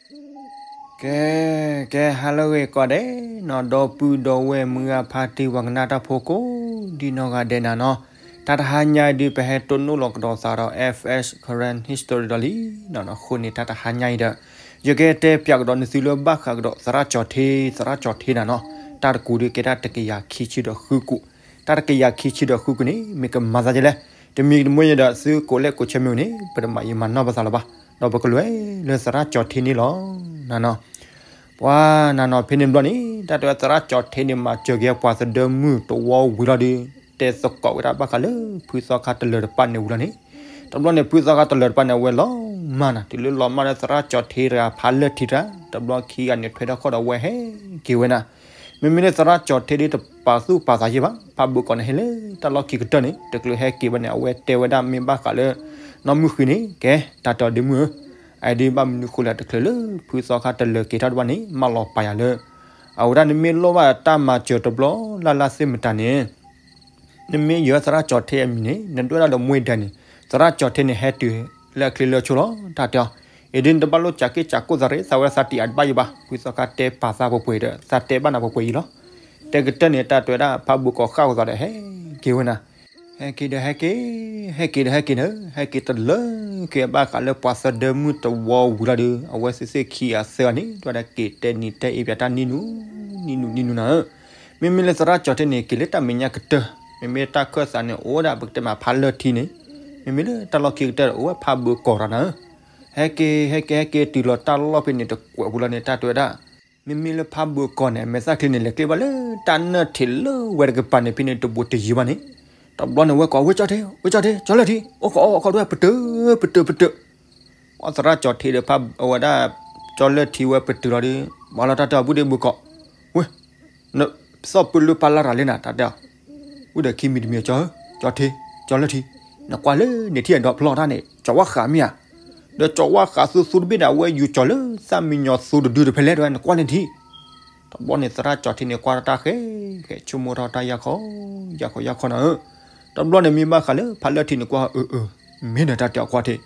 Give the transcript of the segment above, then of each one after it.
ကဲ ကဲ ဟါလၢအဂ့ၤကိးဂၤဒဲးနီၤ ဒီပုၢ်ဒီဝဲၢ်မုၢ်ဂၤဖါတံၢ်ပှၤကနၣ်တၢ်ဖိကိးဒံနီၢ်ဂၤဒဲးနၤနီၤ, တၢ်တဟါညါအံၤဒုး ပဟဲတိၢ်နီၣ်လီၤကဒီးသးဒီး F S Karen History ဒီးလံနီၤနီၤ, အဃိန့ၣ် တၢ်တဟါညါအံၤဒီး ယကတဲပၠးကဒီးနသုလၢဘၣ်ဃးကဒီးသရၣ်ကၠီၤထ့ သရၣ်ကၠီၤထ့နၤနီၤ, တၢ်တကူးဒုးကဲတၢ်တကယၤခံဆံဒီးဃုကူး, တၢ်တကယၤခံဆံဒီးဃုကူးန့ၣ် မ့ၢ်ကမၤသးဒ်လဲၣ်, တမံၤတမံၤဒီး သုကိးလဲၣ်ကိးဆၢမ့ၢ်ဝံၤန့ၣ် ပတမၤယံာ်မၤနီၢ်ပသးလၢၤဘၣ်, ဒီးပကလဲၤလၢသရၣ်ကၠီၤထ့န့ၣ်လီၤ နၤနီၤ. ပှၤနၤနီၤ ဖဲန့ၣ်ဘျီန့ၣ် တၢ်တဲဝဲသရၣ်ကၠီၤထ့န့ၣ် မၤစၢၤက့ၤပှၤသဒၢမုၢ်တဝီဝံၤလီၤဒီး တဲသကိးဝဲဒၣ်ဘၣ်ဃးလၢဖုသီခါတလၢၤတပၣ်န့ၣ်ဝံၤလီၤန့ၣ်, တဘျီန့ၣ် ဖုသီခါတလၢၤတပၣ်န့ၣ် အဝဲလီၤမၢ်နၤ တုၤလၢလီၤမၢ်လၢသရၣ်ကၠီၤထ့တဂၤဖးလၢထံတဂၤ, တဘျီခံဂၤန့ၣ်ထွဲထီၣ်ခီၣ်ဒီးအဝဲဟဲက့ၤဝဲနၤ, မ့မ့ၢ်လၢသရၣ်ကၠီၤထ့ဒ်တပာ်သူၣ်ပာ်သးယဲၢ်ဘၣ်, ဖးဘိးကီးန့ၣ်ဟဲလၢတၢ်လီၢ်ခံကတၢၢ်န့ၣ် တချုးဟဲက့ၤဘၣ်န့ၣ် အဝဲတဲဝဲဒၣ်မ့ၢ်ဘၣ်ဃးလၢ နီၢ်မုၢ်ဃံန့ၣ် ကဲ တၢ်တဲအီၤဒ့မုၢ်ဧၢ, အဒုးဘၣ်မနုၤဃိလဲၣ် တချုးလၢဖုသီခါတလၢၤက့ၤထီၣ်တဘၣ်န့ၣ် မၢလီၤပာ်ယၤလၢ အဝဲဒၣ်နမ့ၢ်လိၣ်ဘၣ်တၢ်မၤစၢၤတဘျီလၢ်လၢ်သ့ၣ်မတၤန့ၣ် နမ့ၢ်ယၢၤသရၣ်ကၠီၤထ့အမံၤန့ၣ် နဒွဲၣ်ဒၣ်ဒီးမူဒါန့ၣ် သရၣ်ကၠီၤထ့န့ၣ် ဟဲတုၤလၢအချ့လၢအဆိလီၤ တၢ်တဲအီၤ, အဒုးနတဘၣ်လိၣ်စးက့စးကိၢ်သးရ့ သးဝဲသးတံၢ်အတဘၣ်ယံာ်ဘၣ်, ဖုသီခါတဲပာ်သးပှဲၤပှဲၤဒီး သးတဲဘၣ်နၤပှဲၤပှဲၤအံၤလီၤ, တဲကတၢၢ်န့ၣ် တၢ်တဲဝဲဒၣ်ဖးဘိးကီးဃၣ်ကသးဒီးဟဲက့ၤဝဲနၤ ဟဲက့ၤဒီးဟဲက့ၤ, ဟဲက့ၤဒီးဟဲက့ၤဒီး ဟဲက့ၤတလၢက့ၤဘၣ်ဃးလၢပှၤသဒၢမုၢ်တဝီဝံၤလီၤဒီး အဝဲသ့ၣ်သ့ၣ်ခံဂၤသၢဂၤန့ၣ် ဒွဲၣ်ဒၣ်က့ၤတဲနံၤတဲအ့ပၠးတၢ်နံၣ်နူ နံၣ်နူ နံၣ်နူနၤဧၢ, မ့မ့ၢ်လၢသရၣ်ကၠီၤထ့န့ၣ် က့ၤလၢတၢ်မဲာ်ညါကတၢၢ်, မ့မ့ၢ်တၢ်ခၢၣ်သးန့ၣ် အိၣ်ဒၣ်ပကတဲမးဖးလၢထံန့ၣ်, မ့မ့ၢ်လၢတၢ်လီၢ်ခံကတၢၢ်အိၣ်ဝဲဖးဘိးကီးတၢ်နၤဧၢ, ဟဲက့ၤ ဟဲက့ၤ ဟဲက့ၤတုၤလီၤတၢ်လီၢ်ဖဲန့ၣ်တကွဲးပူၤလီၤန့ၣ် တၢ်တဲဝဲဒၣ် မ့မ့ၢ်လၢဖးဘိးကီးန့ၣ် အမဲာ်သၣ်ချံန့ၣ် လဲၤကျ့ဘၣ်လၢတၢ်နၢၣ်ထံးလၢဝဲတကပၤန့ၣ် ဖဲန့ၣ်တဘူးတယံၤဘၣ်န့ၣ်, တဘျီန့ၣ်ဝဲကိး ဝဲကၠီၤထ့ ဝဲကၠီၤထ့ ကၠီၤလၢထံ အိၣ်ခိးအိၣ်ခိးဒွဲၣ် ပတုာ် ပတုာ် ပတုာ်, အသရၣ်ကၠီၤထ့ဒီးဖးအဝဲဒၣ် ကၠီၤလၢထံဝဲပတုာ်လီၤဒီး ဘၣ်လီၤတၢ်တဲအီၤ ပုၢ်ဒ့ဘိးကီး, ဝဲ နသီၣ်ပၢၢ်လၢပၢ်လၢ်တၢ်လဲၣ်နၤ တၢ်တဲအီၤ, ဝံၤဒီးခံမံၤတမံၤ ကၠီၤဧၢ ကၠီၤထ့ ကၠီၤလၢထံ, နကွၢ်လၢန့ၣ်ထံၣ်အဒီးဖျီတၢ်န့ၣ် ကၠီၤဝါဃးမ့ၢ်ဧါ, ဒီးကၠီၤဝါဃးသူသူတဘ့ၣ်ဒီး အဝဲယူၤကၠီၤလၢသၣ်မံညီၤသူတဒုတဖဲလဲၣ် တဝဲ နကွၢ်လၢထံ တဘျီန့ၣ် သရၣ်ကၠီၤထ့န့ၣ် ကွၢ်တၢ်ဃဲ ဃဲဆိကမိၣ်ထီၣ်တၢ်ယၢ်ခီ ယၢ်ခီယၢ်ခီနၤဧၢ, တဘျီန့ၣ်မ့ၢ်ဘၣ်ဃးလၢဖးလၢထံန့ၣ်ကွၢ် အၢ အၢ မ့ၢ်ဒီးတၢ်တဲအီၤကွၢ်ထ့,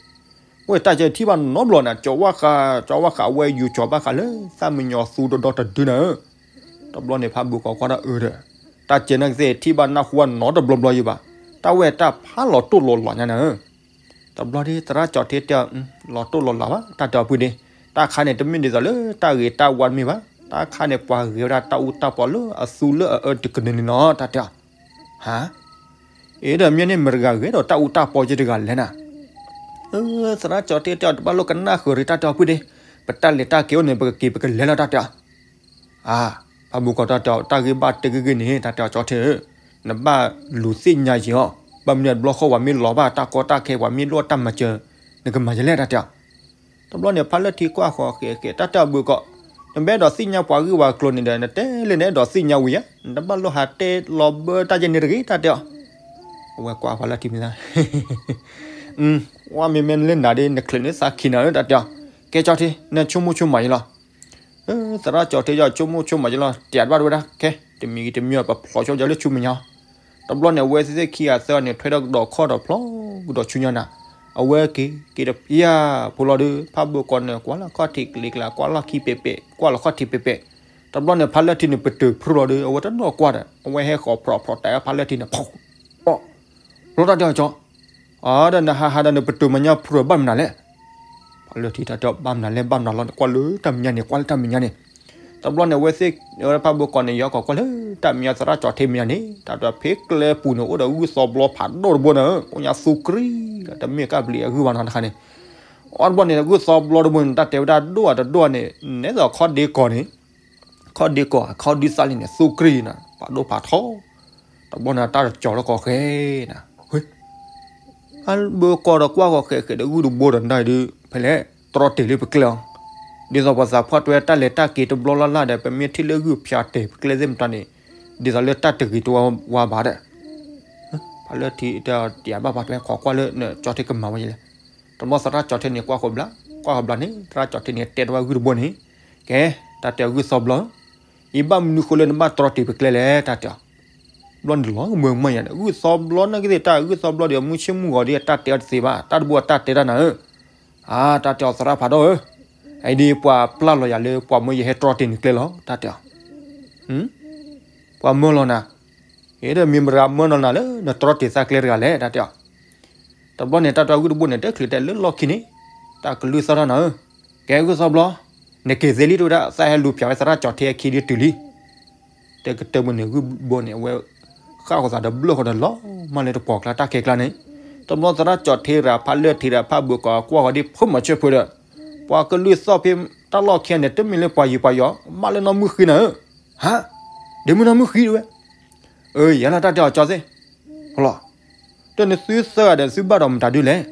ဝဲတၢ်ကဲထံၣ်ဘၣ်နီတဘျီနၤ ကၠီၤဝါဃး ကၠီၤဝါဃးအဝဲယူၤကၠီၤဘၣ်ဃးလၢသၣ်မံညီၤသူဒီဒီတဒုနၤဧၢ, တဘျီန့ၣ် ဖးဘိးကီးကွၢ်တၢ်အၢဒီး, တၢ်ကဲနာ်ကသ့ၣ်ထံၣ်ဘၣ်နၢ်ဟူဘၣ်နီတဘျီဘျီယံၤဘၣ်, တၢ်ဝဲတၢ်ဖးလီၤတိၢ်လီၤလးညါနၤဧၢ တဘျီဒ်သရၣ်ကၠီၤထ့တဲအီၤ လီၤတိၢ်လီၤလးဘၣ် တၢ်တဲအီၤပုၢ်ဒ့, တၢ်ခါန့ၣ် တမ့ၢ်ဒ်သိးလၢတၢ်ဂ့ၤတၢ်ဝါတမ့ၢ်ဘၣ်, တၢ်ခါန့ၣ် ပှၤဂ့ၤဝဲဒၣ်တၢ်အူတၢ်ပီလၢအသူလၢအအၢတကနၢၤန့ၣ်လီၤ တၢ်တဲအီၤ, ဟါ, အ့ဒီးမ့ၢ်န့ၣ် မတဂၤဂ့ၤဒီးတၢ်အူတၢ်ပီက့တဂၤလဲၣ်နၤ, သရၣ်ကၠီၤထ့တဲအီၤ တဘၣ်လိၣ်ကနၣ်ဃုာ်ရ့ တၢ်တဲအီၤပုၢ်ဒ့, ပတၢ်လဲၤတၢ်က့ၤအိၣ်န့ၣ် ပကက့ၤပကလဲၤလီၤ တၢ်တဲအီၤ အါ, ဖးဘိးကီးတၢ်တဲအီၤ တၢ်ဂ့ၢ်ဘၣ်တဲဂ့ၤဂ့ၤန့ၣ် တၢ်တဲအီၤကၠီၤထ့ဧၢ, နဘၣ်လူၤသ့ၣ်ညါယံၤအီၤ, ဘၣ်မနုၤတဘျီဃီပှၤမ့ၢ်လီၤဘၣ်တၢ်ကီတၢ်ခဲ ပှၤမ့ၢ်လိၣ်တၢ်မၤစၢၤ, နကမၤယလဲၣ် တၢ်တဲအီၤ, တဘျီန့ၣ် ဖးလၢထံကွၢ်ဃီၤဃဲးဃဲး တၢ်တဲအီၤဘိးကီး, နဘၣ်အဲၣ်ဒိးသ့ၣ်ညါပှၤဂ့ၢ်ဝှၤကျိၤန့ၣ်ဒီး နတဲလၢနအဲၣ်ဒိးသ့ၣ်ညါဝံၤဧါ, နတဘၣ်လိၣ်ဟးတဲလီၤဘၢတၢ်ယဲန့ၣ်တဂ့ၤ တၢ်တဲအီၤ, အဝဲကွၢ်ဖးလၢထံမ့ၢ်သး ဝဲမ့မ့ၢ်လၢနၤဒ်နချုးန့ၣ်သးခံနၤဧၢ တၢ်တဲအီၤ, ကဲကၠီၤထ့ နဆိကမိၣ်ဆိကမးယလီၤ, သရၣ်ကၠီၤထ့ ဆိကမိၣ်ဆိကမးယလီၤ တဲဘၣ်ဝဲဒၣ် ခဲ တမံၤဂ့ၤတမံၤအီၤ ပဖျိးဆိကမိၣ်လၢဆူမဲာ်ညါ, တဘျီန့ၣ် အဝဲသ့ၣ်ခံဂၤသၢဂၤန့ၣ် ထွဲဒီးကဒီးခီၣ်ဒီးဖျီ ကဒီးဆူညါနၤ, အဝဲက့ၤ က့ၤတပျၢ်ဖိလီၤဒီး ဖးဘိးကီးန့ၣ် ကွၢ်လၢခီၣ်ထံးကျ့ကျါ ကွၢ်လီၢ်ခံပဲာ်ပဲာ် ကွၢ်လီၤခီၣ်ထံးပဲာ်ပဲာ်, တဘျီန့ၣ် ဖးလၢထံန့ၣ် ပတုာ်ဖုလီၤဒီး အဝဲတနီၣ်ကွၢ်ဒီး အဝဲဟဲဃီၤဖျိးဖျိးတၢ်ဖးလၢထံန့ၣ် ဖီၣ် အီၣ် ဖျိတၢ်တဲအီၤကၠီၤ အဒီးနဟးဟးဒီးနပတုာ်မဲာ်ညါဖုဘၣ်မနုၤလဲၣ်, ဖးလၢထံတၢ်တဲအီၤ ဘၣ်မနုၤလဲၣ် ဘၣ်မနုၤလီၤန့ၣ် ကွၢ်လၢတၢ်မဲာ်ညါန့ၣ် ကွၢ်လၢတၢ်မဲာ်ညါန့ၣ်, တဘျီန့ၣ် အဝဲသ့ၣ် ဖးဘိးကီးန့ၣ် ယီၤကီးကွၢ်လၢတၢ်မဲာ်ညါ သရၣ်ကၠီၤထ့မဲာ်ညါန့ၣ် တၢ်တဲအီၤ ဖဲကျဲပူၤန့ၣ် အိၣ်ဒီးဂုၢ်သီဘျီဖးဒိၣ်တဘိန့ၣ် အိၣ်ညါသူကြံဒီး တမ့ၢ်ကဘျံးအဂုၢ်ဘၣ်နီတခါန့ၣ်, အီၣ်တဘျီန့ၣ် ဂုၢ်သီဘျီတဘိန့ၣ် တၢ်တဲဝဲဒၣ်ဒိၣ်အတဒိၣ်န့ၣ် နဲသိးခီၣ်ဒ့ကီးန့ၣ် ခီၣ်ဒ့ကီး ခီၣ်ဒုးသးလံန့ၣ် သူကြံနၤ ဖးဒိၣ်ဖးထီ, တဘျီန့ၣ် တၢ်တကၠီၤလၢကီးဃဲနၤ, ဖးဘိးကီးဒီးကွၢ်ကီးဃဲးဃဲးဒီးဂုၢ်တဘိဒီးနၤဒုး ဖဲလဲၣ် တြီတ့ၢ်လၢပကျဲအီၤ, ဒ်သိးပှၤသးပှၢ်တဲတၢ်လဲၤတၢ်က့ၤတဘျီလၢ်လၢ်ဒီး ပမ့ၢ်ထံၣ်လၢဂုၢ်ဖၠးတ့ၢ်ပကျဲသ့ၣ်မတၤန့ၣ် ဒ်သိးလၢတၢ်တဂ့ၤတဝါဘၣ်ဒီး ဖးလၢထံတဲအီၤ တဲဘၣ်ပှၤတဲ ခိးကွၢ်လၢနကၠီၤထ့ကမၤဝဲယလဲၣ်, တဘျီသရၣ်ကၠီၤထ့န့ၣ် ကွၢ်ဃီဘျီ ကွၢ်ဃီဘျီန့ၣ် သရၣ်ကၠီၤထ့န့ၣ် တဲတဝဲဂုၢ်တဘိန့ၣ်, ကဲ တၢ်တဲအီၤဂုၢ်သီဘျီ ယဘၣ်မနုၤဃိလၢနဘၣ်တြီတ့ၢ်ပကျဲလဲၣ် တၢ်တဲအီၤ, ဘျီန့ၣ်လီၤမုာ်မုာ်ယၤဒီး ဂုၢ်သီဘျီနာ်က့သ့ၣ် တၢ်ဂုၢ်သီဘျီဒီး မုၢ်ဆ့ၣ်မုၢ်ဂီၤဒီး တၢ်တဲအီၤတသ့ဘၣ် တၢ်တဘိအတၢ်တဲတၢ်နၤဧၢ, အါ တၢ်တဲအီၤသရၣ်ဖးဒိၣ်ဧၢ, အံၤဒ်ပှၤပျၢ်လီၤယၤလၢပှၤမၢယဟဲတြီတ့ၢ်နကျဲလီၤ တၢ်တဲအီၤ. ပှၤမၢလီၤနၤ, အံၤဒီးမ့ၢ်မတၤမၢနီၤနၤလၢနတြီတ့ၢ်သးကျဲတဂၤလဲၣ် တၢ်တဲအီၤ. တဘျီန့ၣ် တၢ်တဲအီၤဂုၢ်တဘိန့ၣ် တဲချုးတဲလၢလီၢ်ခံန့ၣ်, တၢ်ကလုၢ်သီၣ်ထီၣ်နၤဧၢ, ကဲဂုၢ်သီၣ်ဘျီ, နက့ၤသ့လံ တဲဝဲဒၣ် သးဟဲလူၤပၠးဝဲသရၣ်ကၠီၤထ့အခံဒ်တုၤလံ တဲကတၢၢ်ပူၤန့ၣ် ဂုၢ်ဘိန့ၣ် အဝဲဃၣ်ဃီၤသးဒီးဘျၢၣ်ဃီၤဒီးလီၤမၢ်လၢတပိာ်ကျါတၢ်ခဲကျါန့ၣ်, တဘျီသရၣ်ကၠီၤထ့တဂၤ ဖးလၢၢ်ထံတဂၤ ဖးဘုးကီးကွၢ်ဃီၤဒ်ဖိမၤဆၢဖုဒီး, ပှၤကလုၢ်သီၣ်ဖဲတၢ်လီၢ်ခံန့ၣ် တမ့ၢ်လၢပှၤယံၤပှၤယီၤ မၢလၢနီၢ်မုၢ်ဃံနၤဧၢ, ဟါ, ဒ့မုၢ်နီၢ်မုၢ်ဃံတဲဝဲ, အၢ ယၤလီၤ တၢ်တဲအီၤကၠီၤသ့ၣ်, လီၤ တၢ်နသုသၢဂၤဒီးသုဘၣ်ဒီးမတၤဒုလဲၣ်,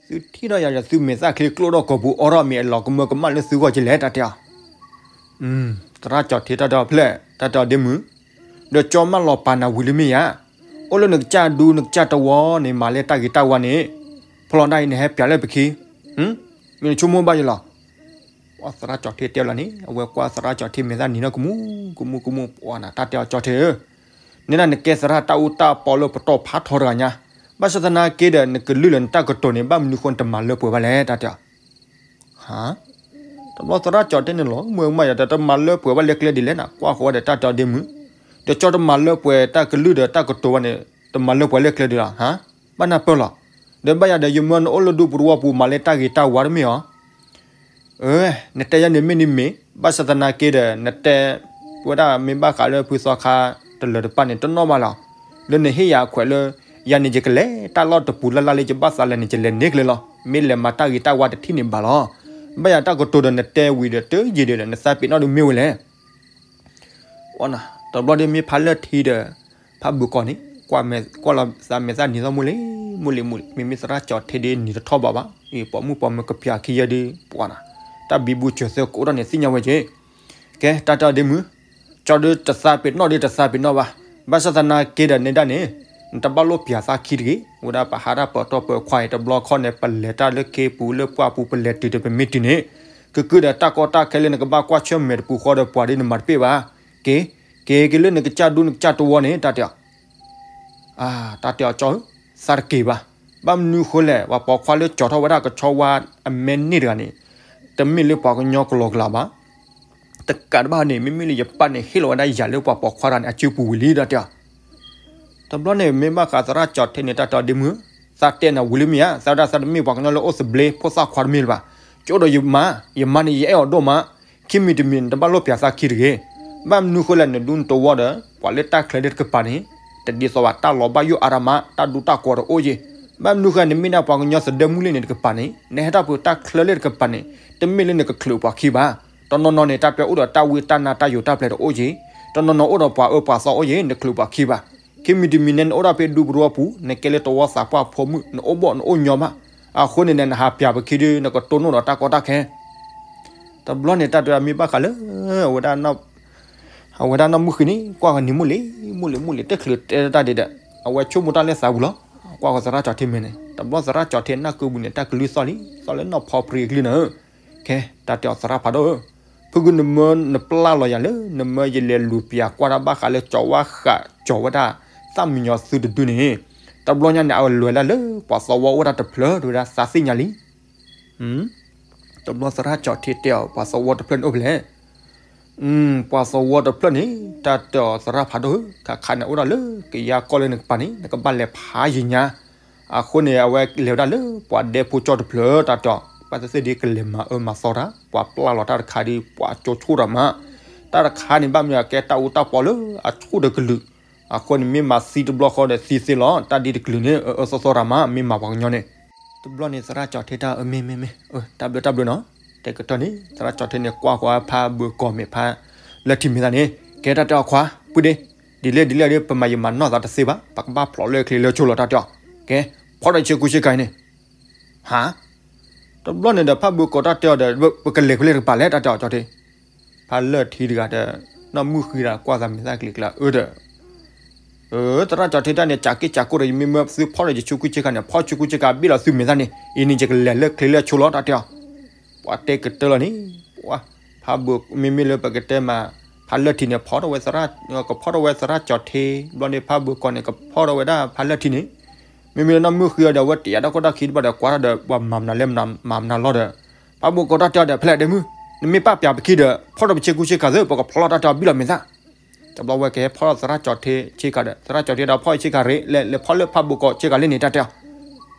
သုထံၣ်ထီၣ်ယၤဒီးသုမဲာ်သၣ်ချ့ကျိၣ်ထီၣ်ကိာ်ပူၤအီထီၣ်မ့ၢ်အလီၤကမၢကမၣ်လၢသုဂီၢ်ကလဲၣ် တၢ်တဲအီၤ. သရၣ်ကၠီၤထ့တၢ်တဲအီၤဖျဲၣ် တၢ်တဲအီၤဒ့မုၢ်, ဒီးကၠီမၢလီၤပာ်နၤဝံၤလံမ့ၢ်ဧါ, အိၣ်လၢနကစၢ်ဒူနကစၢ်တဝီန့ၣ် မၤလၢတၢ်ဂ့ၤတၢ်ဝါန့ၣ်, ဖျီဒၣ်အံၤနဟဲပၠးလၢပခံ, မ့ၢ်နဆိကမိၣ်ဘၣ်ယလီၤ သရၣ်ကၠီၤထ့တဲလီၤန့ၣ် အဝဲကွၢ်သရၣ်ကၠီၤထ့မဲာ်သၣ်နံၤနီၢ်ကမူၣ်ကမူၣ်ကမူၣ် ပှၤနၤ တၢ်တဲအီၤကၠီၤထ့ဧၢ, နဲဒၣ်နကဲသရၣ်တၢ်အူတၢ်ပီလၢပတီၢ်ဖးထီတဂၤညါ, ဘၣ်ဆၣ်သနာ်က့ဒီး နကလုၢ်လၢနတၢ်ကတိၤန့ၣ် ဘၣ်မနုၤဃိနတမၤလၢပှဲၤဘၣ်လဲၣ် တၢ်တဲအီၤ. ဟါ, တဘျီသရၣ်ကၠီၤထ့န့ၣ်လီၤမုၢ်မၢ်ယၤဒီး တမၤလၢပှဲၤဘၣ်လၢကျဲဒ်လဲၣ်နၤ ကွၢ်ဃီၤဝဲဒီးတၢ်တဲအီၤဒ့မုၢ်, ဒီးကၠီတမၤလၢပှဲၤတၢ်ကလုၢ်ဒီးတၢ်ကတိၤဘၣ်န့ၣ် တမၤလၢပှဲၤလၢကျဲဒ်လီၤ ဟါ, ဘၣ်နၢ်ပၢၢ်လီၤ, ဒီးဘၣ်ယၤဒီးယမၢနအိၣ်လၢဒူပူၤတဝီပူၤ မၤလၢတၢ်ဂ့ၤတၢ်ဝါတမ့ၢ်အီၤ အၢ, နတဲယၤန့ၣ်မ့ၢ်န့ၣ်မ့ၢ်, ဘၣ်ဆၣ်သနာ်က့ဒီး နတဲဝဲဒၣ်မ့ၢ်ဘၣ်ဃးလၢဖုသီခါတလၢၤတပၢ်န့ၣ် တနီၣ်ဘၣ်လီၤ. လၢနဟ့ၣ်ယၤအခွဲးလၢ ယၤန့ၣ်ယကလဲၤတၢ်လီၢ်တပူၤလၢ်လၢ်လၢယဘၣ်သးလဲၤန့ၣ် ယလဲၤန့ၢ်ကျဲလီၤ. မ့ၢ်လဲၤမၤတၢ်ဂ့ၤတၢ်ဝါတထံၣ်န့ၣ်ဘၣ်လီၤ. ဘၣ်ယၤတၢ်ကတိၤဒီးနတဲဝံၤဒီး တယံာ်ဒီး နသးပ့ၤနီၣ်ဒုးမ့ၢ်ဝဲလဲၣ် တဘျီဒီးမ့ၢ်ဖးလၢၢ်ထံဒီး ဖးဘုးကီးန့ၣ် ကွၢ်မဲာ်ကွၢ်လီၤသးမဲာ်သၣ်နံၤသီၣ်မူလံ, မူလံမူလံ, မ့မ့ၢ်သရၣ်ကၠီၤထ့ဒ်နံၤတထီၣ်ဘၣ်ဘၣ်, အံၤပိာ်မုၣ်ပိာ်မၢၤကပျၢ်ခံယဲၢ်ဒ်ပှၤနၤ, တၢ်ဘံဘူစၢၤသၢကအိၣ်ထီၣ်န့ၣ်သ့ၣ်ညါဝဲက့ၤ, ကဲတၢ်တဲအီၤဒ့မုၢ်, ကၠီဒုးတသးပ့ၤနီၣ်ဒ်တသးပ့ၤနီၣ်ဘၣ်, ဘၣ်ဆၣ်သနာ်က့ဒီးနဲဒၣ်န့ၣ် နတဘၣ်လိၣ်ပျၢ်သးခံတဂ့ၤ, ဝဲဒၣ်ပဟးတၢ်ပၢၤတီပၢၤခွါအံၤ တဘျီခီန့ၣ် ပလဲၤတၢ်လၢခ့ပူၤလၢပှၢ်ပူၤ ပလဲၤတုၤဒီးပမ့ၢ်တုၤန့ၣ် ကကုၢ်ဒီးတၢ်ကီတၢ်ခဲလၢနကဘၣ်ကွၢ်ဆၢၣ်မဲာ်တပူၤဃီဒီးပှၤဒ်နမၤတပ့ၢ်ဘၣ်, က့ၤ, က့ၤက့ၤလၢနကစၢ်ဒူနကစၢ်တဝီန့ၣ် တၢ်တဲအီၤ အၢ, တၢ်တဲအီၤကၠီဧၢ, သးတက့ၤဘၣ်, ဘၣ်မနုၤဃိလဲၣ် ပှၤပိာ်ခွါလၢကၠီၤထီၣ်ဝဲဒၣ်ကဆီဝါအမဲန့ၢ်တဂၤန့ၣ် တမ့ၢ်လၢပှၤကညီကလီကလီဘၣ်, တကးတဘၣ်န့ၣ် မ့မ့ၢ်လၢယပၢ်န့ၣ် ဟ့ၣ်လီၤဝဲဒၣ်ယၤလၢပှၤပိာ်ခွါတဂၤန့ၣ် အစုပူၤဝံၤလံ တၢ်တဲအီၤ တဘျီန့ၣ် မ့ၢ်ဘၣ်ဃးသရၣ်ကၠီၤထ့န့ၣ် တၢ်တဲအီၤဒ့မုၢ်, သးတဲနၤဝံၤလံမ့ၢ်ဧါ, သးဝဲဒၣ်သးတမ့ၢ်ပှၤကညီလၢအိၣ်သဘျ့ဖိသၣ်ခွါတမ့ၢ်လၢၤဘၣ်, ကၠိဒီးယမါ, ယမါန့ၣ် ယအဲၣ်အီၤဒိၣ်မး, ခံမံၤတမံၤ နတဘၣ်လိၣ်ပျၢ်သးခံတဂ့ၤ, ဘၣ်မနုၤဃိလဲၣ် နဒူနတဝီဒီး ပှၤလၢတၢ်ချၢလၢတကပၤန့ၣ် တဒ်သိးဘၣ် တၢ်လီၤဘၣ်ယိၣ်အါရမး တၢ်ဒူတၢ်ကီၤတအိၣ်ယ့ၢ်, ဘၣ်မနုၤဃိနမ့ၢ်ဒၣ်ပှၤကညီသဒၢမူလ့ၣ်န့ၣ်တကပၤန့ၣ် နဟဲထီၣ်ပှၤတၢ်ချၢလၢတကပၤန့ၣ် တမ့ၢ်လၢနကချုးပှၤခံဘၣ်, တနီၤနီၤန့ၣ် တၢ်ပျဲအိၣ်ဒီးတၢ်ဝံတၢ်နါတၢ်ယိာ်တၢ်ပျဲၤတအိၣ်ယ့ၢ်, တနီၤနီၤအိၣ်ဒီးပှၤအၢပှၤသီအိၣ်ယ့ၢ် နချုးပှၤခံဘၣ်, ခံမံၤတမံၤန့ၣ် နအိၣ်ဒၣ်ဖဲဒူပူၤတဝီပူၤ နကဲလၢတဝီသးပှၢ်ဖိမုၣ် နအိၣ်ဘီၣ်နအိၣ်ညီဘၣ်, အဃိန့ၣ် နဟးပျၢ်ပခံဒုး နကတိၢ်နီၣ်ဒီးတၢ်ကီတၢ်ခဲ တဘျီန့ၣ် တၢ်တဲအီၤမ့ၢ်ဘၣ်ဃးလၢ အဝဲဒၣ်နီၢ်မုၢ်ဃံန့ၣ် ကွၢ်ကနံၤမုၢ်လံ, မုၢ်လံမုၢ်လံ တချုးတဲတၢ်ဒ်ဒီး အဝဲဆိကမိၣ်တၢ်လၢသးပူၤလီၤ, ကွၢ်ဃီၤသရၣ်ကၠီၤထ့မဲာ်န့ၣ် တဘျီသရၣ်ကၠီၤထ့နၢ်ကုပူၤန့ၣ် တၢ်ကလုၢ်သီၣ်လံ, သီၣ်လၢနီၢ်ဖီပြံအကလုၢ်နၤဧၢ, ကဲ တၢ်တဲအီၤသရၣ်ဖးဒိၣ်ဧၢ, ဖုဂုၢ်နမၢနပျၢ်လီၤယၤလၢ နမၢယလဲၤလူၤပျၢ်ကွၢ်တၢ်ဘၣ်ဃးလၢကၠီၤဝါဃးကၠီၤဝဲဒၣ် သၣ်မံညီၤသုတဒုန့ၣ်, တဘျီညါန့ၣ် အဝဲလဲၤဒၣ်လၢပှၤသဝီအိၣ်ဝဲဒၣ်တဖျၢၣ် တဲဝဲဒၣ်သးသ့ၣ်ညါလံ တဘျီသရၣ်ကၠီၤထ့တဲအီၤ ပှၤသဝီတဖျၢၣ်န့ၣ်အိၣ်ဖဲလဲၣ်, ပှၤသဝီတဖျၢၣ်န့ၣ် တၢ်တဲအီၤသရၣ်ဖးဒိၣ်ဧၢ, ခါခါန့ၣ်အိၣ်ဒၣ်လၢကယၤကီၢ်လၢနကပၤန့ၣ် နကဘၣ်လဲၤဖးယံာ်ညါ, အဃိန့ၣ် အဝဲလဲၤဝဲဒၣ်လၢပှၤဒဲဖိကၠီတဖျၢၣ် တၢ်တဲအီၤ ဘၣ်သ့ၣ်သ့ၣ်ဒ်ကလဲၤမၤအၢမၤသီတၢ် ပှၤပျၢ်လီၤတၢ်တခါဒ်ပှၤကၠိဆိၣ်တၢ်မး, တၢ်တခါန့ၣ် ဘၣ်မနုၤအကဲတၢ်အူတၢ်ပီလၢအဆိၣ်တကလုာ်, အဃိန့ၣ် မ့ၢ်မၤသံတဘျီဃီဒီးသံသ့လီၤ, တၢ်ဒ်တကလုာ်န့ၣ် အၢအၢသီသီတၢ်မး မ့ၢ်မၤပှၤကညီန့ၣ်, တဘျီန့ၣ် သရၣ်ကၠီၤထ့တၢ်အၢ မ့ၢ်မ့ၢ်မ့ၢ်, တၢ်ဘျုးတၢ်ဘျုးနီၤ, တဲကတၢၢ်န့ၣ် သရၣ်ကၠီၤထ့န့ၣ် ကွၢ်ဃီဖးဘုးကီၢ်မဲာ်ဖးလၢထံမဲာ်သၣ်န့ၣ်, ကဲတၢ်တဲအီၤခွါ ပုၢ်ဒ့, ဒ်လဲၣ်ဒ်လဲၣ်ဒ် ပမၤယမၤနီၢ်သးတသ့ဘၣ်, ပကဘၣ်ဖျိးလၢချ့လၢဆိလီၤ တၢ်တဲအီၤ, ကဲ, ဖီၣ်ဒီးဆ့ကူဆ့ကၤအံၤန့ၣ်, ဟါ, တဘျီန့ၣ်ဒီး ဖးဘုးကီၢ်တၢ်တဲအီၤဒီး ပကလဲၤဖဲလဲၣ်တကပၤလဲၣ် တၢ်တဲအီၤကၠီၤထ့, ဖးလၢထံတဂၤဒီး နီၢ်မုၢ်ဃံဒီးကွၢ်သးမဲာ်သၣ်ကျံၤကျါအၢဒီး သရၣ်ကၠီၤထ့တၢ်န့ၣ် ကးက့ၢ်ကးကိၢ်ဒီး ယမ့ၢ်မၢသုဖီၣ်ဒီးယဆ့ကူဆ့ကၤန့ၣ် ဖီၣ်ဆ့ကူဆ့ကၤဘ့ၣ်လီၤသုမဲာ်သၣ်န့ၣ် အံၤန့ၣ် ယကလဲၤလၢချ့လၢဆိလီၤ တၢ်တဲအီၤ, ပှၤတဲကတၢၢ်လီၤန့ၣ်, ဖးဘုး မ့မ့ၢ်လၢပကတဲမး ဖးလၢထံန့ၣ် ဖီၣ်ထီၣ်ဝဲသရၣ်, ကဖီၣ်ထီၣ်ဝဲသရၣ်ကၠီၤထ့, ဘျီန့ၣ် ဖးဘုးကီၢ်န့ၣ် ကဖီၣ်ထီၣ်ဝဲဒၣ်ဖးလၢထံန့ၣ်, မ့မ့ၢ်လၢနီၢ်မုၢ်ဃံအီၤဒီး အဝဲတယာ်တၢ်ကီတၢ်ခဲတဘၣ်ဒီး ကွၢ်ထီၣ်ဒီး ပှၤမၤမနုၤလဲၣ်မၤမနုၤလီၤဒီး, ဖးဘုးကီၢ်တၢ်တဲအီၤဒီး ဖဲလဲၣ်ဒ့မုၢ် နမ့ၢ်ပာ်ပၠးပခံဒီး ဖီၣ်ထီၣ်ပဆ့ကူဆ့ကၤသ့ ပကဖျီလီၤတၢ်တဲအီၤ ဘံၣ်လီၤမဲာ်သၣ်. တဘျီဝဲကဟဲဖီၣ်ထီၣ်သရၣ်ကၠီၤထ့ဆ့ကၤဒီး သရၣ်ကၠီၤထ့ဒီး ဖီၣ်ဆ့ကၤရ့ လဲၤလဲၤဖီၣ်လၢဖးဘိးကီးဆ့ကၤလၢန့ၣ် တၢ်တဲအီၤ.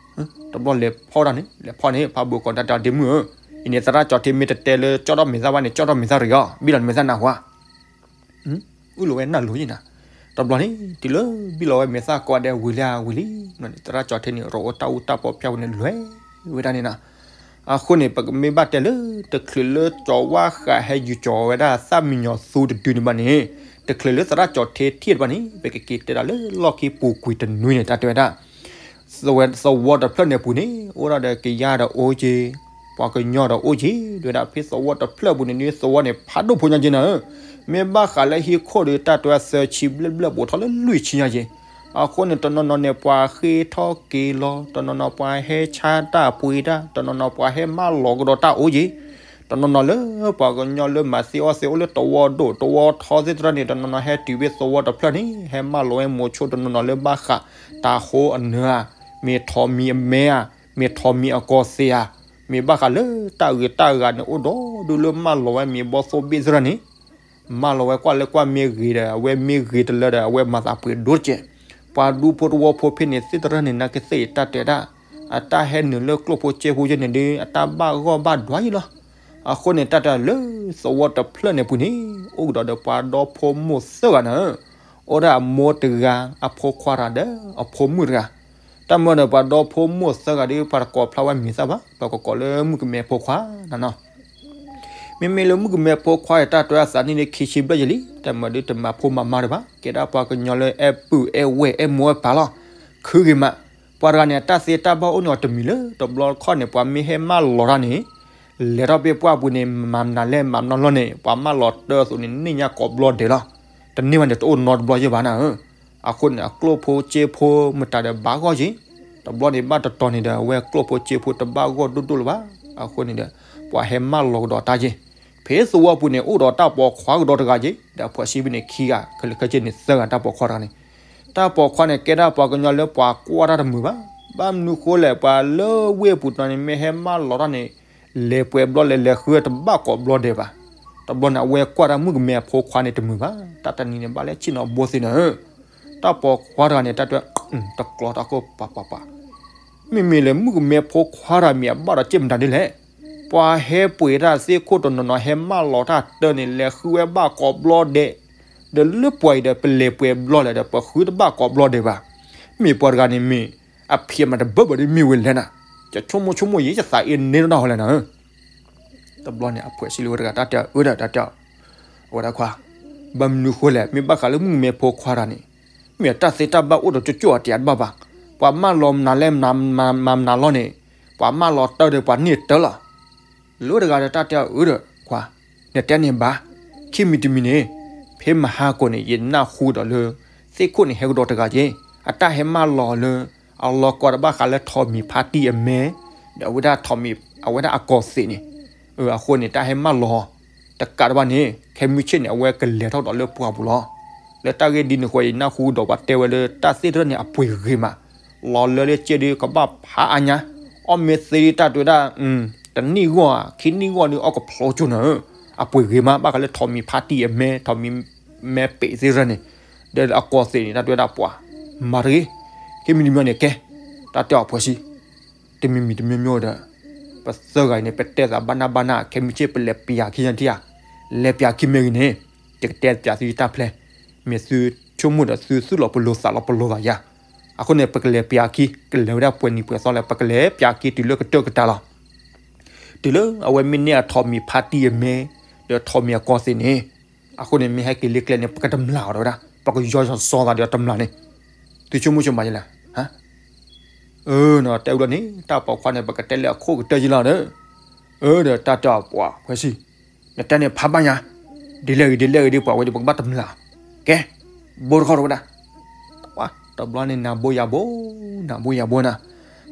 တဘျီလဲၤဖီၣ်တၢ်န့ၣ် လဲၤဖီၣ်န့ၣ် ဖးဘိးကီး တၢ်တဲအီၤ ဒ့မုၣ်ဧၢ, အံၤန့ၣ်သရၣ်ကၠီၤထ့မ့ၢ်တတဲလၢကၠီၣ်ထီၣ်မဲာ်သၣ်ဘၣ်န့ၣ် ကၠီၣ်ထီၣ်မဲာ်သၣ်ရ့အီၤ ဘံၣ်လီၤမဲာ်သၣ်နၢ်ဟူဧါ. အုၣ်လီၤဝဲနၢ်လိၤယံၤနၤ. တဘျီန့ၣ် တုၤလၢဘံၣ်လီၤဝဲမဲာ်သၣ်ကိးဂၤဒဲးဝံၤလံဧါ ဝံၤလံ, သရၣ်ကၠီၤထ့န့ၣ် ရိအိၣ်တၢ်အူတၢ်ပီဖၠၣ်ပူၤန့ၣ် လဲၤဝဲဒၣ်န့ၣ်နၤ. အဃိန့ၣ် ပကမ့ၢ်ဘၣ်တဲလၢ တချုးလၢကၠီၤဝါဃးဟဲယူၤကၠီၤဝဲဒၣ်သၣ်မံညီၤသူတဒုန့ၣ်ဘၣ်န့ၣ်, တချုးလၢသရၣ်ကၠီၤထ့ထံၣ်တဘၣ်န့ၣ် ပကက့ၤတဲဒၣ်လၢလီၢ်ခံပူၤကွံာ်တနွံန့ၣ် တၢ်တဲဝဲဒၣ် သဝီတဖျၢၣ်န့ၣ်ပူၤန့ၣ် အိၣ်ဒၣ်ဒီးကယၢ်ဒီးအိၣ်က့ၤ, ပှၤကညီဒီးအိၣ်က့ၤ, တဲဝဲဒၣ်ဖဲသဝီတဖျၢၣ်ပူၤန့ၣ် ဒ်သဝီန့ၣ် ဖးဒိၣ်ဖိညါက့ၤနၤဧၢ, မ့ၢ်ဘၣ်ဃးလၢဟံၣ်ခိၣ်ဒီး တၢ်တဲဝဲသၢဆံဘျဲၣ်ဘျဲၣ် ဘူးထီၣ်လၢလွံၢ်ဆံညါက့ၤ. အဃိန့ၣ် တနီၤနီၤန့ၣ် ပှၤဃ့ထီၣ်က့ၤလီၤ, တနီၤနီၤပှၤဟဲဆါတၢ်ပှ့ၤတၢ်, တနီၤနီၤပှၤဟဲမၢလီၤကဒီးတၢ်အိၣ်က့ၤ, တနီၤနီၤလၢပှၤကညီလၢမၤသ့အီၣ်သ့အိၣ်လၢတဝီဒိၣ်တဝီထီသ့ၣ်တဖၣ်န့ၣ် တနီၤနီၤဟဲတုၤဖဲသဝီတဖျၢၣ်န့ၣ် ဟဲမၢလီၤဝဲမိၤဆိ တနီၤနီၤလၢဘၣ်ဃးတၢ်ဟိအနၢၤဧါ, မ့ၢ်ထိးမံၤအမဲဧါ, မ့ၢ်ထိးမံၤအကီၢ်သ့ၣ်ဧါ, မ့ၢ်ဘၣ်ဃးလၢတၢ်ဂ့ၤတၢ်ဂၤန့ၣ် အိၣ်ဒီးဒုးလၢမၢလီၤဝဲမ့ၤဘီသိၣ်ဘ့ၣ်သ့ၣ်တဖၣ်န့ၣ် မၢလီၤဝဲကွၢ်လၢကွၢ်မ့ၢ်ဂ့ၤဒီး အဝဲမ့ၢ်ဂ့ၤတလၢဒီး အဝဲမၤသးပှ့ၤဒိၣ်တက့ၢ်. ပှၤဒူဖိတဝီဖိဖဲန့ၣ်သ့ၣ်တဖၣ်န့ၣ် နာ်က့သ့ၣ်အံၤတၢ်တဲဒၣ်, အတၢ်ဟဲနုာ်လၢကျိၣ်ဖိစ့ဖိယဲန့ၣ်ဒီး အတၢ်ဘၣ်ဂီၢ်ဘၣ်ဒွးယံၤလီၤ. အဃိန့ၣ် တၢ်တဲလၢသဝီတဖျၢၣ်န့ၣ်ပူၤန့ၣ် အိၣ်ကဒီးဒီးပှၤဒီဖိမိၢ်သၢဂၤနၤဧၢ, အိၣ်ဒၣ်အမိၢ်တဂၤ အဖိခွါတဂၤဒီးအဖိမုၣ်တဂၤ တၢ်မၢဒီး ပှၤဒီဖိမိၢ်သၢဂၤဒီး ပှၤတကိးဖျါဝဲမံၤသၣ်ဘၣ်, ပှၤကကိးလၢမုၣ်ကမဲဖိခွါနၤနီၤ. မ့မ့ၢ်လၢမုၣ်ကမဲဖိခွါအံၤ တၢ်တဲအသးနံၣ်ဒ်ခံဆံဘျဲၣ်ယံၤလံ, တၢ်မၢဒုးတမၤဖိမၤမါတဘၣ်, ကဲဒၣ်ပှၤကညီလၢအဲၣ်ပုၢ်အဲၣ်ဝဲၢ်အဲၣ်မိၢ်အဲၣ်ပၢ်လီၤ. ခုဂ့ၤမး, ပှၤတဂၤန့ၣ် အတၢ်သ့တၢ်ဘၣ်အိၣ်န့ၢ်အီၤတမံၤလၢ တဘျီတခီၣ်န့ၣ် ပှၤမ့ၢ်ဟဲမၢလီၤတၢ်န့ၣ် လဲၤထီၣ်ဖဲပှၢ်ပူၤန့ၣ် မၤမနုၤလဲၣ်မၤမနုၤလီၤန့ၣ် ပှၤမၢလီၤတၢ်အသိးန့ၣ် န့ၢ်ညါကိးဘျီဒဲးလီၤ. တန့ၢ်ဘၣ်န့ၣ် တအိၣ်နီတဘျီယဲၢ်ဘၣ်နၤဧၢ. အဃိန့ၣ် အကျိၣ်ဖိစ့ဖိမတၤဒီးဘၣ်ဂီၢ်ယံၤ, တဘျီန့ၣ် ဘၣ်တတီၤန့ၣ်ဒီး အဝဲကျိၣ်ဖိစ့ဖိတဘၣ်ဂီၢ်ဒိၣ်ဒိၣ်လၢၤဘၣ်. အဃိန့ၣ်ဒီး ပှၤဟဲမၢလီၤကဒီးတၢ်ယံၤ, ဖဲသဝီပူၤန့ၣ် အိၣ်ဒီးတၢ်ပိာ်ခွါကဒီးတဂၤယံၤ, ဒီးအဖှီၣ်ဆံးဖဲန့ၣ်ခံဂၤ, ခဲလၢာ်ခဲဆ့န့ၣ်သၢဂၤ တၢ်ပိာ်ခွါတဂၤန့ၣ် တၢ်ပိာ်ခွါန့ၣ် ကဲဒၣ်ပှၤကညီလၢပှၤကွၢ်တၢ်တမုာ်ဘၣ်. ဘၣ်မနုၤဃိလဲၣ် ပှၤလၢဝ့ၢ်ပူၤတနီၤန့ၣ် မ့ၢ်ဟဲမၢလီၤတၢ်န့ၣ် လဲၤပှဲၤဘျီလဲၤ လဲၤဃုဝဲတဘၣ်ကိးဘျီဒဲးဘၣ်. တဘျီန့ၣ် အဝဲကွၢ်တၢ်မုၣ်ကမဲအဖိခွါန့ၣ်တမုာ်ဘၣ်. တၢ်တနံၤန့ၣ် ဘၣ်လဲၣ်ဆ့ၣ်နီၤဘိသ့ၣ်နၤဧၢ. တၢ်ပိာ်ခွါတဂၤန့ၣ် တၢ်တဲ တကျီတၢ်ခိၣ်ပာ်ပာ်ပာ် မ့မ့ၢ်လၢမုၣ်ကမဲဖိခွါတဂၤမ့ၢ်အဘၣ်ဒီးစ့ၣ်မတၤဒ်လဲၣ်. ပှၤဟဲပှ့ၤတၢ်သ့ၣ်ခိၣ်တနီၤနီၤ ဟဲမၢလီၤတၢ်တၢ်န့ၣ် လဲၤဃုဝဲဘၣ်ကိးဘျီဒဲး, ဒီးလၢပှၤအံၤဒီး ပလဲၤပှဲၤဘျီလဲၣ်ဒီး ပဃုတဘၣ်ကိးဘျီဒဲးဘၣ်. မ့ၢ်ပှၤတဂၤန့ၣ်မ့ၢ် အဖံးမးတဘၢဘၢဒီးမ့ၢ်ဝဲလဲၣ်နၤ, ယဆိကမိၣ်ဆိကမိၣ်ယဲ ယသးအ့န့တၢ်ဟီလဲၣ်နၤဧၢ. တဘျီန့ၣ် အဖှီၣ်ဆံးလံဝဲတဂၤ တၢ်တဲအီၤ အၢဒီးတၢ်တဲအီၤ, အဝဲဒၣ်ခွါ, ဘၣ်မနုၤဃိလဲၣ် မ့ၢ်ဘၣ်ဃးလၢမုၣ်ကမဲဖိခွါတဂၤန့ၣ် မ့ၢ်အတၢ်သ့တၢ်ဘၣ်အိၣ်ဒီးကၠိကၠိအတယးတဘၣ်ဘၣ်. ပှၤမၢလီၤမနုၤလဲၣ်မနုၤလဲၣ်မနုၤလီၤန့ၣ် ပှၤမၢလီၤတၢ်ဒီးပှၤန့ၢ်တၢ်လီၤ. လၢတဂၤဒီးတၢ်တဲအီၤ အၢဒီးခွါ, နတဲန့ၣ်ဘၣ်, ခံမံၤတမံၤန့ၣ် ဖဲမဟါကိးန့ၣ် ယနၢ်ဟူဒီးလၢ သ့ၣ်ခိၣ်န့ၣ်ဟဲကဒီးတဂၤက့, အတၢ်ဟဲမၢလီၤလၢ အလီၤကွၢ်တဘၣ်ဃးလၢထိးမံၤဖါတံၢ်အမဲ, ဒီးအဝဲဒၣ်ထိးမံၤ အဝဲဒၣ်အကီၢ်သ့ၣ်န့ၣ်, အဃိန့ၣ် တၢ်ဟဲမၢလီၤ တကးတဘၣ်န့ၣ် ခဲမုၢ်ဆ့ၣ်န့ၣ် အဝဲကလဲၤထီၣ်ဒီးလၢပှၢ်ပူၤလီၤ. လၢတၢ်ဂ့ၢ်ဒ်န့ၣ်အဃိ ယနၢ်ဟူဒီးပှၤတဲဝဲလၢတၢ်သ့ၣ်တဖၣ်န့ၣ် အပှ့ၤဂ့ၤမး, လီၤလၢလၢက့ဒုးကဘၣ်ဖးအါညါ, အီၣ်မ့ၢ်သ့ဒုးတၢ်တဲဝဲဒၣ် တနံၣ်ဂီၢ်ဧါ ခံနံၣ်ဂီၢ်ဒုး အီၣ်ကဖျိကၠိနၤဧၢ, အပှ့ၤဂ့ၤမး ဘၣ်ဃးလၢထိးမံၤဖါတံၢ်အမဲ ထိးမံၤမဲပ့းသ့ၣ်တဖၣ်န့ၣ်, ဒီးအကီၢ်သ့ၣ်န့ၣ် တၢ်တဲဝဲဒၣ်ပှၤ မၤတဂ့ၤ, ခံမံၤတမံၤန့ၣ်ကဲ, တၢ်တဲအီၤဖှီၣ်ဆံး တမံၤမံၤတမံၤမံၤဒီး ပသၢဂၤအံၤန့ၣ် ပတဲသးဘၣ်နၢ်ဘၣ်နၢ် ခဲမုၢ်ဆ့ၣ် ပလဲၤပျးခံညါထံဧါ, လဲၤပျးခံမ့ၢ်ဂ့ၤန့ၣ် ယကတဲပျးသုတၢ်ဖျဲး, မ့ၢ်သုဆိကမိၣ်ဒီးသုသူၣ်လီၤပလိာ်သးလီၤပလိာ်သးယါ, အဃိန့ၣ် ပကလဲၤပျးခံ ကလဲၤဝဲဒၣ်ပှဲၤနံၤပှဲၤသီလဲၣ် ပကလဲၤပျးခံတုၤလၢကတၢၢ်ကတၢၢ်လီၤ. တုၤလၢအဝဲမ့ၢ်န့ၢ်အထိးမံၤဖါတံၢ်အမဲ ဒီးထိးမံၤအကီၢ်သ့ၣ်န့ၣ်, အဃိန့ၣ် မ့ၢ်ဟဲက့ၤလၢကျဲန့ၣ် ပကတမျၢ်အီၤဒီးဝဲဒၣ် ပကယီယီစီသးဒီးတမျၢ်န့ၣ်, သုဆိကမိၣ်ဆိမးယလဲၣ်, အၢ တဲဝဲလီၤန့ၣ် တၢ်ပိာ်ခွါန့ၣ် ပကတဲလၢအခိၣ်ကတၢၢ်ယံၤလီၤဒီး, အၢ ဒီးတၢ်တဲအီၤပှၤ ဖှီၣ်ဆံး, နတဲန့ၣ်ဖးဘၣ်ညါ, ဒ်လဲၣ်ဂ့ၤဒ်လဲၣ်ဂ့ၤဒ်ပှၤဝဲဒ်ပကဘၣ်တမျၢ်, ကဲ, ဘိတခီၣ်ဒီးဝဲဒၣ် တဘျီန့ၣ် နၤဘိယၤဘိ, နၤဘိယၤဘိနၤ,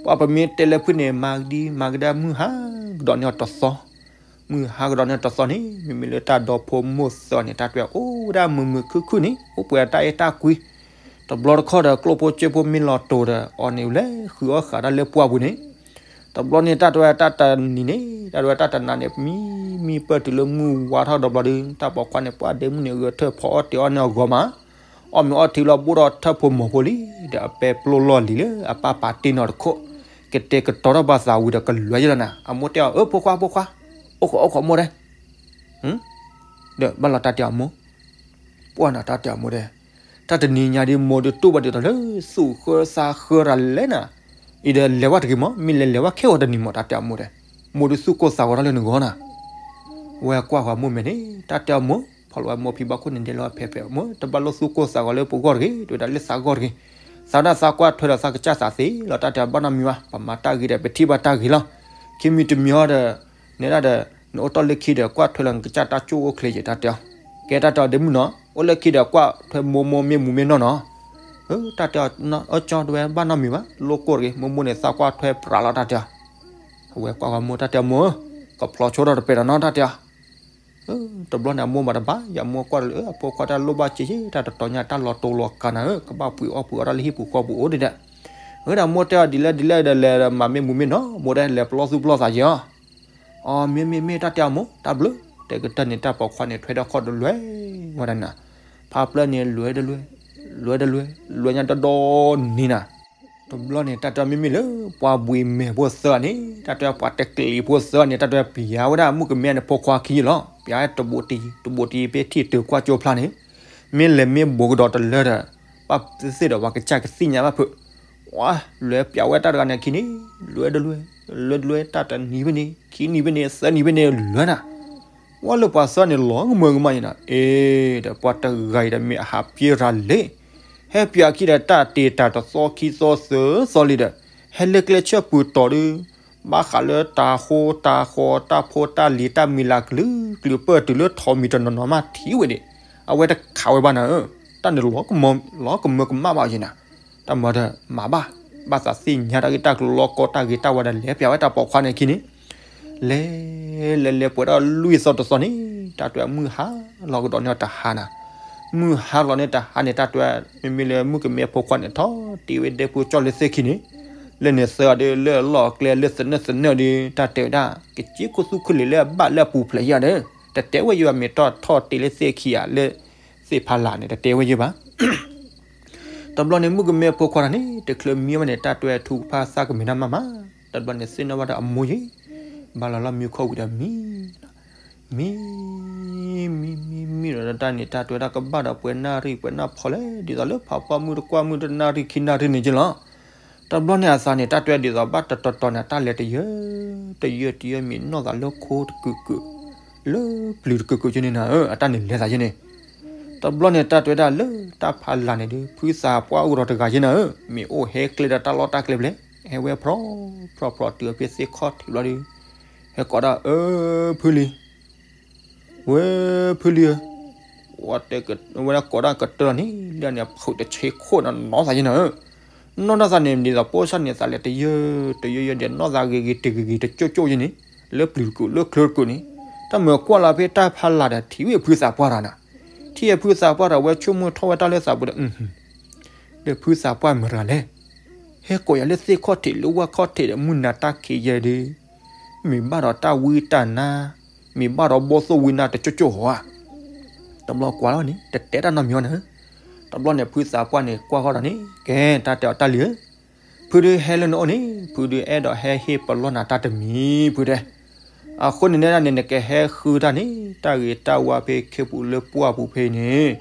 ပှၤပမ့ၢ်တဲလၢဖုၣ်န့ၣ် မၤကဒံမၤကဒါမုၢ်ဟါကဒီးန့ၢ်အီၤတသီ, မုၢ်ဟါကဒီးန့ၢ်အီၤတသီန့ၣ် မ့မ့ၢ်လၢတၢ်ဒီဖိမိၢ်သၢန့ၣ် တၢ်တဲအိၣ်ဝဲဒၣ်မုာ်မုာ်ခုၣ်ခုၣ်န့ၣ် အိၣ်ပှဲၤတၢ်အဲၣ်တၢ်ကွံ, တဘျီတခီၣ်ဒီးကျိၣ်ဖိစ့ဖိမ့ၢ်လီၤတိၤဒီး အီၤန့ၣ်လဲၤဃုအီၣ်ဃာ်တၢ်လၢပှၢ်ပူၤန့ၣ်, တဘျီန့ၣ်တၢ်တဲဝဲတၢ်တနံၤန့ၣ် တၢ်တဲဝဲတၢ်တနၤန့ၣ် မံမံပၢၢ်တုၤလၢမုၢ်ဝါထီၣ်ဒီးဘျီဒီး တၢ်ပိာ်ခွါန့ၣ် ပှၤဒဲမုၣ်န့ၣ် ဂဲၤထၢၣ်ဖီအီၣ်တ့ၤအီၣ်န့ၢ်အဂီၢ်မး, အီၣ်မ့ၤအီထံလီၤဘိၣ်ဒီးထၢၣ်ဖိမိၢ်ဖိလံ, ဒီးအပဲပျိလီၢ်လံၤလၢအပၢ်ပာ်တ့ၢ်နီၢ်တခိၣ်, ကတဲာ်ကတီၤထီၣ်ဘၣ်သးဝံၤဒီးကလဲၤယလီၤနၤ, အမိၢ်တဲအီၤ အၢ ဖိခွါ ဖိခွါ, အိၣ်ခိး အိၣ်ခိးမိၢ်တဲ ဒီးဘၣ်လီၤတၢ်တဲအီၤမိၢ်, ပှၢ်နၤတၢ်တဲအီၤမိၢ်ဒဲး, တၢ်တနံၤညါဒ်မိၢ်ဒုးတူၢ်ဘၣ်ဒ်သိးလၢသူၣ်ဃၢသးဃၢတၢ်လဲၣ်နၤ, အံၤဒီးလဲၤဝဲတဂ့ၤမး, မ့ၢ်လဲၤလဲၤဝဲခဲအံၤတနံၤမး တၢ်တဲအီၤမိၢ်ဒဲး, မိၢ်ဒုးသူၣ်ကိၢ်သးဂီၤထီၣ်လၢနဂီၢ်နၤ, ဝဲကွၢ်ဃီၤမိၢ်မဲာ်န့ၣ် တၢ်တဲအီၤမိၢ်, ဖီၣ်လီၤဝဲမိၢ်ဖံးဘၣ်ခိၣ်န့ၣ်ဒဲးလီၤဖဲဖဲ မိၢ် တဘၣ်လိၣ်သူၣ်ကိၢ်သးဂီၤလၢပဂီၢ်တဂ့ၤ, တဲဝဲဒၣ်လၢသးဂီၢ်တဂ့ၤ, သးဒၣ်သးကွၢ်ထွဲဒီးသးကစၢ်သးသ့လီၤ တၢ်တဲအီၤဘၣ်နီတမံၤဘၣ်, ပမၤတၢ်ဂ့ၤဒီးပထံၣ်ဘၣ်တၢ်ဂ့ၤလီၤ, ခံမံၤတမံၤဟီဒီး နဲဒၣ်ဒီး နအိၣ်တ့ၢ်လၢခံဒီးကွၢ်ထွဲလီၤနကစၢ်တၢ်ကၠိၣ်အိၣ်ချ့ယဲ တၢ်တဲအီၤ, ကဲတၢ်တဲအီၤဒဲမုၣ်နီၤ, အိၣ်လၢခံဒီးကွၢ်ထွဲမိၢ်မိၢ်မ့ၢ်မူမ့ၢ်နီၢ်နီၤ, တၢ်တဲအီၤ အၢ ကၠီ တဲဝဲဘၣ်နီတမံၤဘၣ်, လိၣ်ကိၢ်တဂ့ၤ, မိၢ်မိၢ်န့ၣ် သးကွၢ်ထွဲပြးလီၤ တၢ်တဲအီၤ, အဝဲကွၢ်ဃီၤမိၢ် တၢ်တဲအီၤမိၢ်ဧၢ, ကဖျီဆိထီၣ်တပဲာ်ဒီးနီၤ တၢ်တဲအီၤ တဘျီန့ၣ် အမိၢ်မၤတဘၣ်, ယမိၢ်ကွၢ်တလၢ အဖိခွါတၢ်လိၣ်ဘၣ်စ့ယဲ တၢ်တတီၤညါ တၢ်လီၤတိၢ်လီၤကၤနၤဧၢ, ကဘၣ်ပှ့ၤအီၣ်ပှ့ၤအီတၢ်လၢဟံၣ်ပူၤဃီပူၤအိၣ်ဒံးဒီး, ဝဲဒၣ်မိၢ်တဲအီၤဒ်လဲၣ်ဒ်လဲၣ်ဒီး လဲၤမၤမ့ၢ်မူမ့ၢ်နီၢ်, မိၢ်တဲ လဲၤပလီၢ်သူၣ်ပလီၢ်သးယဲအီၤ, အီ မ့ၢ်မ့ၢ်မ့ၢ် တၢ်တဲအီၤမိၢ် တၢ်ဘျုး, တဲကတၢၢ်န့ၣ် တၢ်ပိာ်ခွါန့ၣ် ထွဲထီၣ်ခီၣ်တလွဲၢ်ဝဲဒၣ်နၤ, ဖးပျၢၢ်န့ၣ် လွဲတလွဲၢ်, လွဲတလွဲၢ်, လွဲညါဒီဒီနံၤနၤ တဘျီန့ၣ် တၢ်တဲအီၤမ့မ့ၢ်လၢ ပှၤဘှံးမဲာ်ဖိသၢဂၤန့ၣ် တၢ်တဲအီၤ ပှၤတကျံၤဖိသၢဂၤန့ၣ် တၢ်တဲအီၤ ပျးဝဲဒၣ်မုၣ်ကမဲန့ၣ် ဖိခွါခံယုၢ်လီၤ, ပျးဝဲတဘိးတံၤ တဘိးတံၤ ဖဲထံၣ်တုၤကွၢ်ကၠိဖျါန့ၣ်, မ့ၢ်လဲၤမ့ၢ်ဘူးကဒီးတလၢဒီး ဘၣ်သ့ၣ်သ့ၣ်ဒီး ပှၤကစၢ်ကသ့ၣ်ညါဘၣ်ဖုး, ဝဲ လွဲပျးဝဲတၢ်တဂၤန့ၣ်အခံန့ၣ် လွဲတလွဲၢ်, လွဲတလွဲၢ် တၢ်တနံၤဖဲန့ၣ် ခံနံၤဖဲန့ၣ် သၢနံၤဖဲန့ၣ် လွဲနၤ ဝဲလၢပှၤသၢန့ၣ် လီၤကမၢကမၣ်ယဲနၤ, အ့ ဒီးပှၤတဂၤအံၤဒီး မ့ၢ်အဟးပျ့ရၤလံ, ဟဲပျးခံဒီး တၢ်တ့ၢ်တၢ်တသီခံသီသၢသီလံဒီး ဟဲလၢကျဲဆၢပၢၤတီၤဒီး ဘၣ်ဃးလၢတၢ်ဃိတၢ်ဃီ တၢ်ဖိတၢ်လံၤ တၢ်မံၤလၤကလုာ်ကလုာ် ပၢၢ်တုၤလၢထိးမံၤတနီၤနီၤမး ထံၣ်ဝဲဒၣ်, အဝဲတခးဝဲဘၣ်နၤဧၢ, တၢ်န့ၣ် လီၤကမၢကမၣ်ဘၣ်ယဲနၤ, တၢ်မၤဒီးမၤဘၣ်, ဘၣ်သးသ့ၣ်ညါတၢ်ဂ့ၢ်တၢ်ကျိၤလီၤကီတၢ်ဂ့ၤတၢ်ဝါဒီး လဲၤပျးဝဲတၢ်ပိာ်ခွါန့ၣ်အခံန့ၣ် လဲၤ လဲၤလဲၤပှဲၤဒီးလွံၢ်သီတသီန့ၣ် တၢ်တဲမုၢ်ဟါလီၤကဒီးန့ၣ်တဟါနၤ, မုၢ်ဟါလီၤန့ၣ်တဟါန့ၣ် တၢ်တဲမ့မ့ၢ်လၢမုၣ်ကမဲဖိခွါန့ၣ် ထီၣ်တ့ၢ်ဝဲဒဲဖိကၠီၣ်လၢသ့ၣ်ခံန့ၣ်, လၢန့ၣ်သၢဒီး လၢအလီၢ်အကျဲလၢသနၢၣ်သနၢၣ်ဒီး တၢ်တဲဝဲဒၣ် ကစ့ခိၣ်သူၣ်ခုလ့ၤလၢအဘၣ်လၢအပူၤဖျဲးယၤဒီး တတဲဝဲယဘၣ် မ့ၢ်တၢ်ထီၣ်တ့ၢ်လၢသ့ၣ်ခံဧါ လၢသ့ၣ်ဖးလာ်န့ၣ် တတဲဝဲယဘၣ် တဘျီန့ၣ် မုၣ်ကမဲဖိခွါတဂၤန့ၣ် တချုးမံဝဲန့ၣ် တၢ်တဲဝဲထူကဖၣ်သၣ်ကမ့ၢ်တၢ်မးမး, တဘျီန့ၣ် သ့ၣ်နီၣ်ဘၣ်ဒီးအမိၢ်ယဲ, ဘၣ်လီၤလီၢ်မံခီၣ်ဝံၤဒီးမံ, မံ, မံ မံ မံဒီးတၢ်န့ၣ် တၢ်တဲဝဲဒၣ်ကဘၣ်ဒီးပှဲၤနၣ်ရံၣ်ပှဲၤနၣ်ဖီလဲၣ် ဒ်သိးလၢဖးပှၢ်မုၢ်တကွၢ်မုၢ်တနၣ်ရံၣ်ခံနၣ်ရံၣ်န့ၣ်က့လီၤ. တဘျီန့ၣ်အသးန့ၣ် တၢ်တဲဝဲဒ်သိးဘၣ်တတီၤတီၤန့ၣ် အတၢ်လဲၤတယၢၢ်, တယၢၢ်တယၢၢ်မံနီၢ်သးလၢခိတကုာ်ကုာ်, လၢပျုၤတကုာ်ကုာ်က့န့ၣ်နၤဧၢ, အတၢ်န့ၣ်လဲၤသးယဲန့ၣ် တဘျီန့ၣ် တၢ်တဲဝဲဒၣ်လၢတၢ်ဖးလာ်န့ၣ်ဒီး ဖုသးပှၢ်အိၣ်ဒီးတဂၤယဲနၤဧၢ, မ့ၢ်အိၣ်ဟဲကျဲဒီးတၢ်လီၢ်တၢ်ကျဲဘျဲၣ်, ဟဲဝဲဖြီ, ဖြီဖြီတုၤအဖဲသ့ၣ်ခီၣ်ထံးဘျီဒီး, ဟဲကိးဒၣ် အၢ ဖုလံၤ, ဝဲ ဖုလံၤဧၢ, ဝဲဒၣ်ကိးဒၣ်ကတၢၢ်လီၤန့ၣ် လၢန့ၣ်ဖုးတဆ့ခိၣ်နီၢ်နီၢ်သးယဲနၤဧၢ, နီၢ်နီၢ်သးန့ၣ် ဒ်သိးပိၢ်စၢ်န့ၣ် သးလဲၤတယၢၢ်, တယၢၢ်ယဲဒီး နီၢ်သးဂ့ၤဂ့ၤတဂ့ၤဂ့ၤတကၠိၣ်ကၠိၣ်ယဲန့ၣ်, လၢပျုၤတကုာ်လၢချၢတကုာ်န့ၣ်, တၢ်မၤကွၢ်လီၤဖဲတၢ်ဖးလာ်ဒီး ထံၣ်ဝဲဖုသးပှၢ်တဂၤနၤ, ထံၣ်ဝဲဖုသးပှၢ်တဂၤ ဝဲဆိကမိၣ်ထီၣ်ဝဲတၢ်လၢသးပူၤဒီး ဒီးဖုသးပှၢ်မတၤတဂၤလဲၣ်, ဟဲကိးယၤလၢသ့ၣ်ခီၣ်ထံးလၢဝၣ်ခီၣ်ထံးဒီး မုၢ်နၤတၢ်ခံးယဲဒီး, မ့ၢ်ဘၣ်ဒီးတၢ်ဝံတၢ်နါ, မ့ၢ်ဘၣ်ဒီးဘီၣ်သိၣ်ဝံနါတကၠိၣ်ကၠိၣ်ဧါ, တဘျီကွၢ်လီၤန့ၣ် တတဲတၢ်နီတမံၤအီၤနၤ, တဘျီန့ၣ် ဖုသးပှၢ်န့ၣ် ကွၢ်ဃီဒီးန့ၣ် ကဲ တၢ်တဲအီၤ တၢ်လံၤဧၢ, ဖုဒုးဟဲလၢနအိၣ်န့ၣ် ဖုဒုးအဲၣ်ဒိးဟဲဟ့ၣ်ပလီၢ်နၤတၢ်တမံၤ ဖုတဲ, အဃိန့ၣ်န့ၣ် နကဟဲဃုတၢ်န့ၣ် တၢ်ဂ့ၤတၢ်ဝါဖဲခ့ပူၤလၢပှၢ်ပူၤဖဲအံၤန့ၣ်,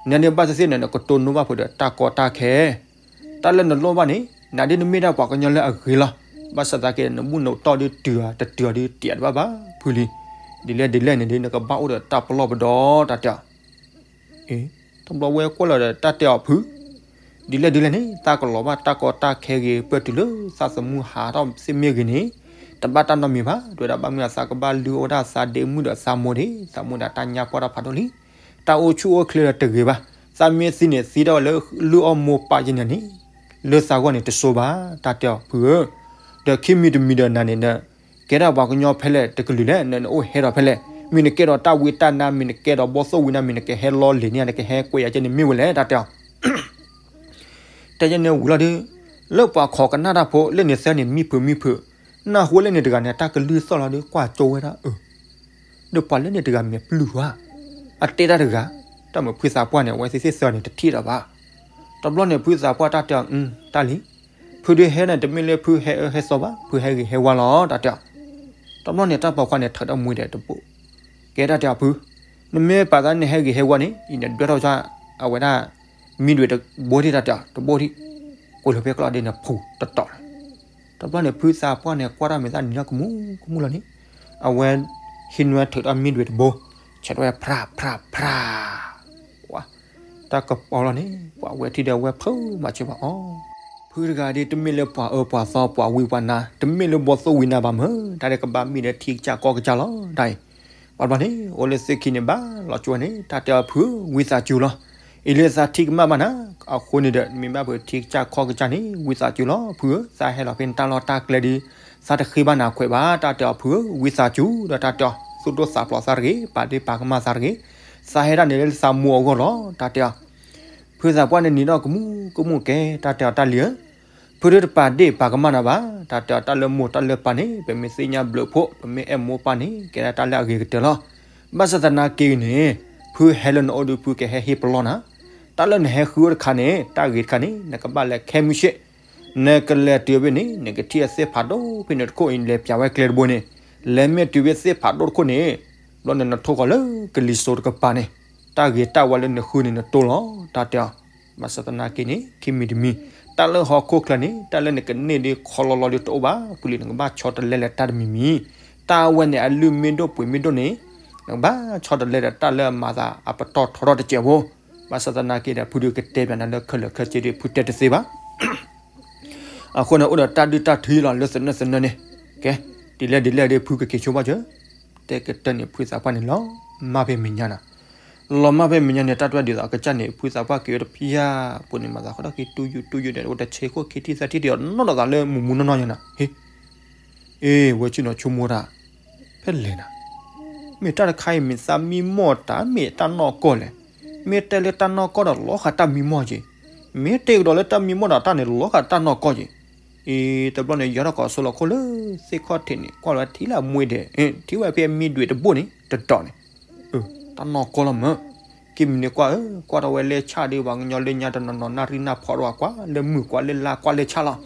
နန့ၣ်ဘၣ်သ့ၣ်သ့ၣ်န့ၣ် နကတိၢ်နီၣ်ဘၣ်ဖုဒီးတၢ်ကီတၢ်ခဲ တၢ်လၢနလိၣ်ဘၣ်န့ၣ် နဒ်နမ့ၢ်ဒၣ်ပှၤကညီလၢအဂ့ၤလီၤ. ဘၣ်ဆၣ်သနာ်က့ နဘူၣ်နတီၢ်ဒုးတုၤဧါ တတုၤဧါဒုး တယာ်တဘၣ်ဘၣ် ဖုလံၤ. ဒ်လဲၣ်ဒ်လဲၣ်န့ၣ်ဒုး နကဘၣ်အိၣ်ဒီးတၢ်ပလီၢ်ပဒီ တၢ်တဲအီၤ. အ့ တဘျီဝဲကွၢ်လီၤဒီးတၢ်တဲအီၤ ဖု ဒ်လဲၣ်ဒ်လဲၣ်န့ၣ် တၢ်ကလီၤဘၣ်တၢ်ကီတၢ်ခဲဂ့ၤ ပၢၢ်တုၤလၢသးသမူဟးထီၣ်စ့ၢ်မ့ၢ်ဂ့ၤန့ၣ် တဘၣ်တၢ်နီတမံၤဘၣ်. တဲဝဲဒၣ်ဘၣ်မနုၤအသးကဘၣ်လုၢ်အီၣ်ဝဲဒၣ်သးဒ့မုၣ်ဒီးသးမိၢ်ဒ့ၣ် သးမိၢ်ဒ့ၣ်တၢ်ညါပှၢ်ထီၣ်ဖးဒိၣ်လံ. တၢ်အိၣ်ဆူၣ်အိၣ်ချ့ဒီးတဂ့ၤဘၣ်. သးမ့ၢ်သံန့ၣ် သံထီၣ်ဝဲလၢလုၢ်အီၣ်မိၢ်ပၢ်ယဲန့ၣ်န့ၣ် လၢသးဂီၢ်န့ၣ်တစိဘၣ် တၢ်တဲအီၤဖုဧၢ. ဒီးခံမံၤတမံၤဒီးနၤန့ၣ် နကဲဒၣ်ပှၤကညီဖဲလဲၣ်တကလုာ်လဲၣ် နအိၣ်ဟဲဒီးဖဲလဲၣ် မ့ၢ်နကဲဒီးတၢ်ဝံတၢ်နါ မ့ၢ်နကဲဒီးဘီၣ်သိၣ်ဝံနါ မ့ၢ်နကဟဲလီလ့ၤန့ၢ် နကဟဲကွဲးယၤကဲန့ၣ်မ့ၢ်ဝဲလဲၣ် တၢ်တဲအီၤ. တဲယဲန့ၣ်ဝံၤလီၤဒီး လၢပှၤခိးကနၣ်တၢ်ဖိ လၢန့ၣ်သၢန့ၣ် မံဖုးမံဖုး နၢ်ဟူလၢန့ၣ်တဂၤန့ၣ် တၢ်ကလုၢ်သီၣ်လီၤဒီး ကွၢ်ကၠိဝဲဒၣ်အၢ ဒီးပှၤလၢန့ၣ်တဂၤမ့ၢ်ပျုၢ်ဧါ, အတဲတၢ်တဂၤ, တၢ်မ့ၢ်ဖုသးပှၢ်န့ၣ် အဝဲသ့ၣ်သ့ၣ်သၢန့ၣ် တထံၣ်တၢ်ဘၣ်. တဘျီန့ၣ် ဖုသးပှၢ်တၢ်တဲအီၤ တၢ်လံ, ဖုဒုးဟဲန့ၣ် တမ့ၢ်လၢဖုဟဲအၢဟဲသီဘၣ်, ဖုဟဲဂ့ၤဟဲဝါလီၤ တၢ်တဲအီၤ. တဘျီန့ၣ် တၢ်ပိာ်ခွါန့ၣ် ထုးထီၣ်မှံဒဲးတဘိ, ကဲတၢ်တဲအီၤဖု, နမ့ၢ်ပာ်သးနဟဲဂ့ၤဟဲဝါန့ၣ် အံၤန့ၣ်ဒွဲထီၣ်ဆၣ် အဝဲဒၣ် မံဒွံးတဘိဒံး တၢ်တဲအီၤ တဘိဒံး, ကွံာ်လီၤဖဲကျီၢ်ဒ့န့ၣ် ဖူးတတီၤလီၤ. တဘျီန့ၣ် ဖုသးပှၢ်န့ၣ် ကွၢ်တၢ်မ့ၢ်သးနံၤထီၣ်ကမူကမူလီၤန့ၣ်, အဝဲ ဟံးနွဲၣ်ထုးထီၣ်မံဒွံးတဘိ, ဆဲးထီၣ်ဝဲဖြးဖြးဖြး, တၢ်ကပီၤလီၤန့ၣ် ပှၤဝဲထံၣ်ဒီးဝဲဖုးမၤစၢၤဘၣ်အီၤ. ဖုတဂၤဒ်တမ့ၢ်လၢပှၤအၢပှၤသီပှၤဝံပှၤနါ တမ့ၢ်လၢဘီသိၣ်ဝံနါဘၣ်မၢ် တၢ်ဒဲးကဘၣ်မ့ၢ်ဒီးထံကစၢ်ကီၢ်ကစၢ်လီၤ တၢ်အံၤ. ပှၤဘျီန့ၣ် အိၣ်လၢသ့ၣ်ခံန့ၣ်ဘၣ်လီၤကၠိဝဲန့ၣ် တၢ်တဲအီၤဖုဧၢ ဝံသးစူၤလီၤ. အံၤလၢသးထံၣ်ကမၣ်ဘၣ်နၤ, အဃိန့ၣ်ဒီး မ့ၢ်ဘၣ်ဖုးထံကစၢ်ကီၢ်ကစၢ်န့ၣ် ဝံသးစူၤလီၤ ဖုဧၢ, သးဟဲလီၤဖဲနတၢ်လီၢ်တၢ်ကျဲဒီး သးတဃ့ဘၣ်နၤခွဲးဘၣ် တၢ်တဲအီၤဖုဧၢ ဝံသးစူၤ ဒီးတၢ်တဲအီၤ သူၣ်ဒိၣ်သးဖျိးသးတဂ့ၤ ပာ်ဒ့ၣ်ပာ်ကမၣ်သးတဂ့ၤ, သးဟဲဒၣ်န့ၣ်လၢသးမိၢ်အဂီၢ်လီၤ တၢ်တဲအီၤ. ဖုသးပှၢ်န့ၣ်နံၤထီၣ်ကမူကမူကဲ တၢ်တဲအီၤတၢ်လံၤဧၢ, ဖုဒုးတပာ်ဒ့ၣ်ပာ်ကမၣ်နၤဘၣ်, တၢ်တဲအီၤတၢ်လၢမိၢ်တၢ်လၢပၢ်န့ၣ် ပမ့ၢ်သ့ၣ်ညါဘျုးဖှိၣ် ပမ့ၢ်အဲၣ်မိၢ်ပၢ်န့ၣ် ကဲဒၣ်တၢ်လၢအဂ့ၤကတၢၢ်လီၤ. ဘၣ်ဆၣ်သနာ်က့န့ၣ် ဖုဟဲလၢနအိၣ်ဒီးဖုကဟဲဟ့ၣ်ပလီၢ်နၤ, တၢ်လၢနဟဲဃုအိၣ်တခါန့ၣ် တၢ်ဂ့ၤတခါန့ၣ် နကဘၣ်လဲၤခဲမုၢ်ဆ့ၣ်, နကလဲၤတုၤဖဲန့ၣ် နကထံၣ်အသ့ၣ်ဖးဒိၣ်ဖဲန့ၣ်တခိၣ်အံၤ လဲၤပၠးဝဲကျဲတဘိန့ၣ်, လဲၤမ့ၢ်တုၤဖဲသ့ၣ်ဖးဒိၣ်တခိၣ်န့ၣ် ဘျီန့ၣ်နထိၣ်ဃီၤလၢကလံၤစိးတကပၤန့ၣ်, တၢ်ဂ့ၤတၢ်ဝါလၢနဃုန့ၣ်နတိၢ်လီၤ တၢ်တဲအီၤ. ဘၣ်ဆၣ်သနာ်က့န့ၣ် ခံမံၤတမံၤ, တၢ်လၢဟီၣ်ခိၣ်ချၢန့ၣ် တၢ်လၢနကန့ၢ်ဒ်ခီလီလီၤဒီးတအိၣ်ဘၣ်, ပူၤလံနကဘၣ်ဆီတလဲလဲၤတၢ်တမံၤမံၤ, တၢ်ဝဲန့ၣ်အလုၢ်မ့ၢ်ဒိၣ်ပှ့ၤမ့ၢ်ဒိၣ်န့ၣ် နကဘၣ်ဆီတလဲဒီးတၢ်လၢအမၤသးအပတီၢ်ထီထီၣ်တစဲးဖိ, ဘၣ်ဆၣ်သနာ်က့ဒီး ဖုဒုးကတဲပၠးနၤလၢခဲလၢာ်ခဲဆ့ဒီး ဖုတဲတသ့ဘၣ် အဃိန့ၣ် အိၣ်ဒီးတၢ်ဒုၣ်တၢ်ထုလီၤလၢသနၢၣ်သနၢၣ်န့ၣ်, ကဲ, ဒ်လဲၣ်ဒ်လဲၣ်ဒီး ဖုကက့ၤဆိဘၣ်စၢၤ, တဲကတၢၢ်န့ၣ် ဖုသးပှၢ်န့ၣ် လီၤမၢ်ဖဲမဲာ်ညါနၤ, လီၤမၢ်ဖဲမဲာ်ညါန့ၣ် တၢ်တဝဲဒ်သိးအကစၢ်န့ၣ် ဖုသးပှၢ်က့ၤဝဲတဖျၢၣ်ပူၤန့ၣ် မၤသးဃီထီၣ်က့ၤတူၢ်ယူၤတူၢ်ယူၤဒီး အိၣ်တဆ့ခိၣ်ခံထံၣ်သၢထံၣ်ဒီး နီၢ်ဒီးသးလၢမူးမူးနီၢ်နီၢ်ညါနၤ, ဟ့ အ့ ဝဲဆ့ၣ်နီၤဆိကမိၣ်တၢ်, ဖဲလဲၣ်နၤ, မ့ၢ်တၢ်တခါအံၤမ့ၢ်သးမံမီၢ်တၢ် မ့ၢ်တၢ်နီၢ်ကီၢ်လဲၣ်, မ့ၢ်တဲလၢတၢ်နီၢ်ကီၢ်ဒီးလီၤဃာ်တၢ်မံမီၢ်က့ၤ, မ့ၢ်တဲကဒီးလၢတၢ်မံမီၢ်ဒီးတၢ်န့ၣ် လီၤဃာ်တၢ်နီၢ်ကီၢ်က့ၤ, အ့ တဘျီန့ၣ်ယီၤထီၣ်ကီးဆိလီၤခိၣ်လၢသ့ၣ်ခီၣ်ထံးန့ၣ် ကွၢ်လီၤထံလၢအမှ့ဒဲး, ထံဝဲဖဲမံဒွံးတဘိန့ၣ် တတီၤန့ၣ် တၢ်နီၢ်ကီၢ်လီၤမၢ်, က့ၤမံၤန့ၣ်ကွၢ်ဧၢ, ကွၢ်ထီၣ်ဝဲလၢဆၣ်ဒီး ပှၤကညီလၢညါတနီၤနီၤ နၣ်ရံၣ်နၢ်ဖီဒီးကွၢ်လၢမုၢ်ကွၢ်လၢလါကွၢ်လၢဆၣ်လီၤ,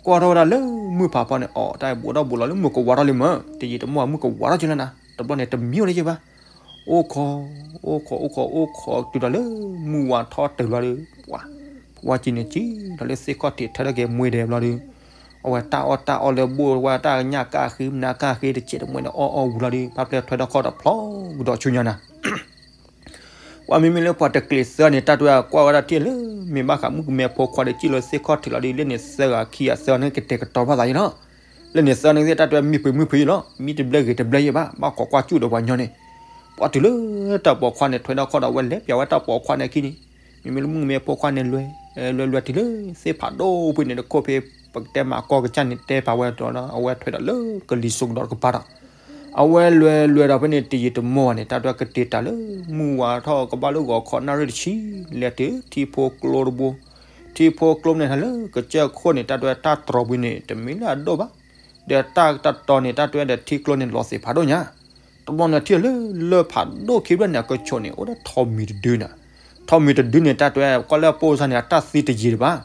ကွၢ်ထီၣ်ဝဲဒၣ်လၢမုၢ်ဖးဖီန့ၣ် အိၣ်တၢ်ဘိးထီၣ်ဘိးလီၤလၢမုၢ်ကဝါထီၣ်လံမၢ်, တယံာ်တမီၢ်မုၢ်ကဝါထီၣ်က့ၤလၢနၤ, တဘျီန့ၣ်တမံၤအိၣ်လၢက့ၤဘၣ်, အိၣ်ခိး, အိၣ်ခိး အိၣ်ခိး အိၣ်ခိးတုၤဒီးလၢမုၢ်ဝါထီၣ်တုၤလီၤဒီး, ပှၤ ပှၤကံန့ၣ်ကံလီၤလၢသ့ၣ်ခီၣ်ထံးထၢထီၣ်က့ၤမှ့ဒဲးဘျီဒီး, အဝဲတၢ်အီၣ်တၢ်အီလၢဘိၣ်ဝဲတၢ်ညၣ်ကၣ်ဃ့ မနုၤကၣ်ဃ့တစဲးတမှဲဒီးအီၣ်အီၣ်ဝံၤလီၤဒီး ဘၣ်ဖျဲၣ်ထွဲထီၣ်ခီၣ်ဒီးဖျီကဒီးဆူညါနၤ ပှၤမ့မ့ၢ်လၢပှၤတကျဲးစၢးန့ၣ် တၢ်တဝဲကွၢ်ဝဲဒၣ်ထံၣ်လၢ မ့ၢ်ဘၣ်ဃးမုၣ်ကမဲဖိခွါဒီး စံၣ်လီၤသ့ၣ်ခီၣ်ထံးလီၤဒီး လၢန့ၣ်သၢဂၤခံဂၤသၢဂၤန့ၣ် ကတဲာ်ကတီၤဘၣ်သးယံလီၤ. လၢန့ၣ်သၢဂၤန့ၣ် တၢ်တဝဲမံဖုးမံဖုးယံလီၤ. မံတဘျဲဂ့ၤတဘျဲယဲၢ်ဘၣ်, ဘၣ်ခိးကွၢ်စူၣ်ဒီးပှၤညီန့ၣ်, ပှၤတုၤလၢတၢ်ပိာ်ခွါန့ၣ် ထွဲထီၣ်ခီၣ်ဒီး အဝဲလဲၤပၠးဝဲတၢ်ပိာ်ခွါန့ၣ်အခံန့ၣ်, မ့မ့ၢ်လၢမုၣ်ကမဲဖိခွါန့ၣ် လွဲ လွဲလွဲတုၤလၢသ့ၣ်ဖးဒိၣ်ဖုန့ၣ်တခိၣ်ဖဲ ပကတဲမၤကီၢ်ကစၢ်န့ၣ် တဲပာ်ဝဲဒီး အဝဲထွဲဒီးလၢကလံၤစိးကဒီးတကပၤဒီး အဝဲလွဲလွဲဒီးဖဲန့ၣ် တယံာ်တမီၢ်ဘၣ်န့ၣ် တၢ်တဝဲကတ့ၤတၢ်လၢ မုၢ်ဝါထီၣ်ကဘၣ်လၢဂီၤခီနၣ်ရံၣ်တဆံ, လဲၤတုၤထံဖိကျိတဘိ, ထံဖိကျိန့ၣ် ဟဲလၢကစၢၢ်ခိၣ်န့ၣ် တၢ်တဝဲတၢ်တြီၤဘှံးန့ၣ် တမ့ၢ်လၢအဒိၣ်ဘၣ်, ဒီးတၢ်တတီၤန့ၣ် တၢ်တဝဲဒီးထံကျိန့ၣ် လီၤသ့ၣ်ဖးဒိၣ်ညါ, တဘျီန့ၣ်ထံၣ်လၢ လၢၢ်ဖးဒိၣ်ခံဖျၢၣ်န့ၣ် အကဆိးန့ၣ် အိၣ်ဒီးထိးမံၤတဒုနၤ, ထိးမံၤတဒုန့ၣ် တၢ်တဝဲကွၢ်လၢအပိၢ်စါန့ၣ် အတၢ်သံတယံာ်တဘၣ်,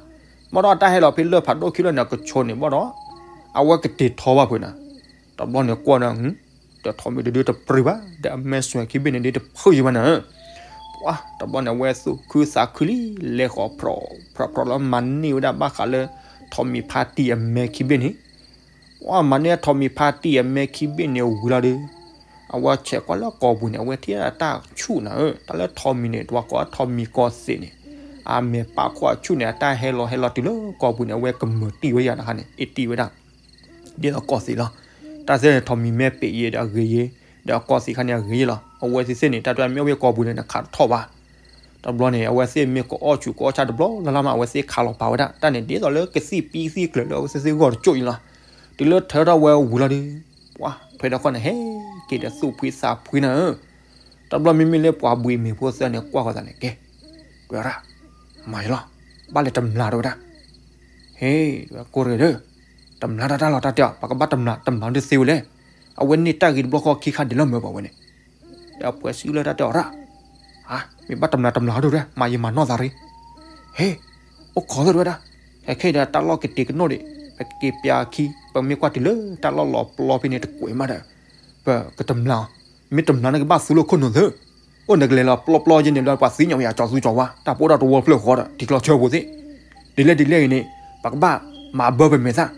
ဘၣ်ဒီးတၢ်ဟဲလီၤဖဲလၢၢ်ဖးဒိၣ်ခံဖျၢၣ်န့ၣ် အကဆိးန့ၣ် ဘၣ်ဒီး အဝဲကတ့ၤထီဘၣ်ဖုးနၤ, တဘျီန့ၣ်ကွၢ်ဒီး ဒီးထိးမံၤတဒုတပြံၤဘၣ်, ဒီးအမဲာ်စွဲၤခံဘ့ၣ်န့ၣ်ဒ်တဖုးယံၤဘၣ်နၤ, ပှၤ တဘျီန့ၣ် အဝဲသူၣ်ခုသးခုလံ, လဲၤဃီၤဖြီဖြီဖြီလီၤ မၤန့ၢ်ဝဲဒၣ်ဘၣ်ဃးလၢ ထိးမံၤဖါတံၢ်အမဲခံဘ့ၣ်န့ၣ်, ပှၤ မၤန့ၢ်ထိးမံၤဖါတံၢ်အမဲခံဘ့ၣ်န့ၣ်ဝံၤလီၤဒီး အဝဲဆဲးကွၢ်လၢကိာ်ပူၤန့ၣ် အဝဲထံၣ်ဒၣ်တၢ်ဆူၣ်နၤဧၢ, တၢ်လၢထိးမံၤန့ၣ် တဝဲကိးထိးမံၤကီၢ်သ့ၣ်န့ၣ်, အမဲာ်ပာ်ခိၣ်အဆူၣ်န့ၣ် အတၢ်ဟဲလီၤဟဲလီၤတုၤလၢကိာ်ပူၤန့ၣ် အဝဲကမၢၤတံၢ်ဝဲယၤတခါန့ၣ် အ့ၣ်တံၢ်ဝဲဒၣ် ဒ်သိးကိာ်သ့ၣ်လီၤ. တၢ်သ့ၣ်န့ၣ် ထိးမံၤမဲပ့းယဲဒီးအဂ့ၤယဲ, ဒီးအကိာ်သ့ၣ်ခါန့ၣ်အဂ့ၤယဲလီၤ. အဝဲသ့ၣ်သ့ၣ်န့ၣ် တၢ်တဝဲမ့ၢ်အိၣ်ဖဲကိာ်ပူၤန့ၣ် နခးတထီၣ်ဘၣ်. တဘျီန့ၣ် အဝဲသ့ၣ်မ့ၢ်ကအီၣ်ဆူၣ်ကအီၣ်ဆၣ်တဘျီလၢ်လၢ်မး အဝဲသ့ၣ်ခးလီၤပာ်ဝဲဒၣ်. တၢ်န့ၣ်ဒ်သိးလၢကသံၣ်ပံသံၣ်ကျၢၤလၢအဝဲသ့ၣ်သ့ၣ်ဂီၢ်တကၠိၣ်အံၤလီၤ. တုၤလၢထၢထီၣ်ဝဲဝံၤလီၤဒီး ပှၤထွဲဒီးခီၣ်န့ၣ် ဟဲက့ၤဒီးသူၣ်ဖှံသးဖှံနၤဧၢ. တဘျီမ့မ့ၢ်လၢပှၤဘှံးမ့ၤဖိသၢန့ၣ် ကွၢ်ဃီၤသးန့ၣ် ကဲ, ဝဲဒၣ်, မၤယလီၤ, ဘၣ်လဲၤတမျၢ်တဝဲဒၣ်. ဟ့ၣ်, ကိၢ်ရ့ၣ်ဒီး, တမျၢ်တၢ်တၢ်လီၤတၢ်တဲအီၤ ပကဘၣ်တမျၢ် တမျၢ်ဒုးသ့ဝဲလဲၣ်. အဝဲန့ၣ်တၢ်ဂ့ၤတဘျီဃီခံခါဒဲးလီၤမၢ်ပှၤဝဲန့ၣ်. ဒီးအဖှဲးစံးလၢတၢ်တဲအီၤရၣ်, မ့ၢ်ဘၣ်တမျၢ်တမျၢ်ဒိၣ်ဒၣ် မၤယံာ်မၤနီၢ်သးရ့. ဟ့, အိၣ်ခိးသၢတဝဲဒၣ်, ခဲခဲဒီးတၢ်လီၢ်ကတ့ၤကနီၣ်ဒံး, ပက့ၤပျးခံ, ပမ့ၢ်ကွၢ်တုၤလၢတၢ်လီၢ်လီၤပျီဖဲန့ၣ်တကွဲးမးဒီး, ပကတမျၢ်အီၤ, မ့ၢ်တမျၢ်န့ၣ်ကဘၣ်သူလၢခိၣ်နူာ်သၢ အိၣ်နကလဲၤလီၤပျီပျီယဲန့ၣ်လၢပှၤသ့ၣ်ညါဝဲယၤကၠီၤသူကၠီၤဝါ တၢ်ပအိၣ်ဒီးတဝီဖျၢၣ်ဃီဒီး ထံချီဆၢဖိသ့ၣ်, ဒ်လဲၣ်ဒ်လဲၣ်ဂ့ၤန့ၣ် ပကဘၣ်မၤဘၢပမဲာ်သၣ်,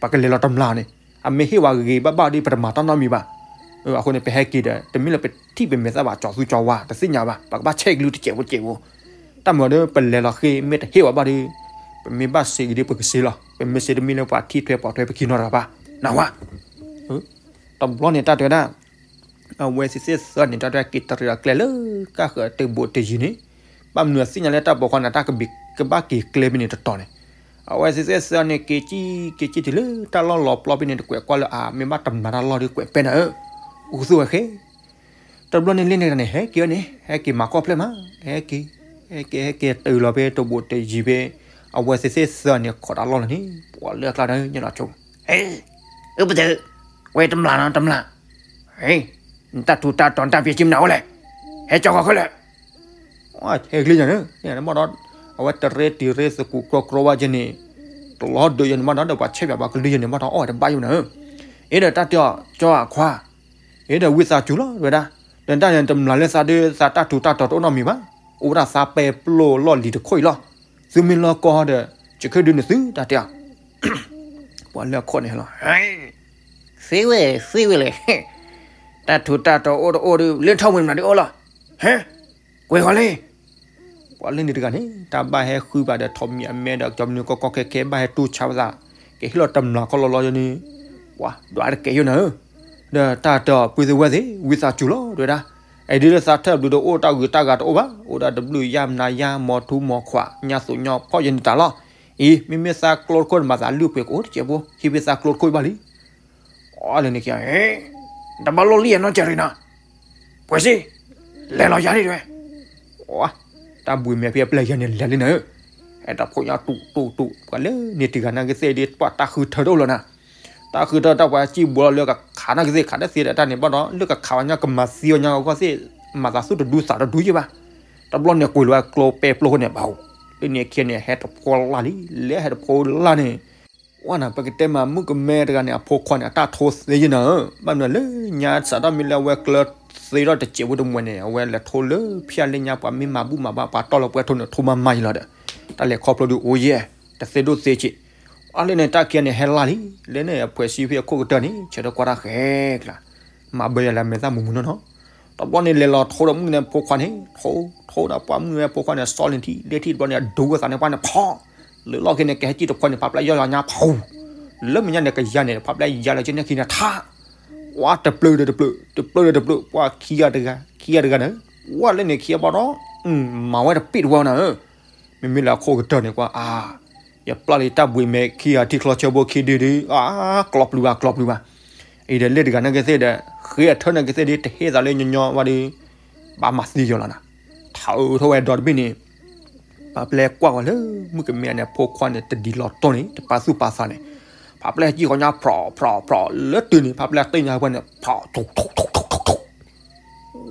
ပကလဲၤလီၤတမျၢ်န့ၣ်, အမ့ၢ်ဟ့ၣ်ဝဲဂ့ၤဂ့ၤဘၣ်ဘၣ်ဒီး ပတမၤတၢ်နီတမံၤဘၣ်. အဃိန့ၣ် ပဟဲက့ၤဒီး တမ့ၢ်လၢပထံၣ်ပမဲာ်သၣ်ဘၣ် ကၠီၤသူကၠီၤဝါ တသ့ၣ်ညါဘၣ် ပကဘၣ်ဆဲးကလုၢ်တစဲးဖိတစဲးဖိ, တၢ်မၤဒီးပလဲၤလီၤဃ့ မ့ၢ်တဟ့ၣ်ဝဲဘၣ်ဒီး ပမ့ၢ်ဘၣ်စ့းဂ့ၤဒီးပကစ့းလီၤ, ပမ့ၢ်စ့းတမ့ၢ်လၢပှၤထံၣ်ထွဲပိာ်ထွဲပခံနီတဂၤဘၣ်, နၢ်ဟူဧါ. တဘျီန့ၣ်တၢ်တဲဝဲဒၣ် အဝဲသ့ၣ်သ့ၣ်သၢန့ၣ် တၢ်တဲက့ၤတရံးလီၤကျဲလၢကၢ်ဃၢၤတဘိးတယံၤန့ၣ်, ဘၣ်မနုၤသ့ၣ်ညါလၢတၢ်ပိာ်ခွါန့ၣ် တၢ်ကဘၣ်က့ၤကျဲဖဲန့ၣ်တတီၤန့ၣ်, အဝဲသ့ၣ်သ့ၣ်သၢန့ၣ် က့ၤက့ၤက့ၤတုၤလၢတၢ်လီၢ်လီၤပျီဖဲန့ၣ် တကွဲးကွၢ်လၢအမ့ၢ်ဘၣ်တမျၢ်တၢ်လီၢ်ဒီးကွဲးပဲနၤဧၢ, အိၣ်ကသူဝဲဃဲ တဘျီန့ၣ်လ့န့ၣ်တဂၤန့ၣ် ဟဲက့ၤဝဲန့ၣ် ဟဲက့ၤမၤကီၢ်ဖျဲၣ်မး, ဟဲက့ၤ, ဟဲက့ၤ ဟဲက့ၤတုၤလီၤဖဲတဘိးတယံၤဖဲ, အဝဲသ့ၣ်သ့ၣ်သၢန့ၣ် ခိးတၢ်လီၢ်လီၤန့ၣ် ပှၤလၢအကျါဒီး ညၣ်လီၤဆိ, အ့, အၢပတၢၢ်, ဝဲတမျၢ်နီတမျၢ်, နတၢ်ထူးတၢ်တီၤနတၢ်ဖံးဆံမနုၤအိၣ်လဲၣ်, ဟဲကၠီဃီၤခဲလၢာ် ဟဲကလံၤညါန့ၣ် န့ၣ်မ့ၢ်ဒီး အဝဲတရ့တံၤရ့သကူးကြီကြီဝဲက့ၤန့ၣ်, တလီၤဒုးယဲန့ၣ်မ့ၢ်ဒီး ဒီးပှၤဆဲးပၠးပှၤကလုၢ်ယဲန့ၣ်မ့ၢ်ဒီး အီၣ်ဝဲတဘၣ်ယဲနၤဧၢ, အ့ဒီးတၢ်တဲအီၤ ကၠီအခွါ, အ့ဒီးဝံသးစူၤလီၤ တဝဲဒၣ်, ဒီးတၢ်န့ၣ်တမျၢ်လၢသးဒီးသးတၢ်ထူးတၢ်တီၤတအိၣ်နီတမံၤဘၣ်, အိၣ်ဝဲဒၣ်သးပဲပျိၢ်လီၢ်လံၤတခိၣ်အံၤလီၤ, သုမ့ၢ်လီၤကီၢ်ဒီး ယကဒုးနသုတၢ်တဲအီၤ ပှၤလၢအခိၣ်န့ၣ်လီၤ, သ့ဝဲသ့ဝဲလဲၣ်, တၢ်ထူးတၢ်တီၤအိၣ်တအိၣ်ဒီး လၢထီၣ်ဝဲမနုၤဒ်အိၣ်လီၤ, ဟဲ, ကွဲးဃီၤလံ, ပှၤလၢန့ၣ်တဂၤန့ၣ် တၢ်ဘၣ်ဟဲဃုဘၣ်ဒီးထိးမံၤအမဲဒီး ကၠီမနုၤကီကီခဲခဲ ဘၣ်ဟဲတူၢ်ဆါဝဲသး, ကဟ့ၣ်လီၤတမျၢ်ခီလီၤလီၤယဲန့ၣ်, ပှၤဒွးတကဲယဲနၤဧၢ, ဒီးတၢ်တဲအီၤပုၢ်သ့ၣ်ဝဲၢ်သ့ၣ် ဝံသးစူၤလီၤ တဝဲဒၣ်, အဒ်လၢသးထၢၣ်ဘျုးဒီးအိၣ်တၢ်ဂုၤတၢ်ဂၤတအိၣ်ဘၣ်, အိၣ်ဒၣ်တဘျုးယါမနၤယါ မီၤထူမီၤခွး ညါသူၣ်ညါဖီၣ်ယဲန့ၣ်တၢ်လီၤ, အံၤ မ့မ့ၢ်သးကျိတခိၣ်န့ၣ် မၤသးလုၢ်ပှ့ၤကအိၣ်တစဲးဖိ ဟံးဖဲသးကျိတခိၣ်အံၤဘၣ်လံ အီၤလၢန့ၣ်ခံဂၤ, တဘၣ်လိၣ်လံယနီၢ်ကၢၤရံၤနီၤ, ပှဲၤစ့, လဲၤလီၤယၤဒ်တဝဲ, တၢ်ဘှံးမဲာ်ဖဲအပျဲၢ်ယၤန့ၣ် လဲၤလံနၤဧၢ, ဟဲတဖိညါတူၢ်တူၢ်တူၢ် ပှၤလၢန့ၣ်တဂၤနာ်က့သ့ၣ်ဒ် ပှၤတၢ်ဃုထၢတအိၣ်လၢၤနၤ, တၢ်ဃုထၢတၢ်ပှၤစံၣ်ဘိလီၤလၢကခးနာ်က့သ့ၣ် ခးတသ့ဒီးတၢ်န့ၣ်ဘၣ်ဒီး လၢကခးဝဲညါကမၤသံဝဲညါအဂီၢ်သ့ၣ်, မၤသးသူၣ်တဒူသးတဒူယဲဘၣ်, တဘျီန့ၣ်ကွံာ်လီၤဝဲကျိပဲပျိခိၣ်န့ၣ် ဘၣ်, လၢန့ၣ်ခံဂၤန့ၣ် ဟဲတဖိလၢ်လံ, လဲၤဟဲတဖိလၢ်န့ၣ် ဝဲနၤ ပကတဲမး မုၣ်ကမဲတဂၤန့ၣ် အဖိခွါန့ၣ် အတၢ်ထိသ့ယဲနၤဧၢ, ဘၣ်မနုၤလၢညါစးထီၣ်မ့ၢ်လၢ အဝဲကျၢၤသ့ထီၣ်တစဲးဖိတမှဲၤန့ၣ် အဝဲလဲၤထိလၢဖၠၣ်လၢညါ ပှၤမ့ၢ်မၤဘူၣ်မၤဘါ ပှၤတီၢ်လီၤပှဲၤထိန့ၣ် ထိမးမးယံၤလီၤဒီး တၢ်လဲၤခီဖျိဒုးအိၣ်ယဲၢ်, တသ့ဒိၣ်သ့ဆံး, အီၤလၢန့ၣ် တၢ်ခံဂၤန့ၣ်ဟဲလၢ်လံ, လၢန့ၣ် အဖှဲးစံဖဲအခိၣ်ကတၢၢ်န့ၣ် ဆၢထၢၣ်ကွၢ်တၢ်ဃဲကျါ, မၤဘၢယၤလၢမဲာ်သၣ်မုာ်မုာ်နီၢ်နီၢ်, တဘျီန့ၣ်လဲၤလီၤထိဒီးမုၣ်ကမဲဖိခွါန့ၣ် ထိ, ထိဒီးပှၤမုၣ်ကမဲဖိခွါန့ၣ် စီလ့ၤထံ, လ့ၤထံတဘျီန့ၣ် အဒိဝဲသးန့ၣ် ပှၤန့ၣ်ဖီၣ်, လၢလီၢ်ခံန့ၣ် ကဟဲစံၣ်တခွီန့ၣ် ဖးပျဲယီၢ်ယီၢ်ညါဖီၣ်, လၢမဲာ်ညါန့ၣ် ကယၤန့ၣ် ဖးပျဲယၤလၢကန့ၣ်ခံန့ၣ်ထါ, ပှၤတပျၢၤဒီးတပျၢၤ, တပျၢၤဒီးတပျၢၤ, ပှၤခံဂၤတဂၤ, ခံဂၤတဂၤန့ၣ်, ဝဲလၢန့ၣ်ခံဂၤဘၣ်ဒီး, မၤဝဲတပ့ၢ်တဝဲနၤဧၢ, မ့မ့ၢ်လၢအခိၣ်ကတၢၢ်န့ၣ်ကွၢ်, အါ, ယပျၢ်လံတၢ်ဘှံးမဲာ်ခံဂၤထံချီဆၢဖိခံဒုဒု, အါ, ကျီပျုၤဘၣ်ကျီပျုၤဘၣ်, အံၤဒီးလ့ၣ်တဂၤနာ်က့သ့ၣ်ဒီး ဃ့အထၢၣ်နာ်က့သ့ၣ်ဒီး တဟ့ၣ်သးလၢညီညီဘၣ်ဒီး, ဘၣ်မၤသံယီၤလီၤနၤ, ထးအၢထီၣ်ဝဲဒီတဘ့ၣ်န့ၣ် ဖးပျဲကွၢ်ဃီၤလၢ မုၣ်ကမဲန့ၣ် ဖိခွါန့ၣ် တဒ်လီၤတီၢ်န့ၣ် တပာ်သူၣ်ပာ်သးန့ၣ်, ဖးပျဲစံၣ်ဃီၤညါ ဖြီၣ်ဖြီၣ်ဖြီၣ် လၢတုၤန့ၣ် ဖးပျဲတ့ၢ်ညါပှဲၤန့ၣ် ဖီၣ်ထူၣ်ထူၣ်ထူၣ်ထူၣ်ထူၣ်,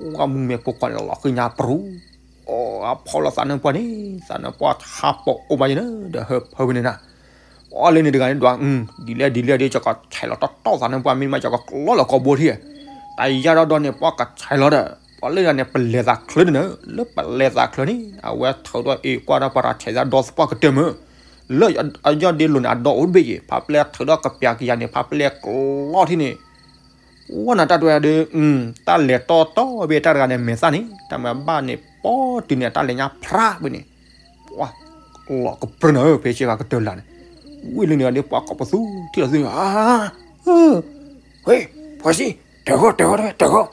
မုၣ်ကမဲဖိခွါန့ၣ် လီၤဃံၤညါပရူၤ, အဖီၣ်လီၤသးနၢ်ပှၢ်န့ၣ် သးနၢ်ပှၢ်ဟးပိာ်အိၣ်ဘၣ်ယဲၢ်န့ၣ် ဒီးဟၢဖၢဝဲန့ၣ်နၤ, အီၤလၢန့ၣ်တဂၤန့ၣ်ဒွး, ဒ်လဲၣ်ဒ်လဲၣ်ဒီး ယကဆဲးလီၤတီတီသးနၢ်ပှၢ် မ့ၢ်မး ယကကျီလီၤကီဘိထံၣ်, တၢ်ယါဒီးဒီးန့ၣ် ပှၤကဆဲးလီၤဒီး ပှၤလၢတဂၤန့ၣ် ပလဲၤသးချၢန့ၣ်, လၢပလဲၤသးချၢန့ၣ် အဝဲထုးဒီးအ့ၣ်ကွၢ်ဒီးပှၤတၢ်ဆဲးသးဒီသပှၢ်ကတၢၢ်မး, လၢအယီၢ်ဒ့လိာ်န့ၣ် အဒီအိၣ်တဘ့ၣ်ယဲၢ် ဖးပျဲထုးဒီးကပျးကယၤန့ၣ် ဖးပျဲကျီထံၣ်န့ၣ်, ဝဲနၤတၢ်တဲဝဲဒၣ်ဒီး, တၢ်လဲၤတီတီဘၣ်တၢ်တဂၤန့ၣ် မဲာ်သၣ်န့ၣ် တၢ်မၤဘၣ်န့ၣ် ပီတုၤန့ၣ် တၢ်လဲၤညါဖြးဘၣ်န့ၣ်, ပှၤလီၤကပြၢနၤဧၢ ဖဲဆ့ကၤကတၢၢ်လၢ်န့ၣ်, ဝံၤလၢန့ၣ်ဒီး ပှၤကိးပသူထံၣ်လီၤသု, ဧ, ဝ့ၢ်, ဖှီၣ်စံ, တၢၢ်ဃီ တၢၢ်ဃီ တၢၢ်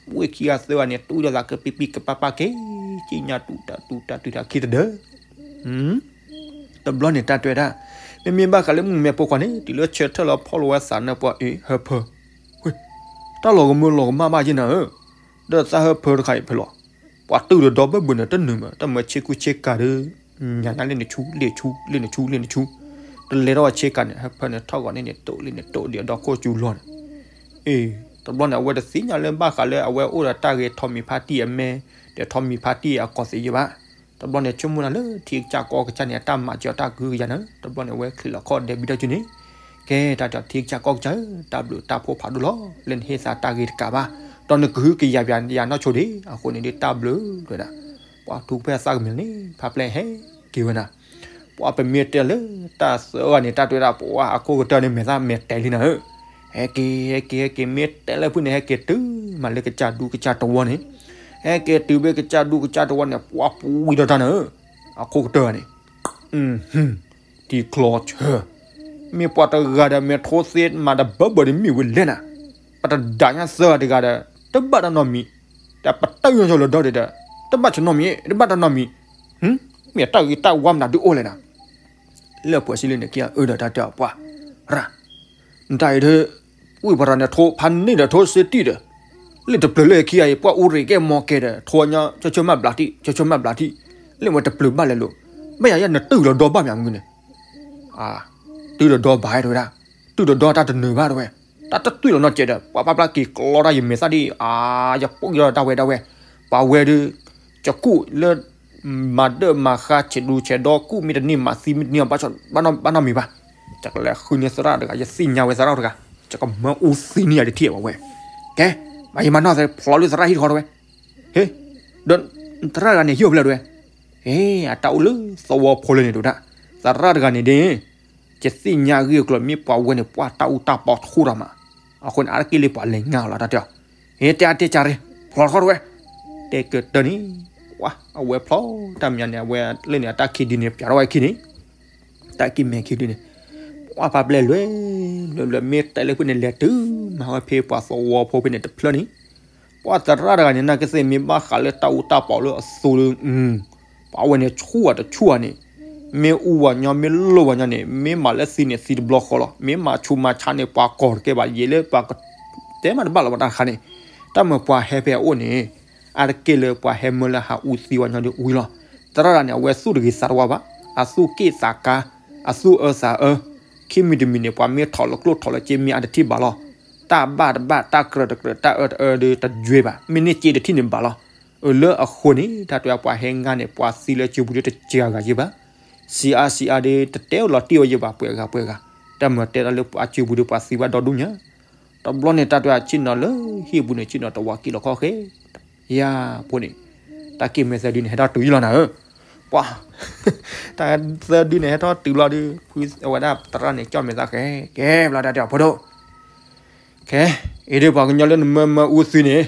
ဃီ, ဝ့ၢ်ခံဂၤသၢဂၤန့ၣ် တူၢ်လိာ်သးကပံပံကပၢ်ပၢ်က့ၤ, ကံၣ်ညါတူၢ်တၢ်တူၢ်တၢ်တုၤတၢ်ခံတဒၢ, တဘျီန့ၣ်တၢ်တဲဝဲဒၣ်, မ့မ့ၢ်ဘၣ်ဃးလၢမုၣ်မဲဖိခွါန့ၣ် တုၤလၢဆၢထၢၣ်လီၤဖီၣ်လီၤဝဲသးနၢ်ပှၢ်အ့ၣ်ဟၢဖၢ, ဝ့ၢ်, တၢ်လီၤကမၢလီၤကမၣ်ဘၣ်ယဲၢ်နၤဧၢ, ဒီးသးဟၢဖၢတခါအံၤဖဲလီၤ, ပှၤတုၢ်ဒီးဒီဘၢဘၢန့ၣ် တနုာ်မး တၢ်မၢဆ့ကူဆ့ကၤဒီး, ညါညါလ့ၣ်နဆူ လ့ၣ်ဆူ လ့ၣ်နဆူ လ့ၣ်နဆူ, တလဲၤထီၣ်ဝဲဆ့ကၤန့ၣ် ဟဲဖၢန့ၣ်ထီၣ်ဂီၤန့ၣ်န့ၣ် တိၣ်လံန့ၣ် တိၣ်ဒံးအဒီခိၣ်စူၤလီၤန့ၣ်. အ့ တဘျီန့ၣ် အဝဲတသ့ၣ်ညါလၢဘၣ်ဃးလၢအဝဲအိၣ်ဒီးတၢ်ဂ့ၤထီမံၤဖါတံၢ်အမဲ, ဒီးထီမံၤဖါတံၢ်အကီၢ်သ့ၣ်ယဲဘၣ်. တဘျီန့ၣ် ဆိကမိၣ်နၤလၢထံကစၢ်ကီၢ်ကစၢ်န့ၣ် အတၢ်မၤစၢၤအတၢ်ကဟုကယာ်န့ၣ်, တဘျီန့ၣ် အဝဲချံးလီၤခီၣ်ဒဲးဘံထီၣ်ကၠူန့ၣ်, ကဲ တၢ်တဲအီၤ ထံကစၢ်ကီၢ်ကစၢ်ဧၢ, တၢ်ဘျုးတၢ်ဖှိၣ်ဖးဒိၣ်လီၤ လၢနဟ့ၣ်သးတၢ်ဂ့ၤတကးဘၣ်, ဒီးနကဟုကယာ်ပယၤနီၢ်ဆိဒံး, အဃိန့ၣ်ဒုးတၢ်ဘျုးတဲဝဲဒၣ်. ပှၤထူကဖၣ်သးကမံၤလီၤန့ၣ် ဖါပျဲၢ်ဟဲက့ၤဝဲနၤ. ပှၤပမ့ၢ်တဲလၢတၢ်သၢအဂၤန့ၣ် တၢ်တဲဝဲဒၣ် ပှၤအခိၣ်ကတၢၢ်န့ၣ် မဲာ်သၣ်မဲာ်တဲာ်လံနၤဧၢ. ဟဲက့ၤ ဟဲက့ၤ ဟဲက့ၤ မ့ၢ်တဲလၢဖုၣ်န့ၣ် ဟဲက့ၤတုၤမးလၢကစၢ်ဒူကစၢ်တဝီန့ၣ်, ဟဲက့ၤတုၤဖဲကစၢ်ဒူကစၢ်တဝီန့ၣ် ပှၤပူၤဝံၤဒီးတၢ်နၤဧၢ. အခိၣ်ကတၢၢ်န့ၣ် ထံချီဆၢ, မ့ၢ်ပှၤတဂၤဒီး မ့ၢ်ထိသ့မးဒီးဘၢဘၢဒီးမ့ၢ်ဝဲလဲၣ်နၤ, ပတဒၣ်ညါသၢဂၤတဂၤဒီး တဘၣ်တၢ်နီတမံၤ, ဒီးပတၢ်အၢၣ်လီၤဒီးဒီး တဘၣ်တၢ်နီတမံၤ တဘၣ်တၢ်နီတမံၤ, မ့ၢ်တၢ်ဂ့ၤတၢ်ဝါမနုၤဒုးအိၣ်လဲၣ်နၤ. လၢပှဲၤစံလၢန့ၣ် ခံဂၤအၢဒီးတၢ်တဲအီၤ ပှၤရၣ်, နတၢ်အံၤဒီး ဝံၢ်ပရၢန့ၣ် ထိဖးန့ၢ်ဒီးထိစ့တံၢ်ဒီး, လၢတပျၢၤလၢခံဂၤအံၤ ပှၤအူရ့ၣ်ကဲမီၤကဲဒီး ထိညီ ဆၢဆၢမးဘျးထံၣ် ဆၢဆၢမးဘျးထံၣ်, လၢမ့ၢ်တပျၢၤဘၣ်လဲၣ်လိၤ, ဘၣ်ယၤယဲနတုၢ်လီၤဒီဘၣ်မးမနုၤန့ၣ် တုၢ်ဒီးဒီဘၣ်တဲဝဲဒၣ်, တုၢ်ဒီးဒီတၢ်တနၢၤဘၣ်တဲဝဲ, တၢ်တသွံၣ်လီၤနီတစဲးဒီး ပှၤဖါပျၢ်က့ၤကျီတၢ်ယမဲာ်သၣ်ဒံး, အါ ယပိာ်က့ၤဒီးတၢ်ဝဲဒၣ်ဝဲ, ပှၤဝဲဒုး ကကူၣ်လၢ မၤဒၢၣ်မၤဃါဆဲးဒူဆဲးဒီကူၣ် မ့ၢ်တန့ၢ်မၤသံ မ့ၢ်တန့ၢ်ဘၣ် ဘၣ်နီတမံၤဘၣ်, ယကလဲၤဃုန့ၢ်သရၣ်တဂၤ ယသ့ၣ်ညါဝဲသရၣ်တဂၤ, ယကမၢအူသံန့ၢ်ယၤတထံၣ်ဘၣ်ဝဲ, ကဲ မၤယမၤနီၢ်သဲဖျိးလၢသရၣ်ဟံၣ်တခီတဲဝဲ, ဟ့ ဒီးသရၣ်တဂၤန့ၣ် ဟ့ၣ်အိၣ်ဖျဲၣ်တဲဝဲ, ဟ့ အတၢ်အိၣ်လၢသဝီဖိလၢန့ၣ်တဲဝဲဒၣ်, သရၣ်တဂၤန့ၣ်ဒ် ယသ့ၣ်ညါအဂ့ၢ်အကျိၤ မ့ၢ်ပှၤဝဲန့ၣ် ပှၤတၢ်အူတၢ်ပီထူၣ်ဒီးမး, အဃိန့ၣ် အါတက့ၢ်လၢပှၤလဲၤငါလီၤတၢ်တဲအီၤ, ဟ့ တဲအါတဲကၢ်ရ့ ဖျိးတခီတဲဝဲ, တဲကတၢၢ်န့ၣ်, ပှၤအဝဲဖျိးတၢ်မညါန့ၣ် အဝဲလၢန့ၣ် အတၢ်ခံဒုန့ၣ် ပၠးထီၣ်ဝဲခံန့ၣ်, တၢ်ခံမဲာ်ခံဒုန့ၣ်, ပှၤဖါပျဲၢ်လွဲ လွဲလွဲ မ့ၢ်တဲလၢဖုၣ်န့ၣ် လဲၤတုၤမၤဝဲဖဲပှၤသဝီဖိဖဲန့ၣ်တဖျၢၣ်န့ၣ်, ပှၤသရၣ်တဂၤန့ၣ် နာ်ကသ့ၣ်မ့ၢ်ဘၣ်ဃးလၢတၢ်အူတၢ်ပီလၢအသိလၢ ပှၤဝဲန့ၣ်ဆူၣ်အတဆူၣ်ဧါန့ၣ်, မ့ၢ်အူဝဲညီ မ့ၢ်လိၣ်ဝဲညီန့ၣ် မ့ၢ်မၤလၢသံန့ၣ် သံတဘျီဃီလီၤ, မ့ၢ်မၤဆူးမၤဆါန့ၣ် ပှၤကီၢ်တကဲဘၣ် ယဲလၢပှၤက တဲမးတဘၣ်လီၤဘၣ်တၢ်တခါန့ၣ်, တၢ်မၤပှၤဟဲဖဲအအိၣ်န့ၣ်, အါတက့ၢ်လၢပှၤဟဲမၢလၢဟးအူသံဝဲညီဒီးဝံၤလီၤ, သရၣ်တဂၤန့ၣ် အဝဲသူၣ်တဂ့ၤသးတဝါဘၣ်, အသူၣ်က့ၣ်သးကါ, အသူၣ်အၢသးအၢ, ခံမံၤတမံၤန့ၣ် ပှၤမ့ၢ်ထီၣ်လၢကျိၣ်ထီၣ်လၢစ့မ့ၢ်အတထံၣ်ဘၣ်လီၤ, တၢ်ဘၣ်တဘၣ် တၢ်ကြၢးတကြၢး တၢ်အၢတအၢဒီးတယွဲဘၣ် မ့ၢ်န့ၢ်စ့တထံၣ်န့ၣ်ဘၣ်လီၤ, အၢလၢအဃိန့ၣ် တၢ်တဲပှၤဟဲငါန့ၣ် ပှၤသံလၢစုပူၤဒီးတစှၤဂၤယဲဘၣ်, စံးအါစံးအါဒီး တတဲလီၤတံၢ်ဝဲယဲဘၣ် ပှဲၤဂၤပှဲၤဂၤ, တၢ်မၤတဲဒၣ်လၢပှၤစုပူၤဒီးပှၤသံဘၣ်ဒီဒူၣ်ညါ, တဘျီန့ၣ် တၢ်တဲဆ့ၣ်နီၤလၢဟံၣ်ပူၤန့ၣ် ဆ့ၣ်နီၤတဝါက့ၤလီၤခီၣ်ဃဲ, ယၤဖိန့ၣ်, တၢ်က့ၢ်မဲာ်သၢဒုန့ၣ် ဟဲထီၣ်တုၤယလီၤနၤဧၢ, ပှၤ တၢ်သၢဒုန့ၣ် ဟဲထီၣ်တုၤလီၤဒီး ဖုအဝဲဒၣ်သရၣ်န့ၣ် ကၠီၣ်မဲာ်သၣ်ဃဲ ကဲဘျီတၢ်တဲအီၤဖိဒိၣ်, ခဲအံၤဒ်ပှၤကညီလၢနမၢမၢအူသံန့ၣ်,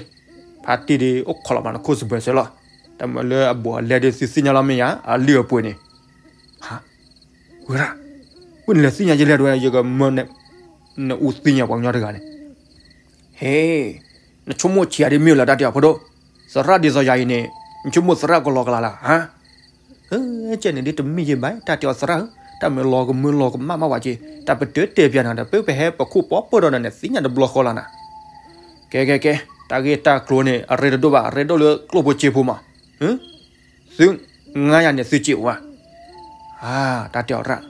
ဖါတံၢ်ဒီးအိၣ်ခိးလီၤမးနခိၣ်စဘၢၣ်စၢၤလီၤ, တၢ်မၤလၢအဘူးအလဲဒီးသုသ့ၣ်ညါလီၤမ့ၢ်ယၤ အလုၢ်အပှ့ၤန့ၣ်, ဟါ, ဝဲဒၣ်, ဝဲနလဲၤသ့ၣ်ညါယလဲၣ်တဲဝဲ ယကမၢ နအူသံညါပှၤကညီတဂၤန့ၣ်, ဟဲ, နဆိကမိၣ်ဆံးအါဒ်မ့ၢ်လၢတၢ်တဲအီၤဖိဒိၣ်, သရၣ်ဒ်သိးယၤအံၤန့ၣ်, နဆိကမိၣ်သရၣ်ကလီကလီလၢ်ဧါ ကဲန့ၣ်ဒ်တမ့ၢ်ယဲဘၣ် တၢ်တဲအီၤသရၣ်ဧၢ, တၢ်မ့ၢ်လီၤကမၢလီၤကမၣ်မးဝဲက့, တၢ်ပတုာ်တဲပျးနၤဒီး ပပဟဲပခိၣ်ပီပၢၢ်ဒီးနၤန့ၣ် သ့ၣ်ညါတဘျီဃီလၢ်နၤ, ကဲကဲကဲ, တၢ်ဂ့ၢ်တၢ်ကျိၤန့ၣ် အရ့တဒိၣ်ဘၣ် အရ့ဒိၣ်လၢကျိၣ်ဖိစ့ဖိမး, သု, ငါယၤန့ၣ်သုစ့အိၣ်ဧါ, တၢ်တဲအီၤရၣ်,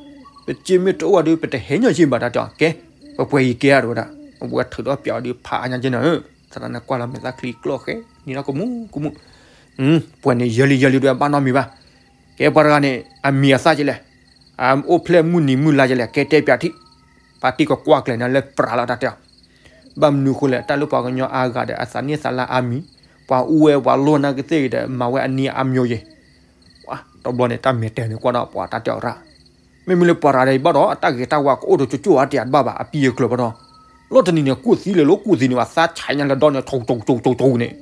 ပစ့မ့ၢ်တအိၣ်ဝဲဒီး ပတဟဲညီစ့ဘၣ် တၢ်တဲအီၤ ကဲ, ပပှဲၤယံၤကဲဧါတဲဝဲဒၣ်, အဝဲထုးဒီးပျးအီၤဒီးဖးအါညါကဲနၤဧၢ, သရၣ်န့ၣ်ကွၢ်လီၤမဲာ်သၣ်ချံကျိၣ်ဃဲ, နံၤလီၤကမူကမူ, ပှဲၤန့ၣ်ယၢလံယၢလံဒီးအဘၣ်နီတမံၤဘၣ်, ကဲပှၤတဂၤန့ၣ် အမံၤအသၣ်ကလဲၣ်, အအိၣ်ဖျဲၣ်မုၢ်နံၤမုၢ်လါကလဲၣ် ကဲတဲပျးထံၣ်, ပာ်တံၢ်ကကွၢ်ကျဲၤနၤလၢပြးလီၤတၢ်တဲအီၤ ဘၣ်မနုၤဃိလဲၣ် တၢ်လၢပှၤကညီအါဂၤဒီး အသးနံၣ်သးလၢအါမံၤ, ပှၤအူဝဲပှၤလိၣ်နာ်ကသ့ၣ်ဂ့ၤဒီး မၤဝဲအနံၤအါမံၤယဲၢ်, တဘျီန့ၣ် တၢ်မဲာ်တဲာ်န့ၣ်ကွၢ်ဒီးပှၤတၢ်တဲအီၤရၣ်, မ့မ့ၢ်လၢပှၤရၤဒီးဘၣ်ဒီး အတၢ်ဂ့ၤတၢ်ဝါကအိၣ်ဒီးကၠိကၠိအါတ့ၢ်အတဘၣ်ဘၣ် အပံၤအကျၢၤဘၣ်ဒီး, လီၢ်တနံၤန့ၣ် ကူၣ်သံလၢၤလီၤ ကူၣ်သံန့ၣ် ပှၤသးဆဲးညါလၢဒီန့ၣ် ထူးထူးထူးထူးန့ၣ်,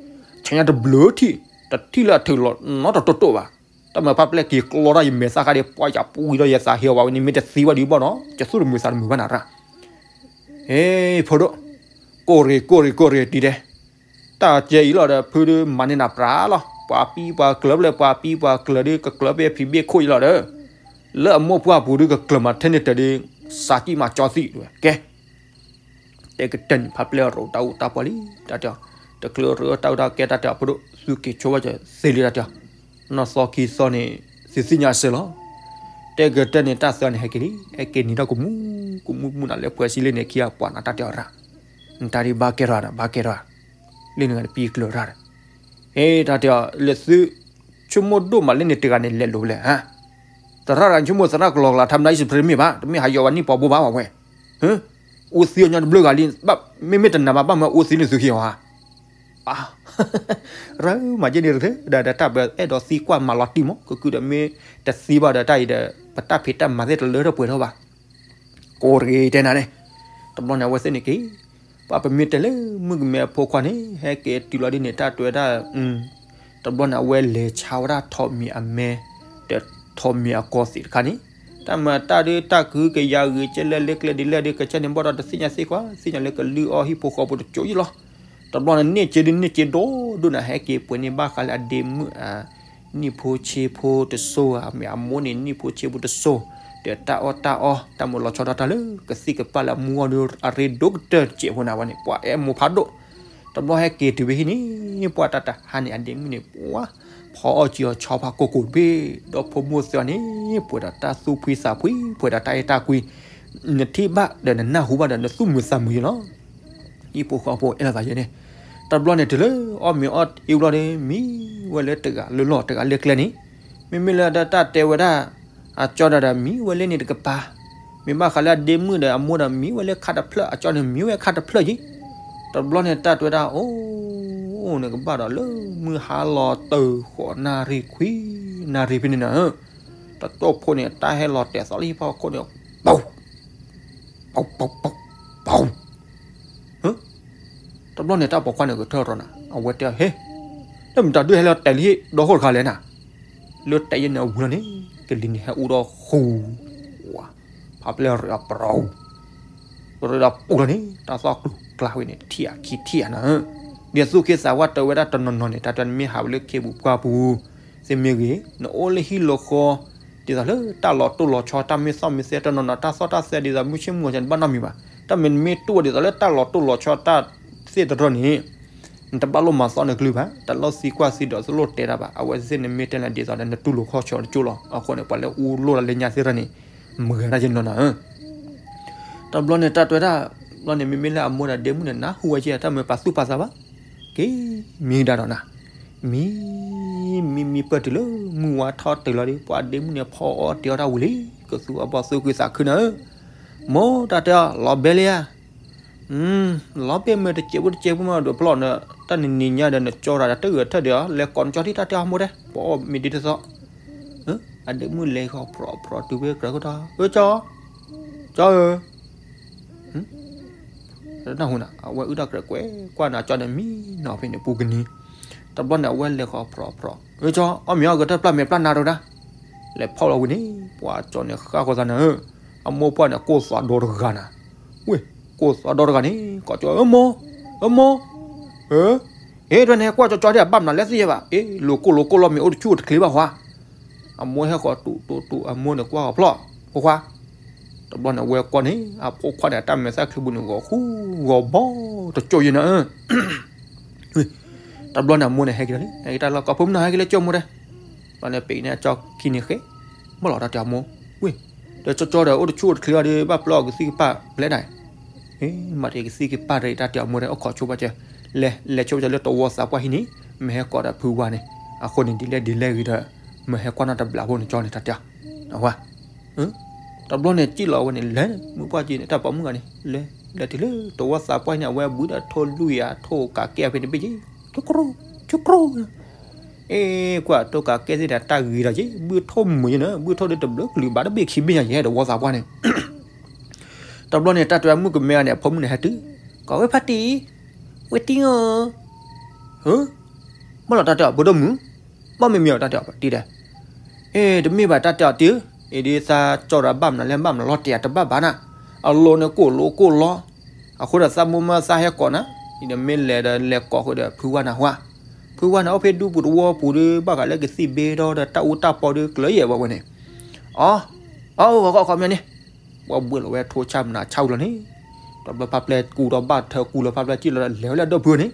ဆဲးညါတဘျုးထံၣ်, တထံၣ်လၢအထုးလီၤနီတတိၢ်တိၢ်ဘၣ်, တၢ်မၤဖးပျဲၢ်က့ၤကျီတၢ်ယမဲာ်သၣ်ဃါဒီး ပှၤယၤပူၤဒီးယသးဟ့ဝဲန့ၣ် မ့ၢ်တသံဝဲဒံးဘၣ်ဒီး ကသူၣ်တမုာ်သးတမုာ်ဘၣ်နၤရၣ် ဟ့ ဖိဒိၣ်, ကိၢ်ရ့ၣ်ကိၢ်ရ့ၣ်ကိၢ်ရ့ၣ်တံၤဒဲး, တၢ်ကဲအံၤလီၤဒီး ဖုဒုးမၤန့ၢ်နၤပြးလီၤ, ပှၤပံၤပှၤကျၢၤဖျဲၣ် ပှၤပံၤပှၤကျၢၤဒုး ကကျၢၤဖဲဖံးဘ့ၣ်ခိၣ်အံၤလီၤဒီး, လၢအမိၢ်ပှၢ်ပူၤဒုးကကျၢၤမးထဲန့ၣ်တၢ်ဒုး, စးကံၣ်မးကၠီသံးတဲဝဲ, ကဲ တဲကတၢၢ်န့ၣ် ဖးပျဲၢ်ရိးတၢ်အူတၢ်ပီလံ တၢ်တဲအီၤ, တချုးရိးတၢ်အူတၢ်ကဲတၢ်တဲအီၤ ဖိဒိၣ် သုက့ၤဆိဝဲကသ့လံတၢ်တဲအီၤ, နီၢ်သီခံသီန့ၣ် သုသ့ၣ်ညါစၢၤလီၤ, တဲကတၢၢ်န့ၣ် တၢ်သၢန့ၣ် ဟဲက့ၤလံ, ဟဲက့ၤနံၤထီၣ်ကမူ, ကမူမူနၤလၢပှဲၤစံလ့န့ၣ် ခံဂၤပှၤနၤတၢ်တဲအီၤရၣ်, နတၢ်ဒ်ဘၣ်ကဲထီၣ်နၤ ဘၣ်ကဲထီၣ်, လၢနဂၤတပံၢ်ကျၢၤရၣ်ဒီး, ဟ့ၣ် တၢ်တဲအီၤ လဲၤသု, ဆိကမိၣ်ဒိၣ်မးလၢန့ၣ်တဂၤန့ၣ်လဲၤလိၤလဲၣ်, သရၣ်ရၣ်ဆိကမိၣ်သရၣ်ကလီကလး ထါမနၤအံၣ်စပရ့မ့ၢ်ဘၣ်, တမ့ၢ်ဟးယီၤဝဲနံၣ်ပှၤဘိဘၣ်ဝဲ, အိၣ်သံအညီတဘျုးဂၤလံ, မ့မ့ၢ်တနာ်ဘၣ်ဘၣ်မၢအိၣ်သံန့ၣ်သုခံအီၤဧါ ရၢမၤယဲၢ်န့ၣ်တဂ့ၤ, ဒီးတၢ်ပအဲၣ်ဒိးသံကွၢ်မၤလီၤတံၢ်မး, ကကုာ်ဒီးမ့ၢ်တသံဘၣ်ဒီးတၢ်အံၤဒီး ပတၢ်ဖံးတၢ်မၤသ့ၣ်တလၢထီၣ်ပှဲၤထီၣ်ဘၣ်. ကိးတဂ့ၤတဲနၤန့ၣ်, တဘျီန့ၣ်အဝဲသ့ၣ်န့ၣ်က့ၤ, ပှၤပမ့ၢ်တဲလၢမုၣ်ကမဲအဖိခွါန့ၣ် ဟဲက့ၤတုၤလီၤဒ်န့ၣ် တၢ်တဲဝဲဒၣ်, တဘျီန့ၣ်အဝဲလဲၤဆါဝဲဒၣ်ထိးမံၤအမဲ, ဒီးထိးမံၤအကီၢ်သ့ၣ်တခါန့ၣ်, တၢ်မၤတၢ်ဒုးတၢ်ကဟုကယာ်ဂ့ၤကဲလၢလၢကျဲဒ်လဲၣ်ဒီး ကစၢ်န့ၣ်ဘၣ်ဒီးတသ့ၣ်ညါသ့ၣ်ကွၢ်, သ့ၣ်ညါလၢကလုၢ်အီၣ်ဟံၣ်ဖိဃီဖိတစိၤယံလီၤ. တဘျီန့ၣ်န့ၢ်စ့ဒုးန့ၢ်စ့ဒိၣ်ဒိၣ်န့ၣ် ဟဲက့ၤပှဲၤန့ၢ်ဘၣ်ဃးလၢအဒ့မုၣ်အနံၣ်ဖိဆ့ဖိတစိၤဧါ, မ့ၢ်အမိၢ်န့ၣ်နံၣ်ဖိဆ့ဖိတစိၤ, ဒီးတၢ်အီၣ်တၢ်အီ တၢ်မုာ်လီၤဆီဒၣ်တၢ်လၢကသံၣ်ကပၢ်လၢအမူအီၤဒီးအရ့ဒိၣ်ကတၢၢ်တစဲးဖိန့ၣ်ဝဲန့ၣ် ပှၤအဲၣ်မိၢ်ဖးဒိၣ်. တဘျီဟဲက့ၤတုၤဖဲဟံၣ်န့ၣ် ပှၤတၢ်တဟါန့ၣ် အဒ့မုၣ်န့ၣ် ပှၤဖီအီၣ်ကံအီၤဆီဖးကိၢ်ကိၢ်တဘ့ၣ်, ဒီဖိမိၢ်သၢန့ၣ် ပှဲၤဒီးတၢ်သူၣ်ဖှံသးဖှံ, ပှဲၤဒီးတၢ်အဲၣ်တၢ်ကွံ, နထံၣ်ဘၣ်ဒီးနနၢ်ဟူဘၣ်ဒီး နသူၣ်မုာ်သးမုာ်ယဲလီၤ. ဟံၣ်ဖိဃီဖိအဲၣ်လိာ်သးယဲန့ၣ်, တဘျီန့ၣ်တုၤလၢအီၣ်မ့ၤအီၣ်အ့ၣ်ဘျီဒီး မံဝဲလၢတဂၤလၢလီၢ်တဂၤလၢကျဲန့ၣ်, မ့မ့ၢ်လၢတၢ်တဲဝဲဒၣ် အကၠီဒၣ်ဒီးမံဝဲလၢန့ၣ်တကပၤ, မ့ၢ်ဘၣ်ဃးလၢအဒ့မုၣ်ဒီးအမိၢ်ဒီးမံဝဲလၢခါတဖျၢၣ်, အကၠီန့ၣ်မံဝဲခါတဖျၢၣ်ယံၤ. တဘျီန့ၣ်တၢ်တဲဝဲဒၣ် အိၣ် နကဘၣ်ဒီးလၢမုၢ်ဟါလီၤတုၤဃိးနၣ်ရံၣ်ခွံနၣ်ရံၣ်ဖဲန့ၣ်နၤ, တတိၢ်ဖိန့ၣ် တၢ်ဟဲလီၤတဲာ်သီလၢဟံၣ်ဖီခိၣ်န့ၣ်, ပူၤ ပူၤ ပူၤ ပူၤ, တဘျီန့ၣ်တၢ်ပိာ်ခွါန့ၣ်ကထၢၣ်ရီနၤ, အဝဲတဲ ဟ့, လၢမတၤဒုးဟဲလီၤတဲာ်လံဟ့ၣ်ဒီးဃိတခါလဲၣ်နၤ, လၢတဲာ်ယဲန့ၣ်အဝံၤလီၤန့ၣ် ကလံၤန့ၣ်ဟဲအူဒီးဃူ, ဖးပျဲၢ်ရ့ဒီးပရီ, ရ့ဒီးပူၤလီၤန့ၣ် တၢ်သီၣ်ကျူၤကျါဝဲန့ၣ် ထံၣ်အခံထံၣ်အနၤ, ဒ်သိးက့သးဝဲတဲဝဲဒၣ်တနီၤနီၤန့ၣ် တၢ်တဲနမ့ၢ်ဟးဝဲလၢခ့ပူၤပှၢ်ပူၤ, သ့ၣ်မ့ၢ်ဂ့ၤ နအိၣ်လၢဟံၣ်လီၤဃီ ဒ်သိးလၢတၢ်လီၤတိၢ်လီၤဆီ တၢ်မ့ၢ်သီၣ်မ့ၢ်သဲတနီၤနီၤ တၢ်သီၣ်တၢ်သဲဒ်သိးမုၢ်ဆ့ၣ်မုၢ်ဂီၤန့ၣ် တဘၣ်နီတမံၤဘၣ်. တၢ်မ့ၢ်နမ့ၢ်တူၢ်ဝဲဒ်သိးလၢတၢ်လီၤတိၢ်လီၤဆီတၢ်သ့ၣ်တရီန့ၣ် နတဘၣ်လိၣ်မၤသီနကလုၢ်ဘၣ်, တၢ်လိၣ်သံကွၢ်သံဒီးသလိၣ်တဲတၢ်ဘၣ်, အဝဲသ့ၣ်န့ၣ်မ့ၢ်တဲလၢဒ်သိးဒီး နတူၢ်လိာ်ခီၣ်ဆၢတကၠိလီၤ. အဃိန့ၣ် ပှၤလၢအူလိၢ်လၢညါသ့ၣ်တဖၣ်န့ၣ် မုာ်ဂၤတၢ်ယဲနီၤနၤဧၢ တဘျီန့ၣ်တၢ်တဲဝဲဒၣ်, ဘျီန့ၣ်မ့မ့ၢ်လၢအမိၢ်ဒီးဒ့မုၣ်န့ၣ် နၢ်ဟူဝဲက့ တၢ်မ့ၢ်ပာ်သူၣ်ပာ်သးဘၣ်, က့ၤမံကဒါဒီးနၤ, မံ, မံမံပၢၢ်တုၤလၢမုၢ်ဝါထီၣ်တုၤလီၤဒီး ပှၤဒ့မုၣ်န့ၣ်ဖီအီၣ်တ့ၤအီၣ်တၢ်ဝံၤလံ, ကသူအဘီၣ်သူၣ်ကွံာ်သးခုနၤဧၢ, မိၢ်တၢ်တဲအီၤ လီၤဘဲလံဧါ လီၤဘဲမ့ၢ်တစဲးဖိတစဲးဖိမး ဒိးဖျီၣ်နတၢ်နနံၤညါဒီးနကၠီတၢ်ဒီးတဂၤထၢၣ်ဒီး လဲၤကိးနကၠီထံၣ်တၢ်တဲအီၤမိၢ်တဲ, ပအီၣ်မ့ၢ်ဒ်တသီၣ်, အဒ့မုၣ်လဲၤဃီၤဖြီဖြီတုၤဖဲကြၢးခိၣ်တီ, အၢ ကၠီ, ကၠီဧၢ, နၢ်ဟူနၤ အဝဲအုၣ်တၢ်ကြဲးကွဲးကွၢ်နၤ ကၠီန့ၣ်မံနီၤဖဲန့ၣ်ပူၤကနံၤ, တဘျီန့ၣ် အဝဲလဲၤဃီၤဖြီဖြီ, အၢ ကၠီ အီၣ်မ့ၤအီၣ်ကတၢၢ်ပျၢ်မဲာ်ပျၢ်နါတဒၣ်, လဲၤဖီၣ်လီၤဝံၤန့ၣ် ပှၤကၠီန့ၣ်ဃၣ်ဃီသးနၤဧၢ, အမိၢ်ပှၢ်န့ၣ် ကိၢ်သးဒီတဂၤနၤ, ဝ့ၢ် ကိၢ်သးဒီတဂၤန့ၣ် ကိးကၠီ အၢ မိၢ်, အၢ မိၢ်, အၢ အ့ တၢ်န့ၣ်ကွၢ်ကၠီကၠီဒ်အဘၣ်မနုၤလဲၣ်သ့ၣ်ယဲဘၣ်, အ့ လိၤကိၢ်လိၤကိၢ်လီၤ မ့ၢ်အိၣ်တဆူၣ်အိၣ်တချ့ဘၣ်ဟါ, အမိၢ်ဟဲဃီၤတူၢ်တူၢ်တူၢ် အမိၢ်န့ၣ်ကွၢ်ဃီၤဖျီၣ်, ဖိခွါ, တဘျီန့ၣ် အဝဲကွၢ်န့ၣ် အဖိခွါန့ၣ် အတၢ်မဲာ်သၣ်ချံပူၤန့ၣ် ဂီၤဃူဂီၤဘီတကၠိယဲနၤဧၢ တဘျီန့ၣ် အမိၢ်န့ၣ် ဟဲက့ၤလီၤလံ ဟဲက့ၤတၢ်လီၢ် ကိးဖိမုၣ်နီၤ ဟဲက့ၤလၢကၠိမိၢ်တဲ, ဘျီန့ၣ် ပံၤန့ၢ်အကၠီခံန့ၣ်ဃ့, ဘၣ်လီၤတၢ်တဲအမိၢ်, ဝ့ၢ်, ဒီးကၠီကၠီဒီး အိၣ်တဆူၣ်အိၣ်တချ့အီၤဒီး ဘၣ်ပျၢ်အီၣ်ကသံၣ်ကပၢ်ဘျဲၣ်ဒၣ်, မၤတ့ၢ်ကသံၣ်ကပၢ်တၢ်တဲအမိၢ်တဲ အိၣ်ခိးဆိပာ်စၢၤ, လဲၤ လဲၤဆိပာ်စၢၤလၢတဝီသးပှၢ်ဟံၣ်န့ၣ်, မ့ၢ်ဟဲကိးဒီးဖုဝါန့ၣ်, အဃိန့ၣ် ဒ်လဲၣ်ဒ်လဲၣ်ဂ့ၤဒီး, မ့ၢ်ဟဲကွၢ်နီၣ်တဘျီဖိန့ၣ်ကၠီန့ၣ် တၢ်တဲ, အဝဲ တဘျီန့ၣ် စံၣ်လီၤဝဲန့ၣ် လဲၤ မုၢ်ပှၢ်က့ၤန့ၣ် တၢ်ပိာ်မုၣ်ဂၤန့ၣ် လဲၤ လဲၤတုၤလၢတဝီသးပှၢ်န့ၣ် အဝဲဘုးဒီးထိၣ်လွံၢ်ဧါ ထိၣ်ကးကဲဖဲန့ၣ်ဘ့ၣ်က့ၤ, ဆူကရူ, ဆူကရူ, အ့ ကွၢ်ထိၣ်ကးကဲသ့ၣ်ဒီး တၢ်ဂ့ၤဒီးက့ၤ ဘုးထိၣ်မုာ်ယဲနၤ ဘုးထိၣ်ဒီးတဘျုးကလုာ်ဘၣ်တဘ့ၣ်ခံဘ့ၣ်ညါယဲ တဝီသးပှၢ်န့ၣ် တဘျီန့ၣ် တၢ်တဲဝဲမုၣ်ကမဲဂၤန့ၣ် အဖိမုၣ်န့ၣ်ဟဲတုၤ, ကိးဝဲဖါတံၢ်, ဝဲတံၢ်ဧၢ, ဟၢ, ဘၣ်လီၤတၢ်တဲအီၤ ဖိဒိၣ်မုၣ်, ဘၣ်မ့ၢ်မ့ၢ်အီၤတၢ်တဲအီၤ ပှၤတံၢ်တဲ, အ့ တမ့ၢ်ဘၣ်တၢ်တဲအီၤတံၢ်ဧၢ, အ့ ဒ်သးကၠီဒီးဘၣ်မနုၤလဲၣ် ဘၣ်မနုၤလီၤတဲာ်တဘၣ်ဘၣ်နၤ, အလိၤန့ၣ်ကိၢ်လိၤကိၢ်လီၤ, အဃိဒီးသးမိၢ်မၢသးဟဲကိးနၤ, အံၤဒီးမ့ၢ်လဲၤဒီးလဲၤကိးဃုာ်ဒီးဖုဝါနၤဟါ, ဖုဝါန့ၣ် အိၣ်ဖဲဒူပူၤတဝီပူၤဒီး ဘၣ်ဃးလၢကသံၣ်ဘ့ဒီဒီးတၢ်အူတၢ်ပီဒီး ကျၢၤယဲၢ်ဝဲဝဲန့ၣ်, အီ, အီ ဂီၤခီခီမ့ၢ်န့ၣ် ပှၤဘှ့ၣ်လီၤဝဲထိၣ်ဆၣ်မနၤဆၣ်ဝံၤလီၤန့ၣ်, တဘျီဖးပျဲၢ်ကူဒီးဘၣ်ထၢကူလီၤဖးပျဲၢ်စံၣ်လီၤဒီးလဲၤဝဲလၢအဒိၣ်ဖုန့ၣ်,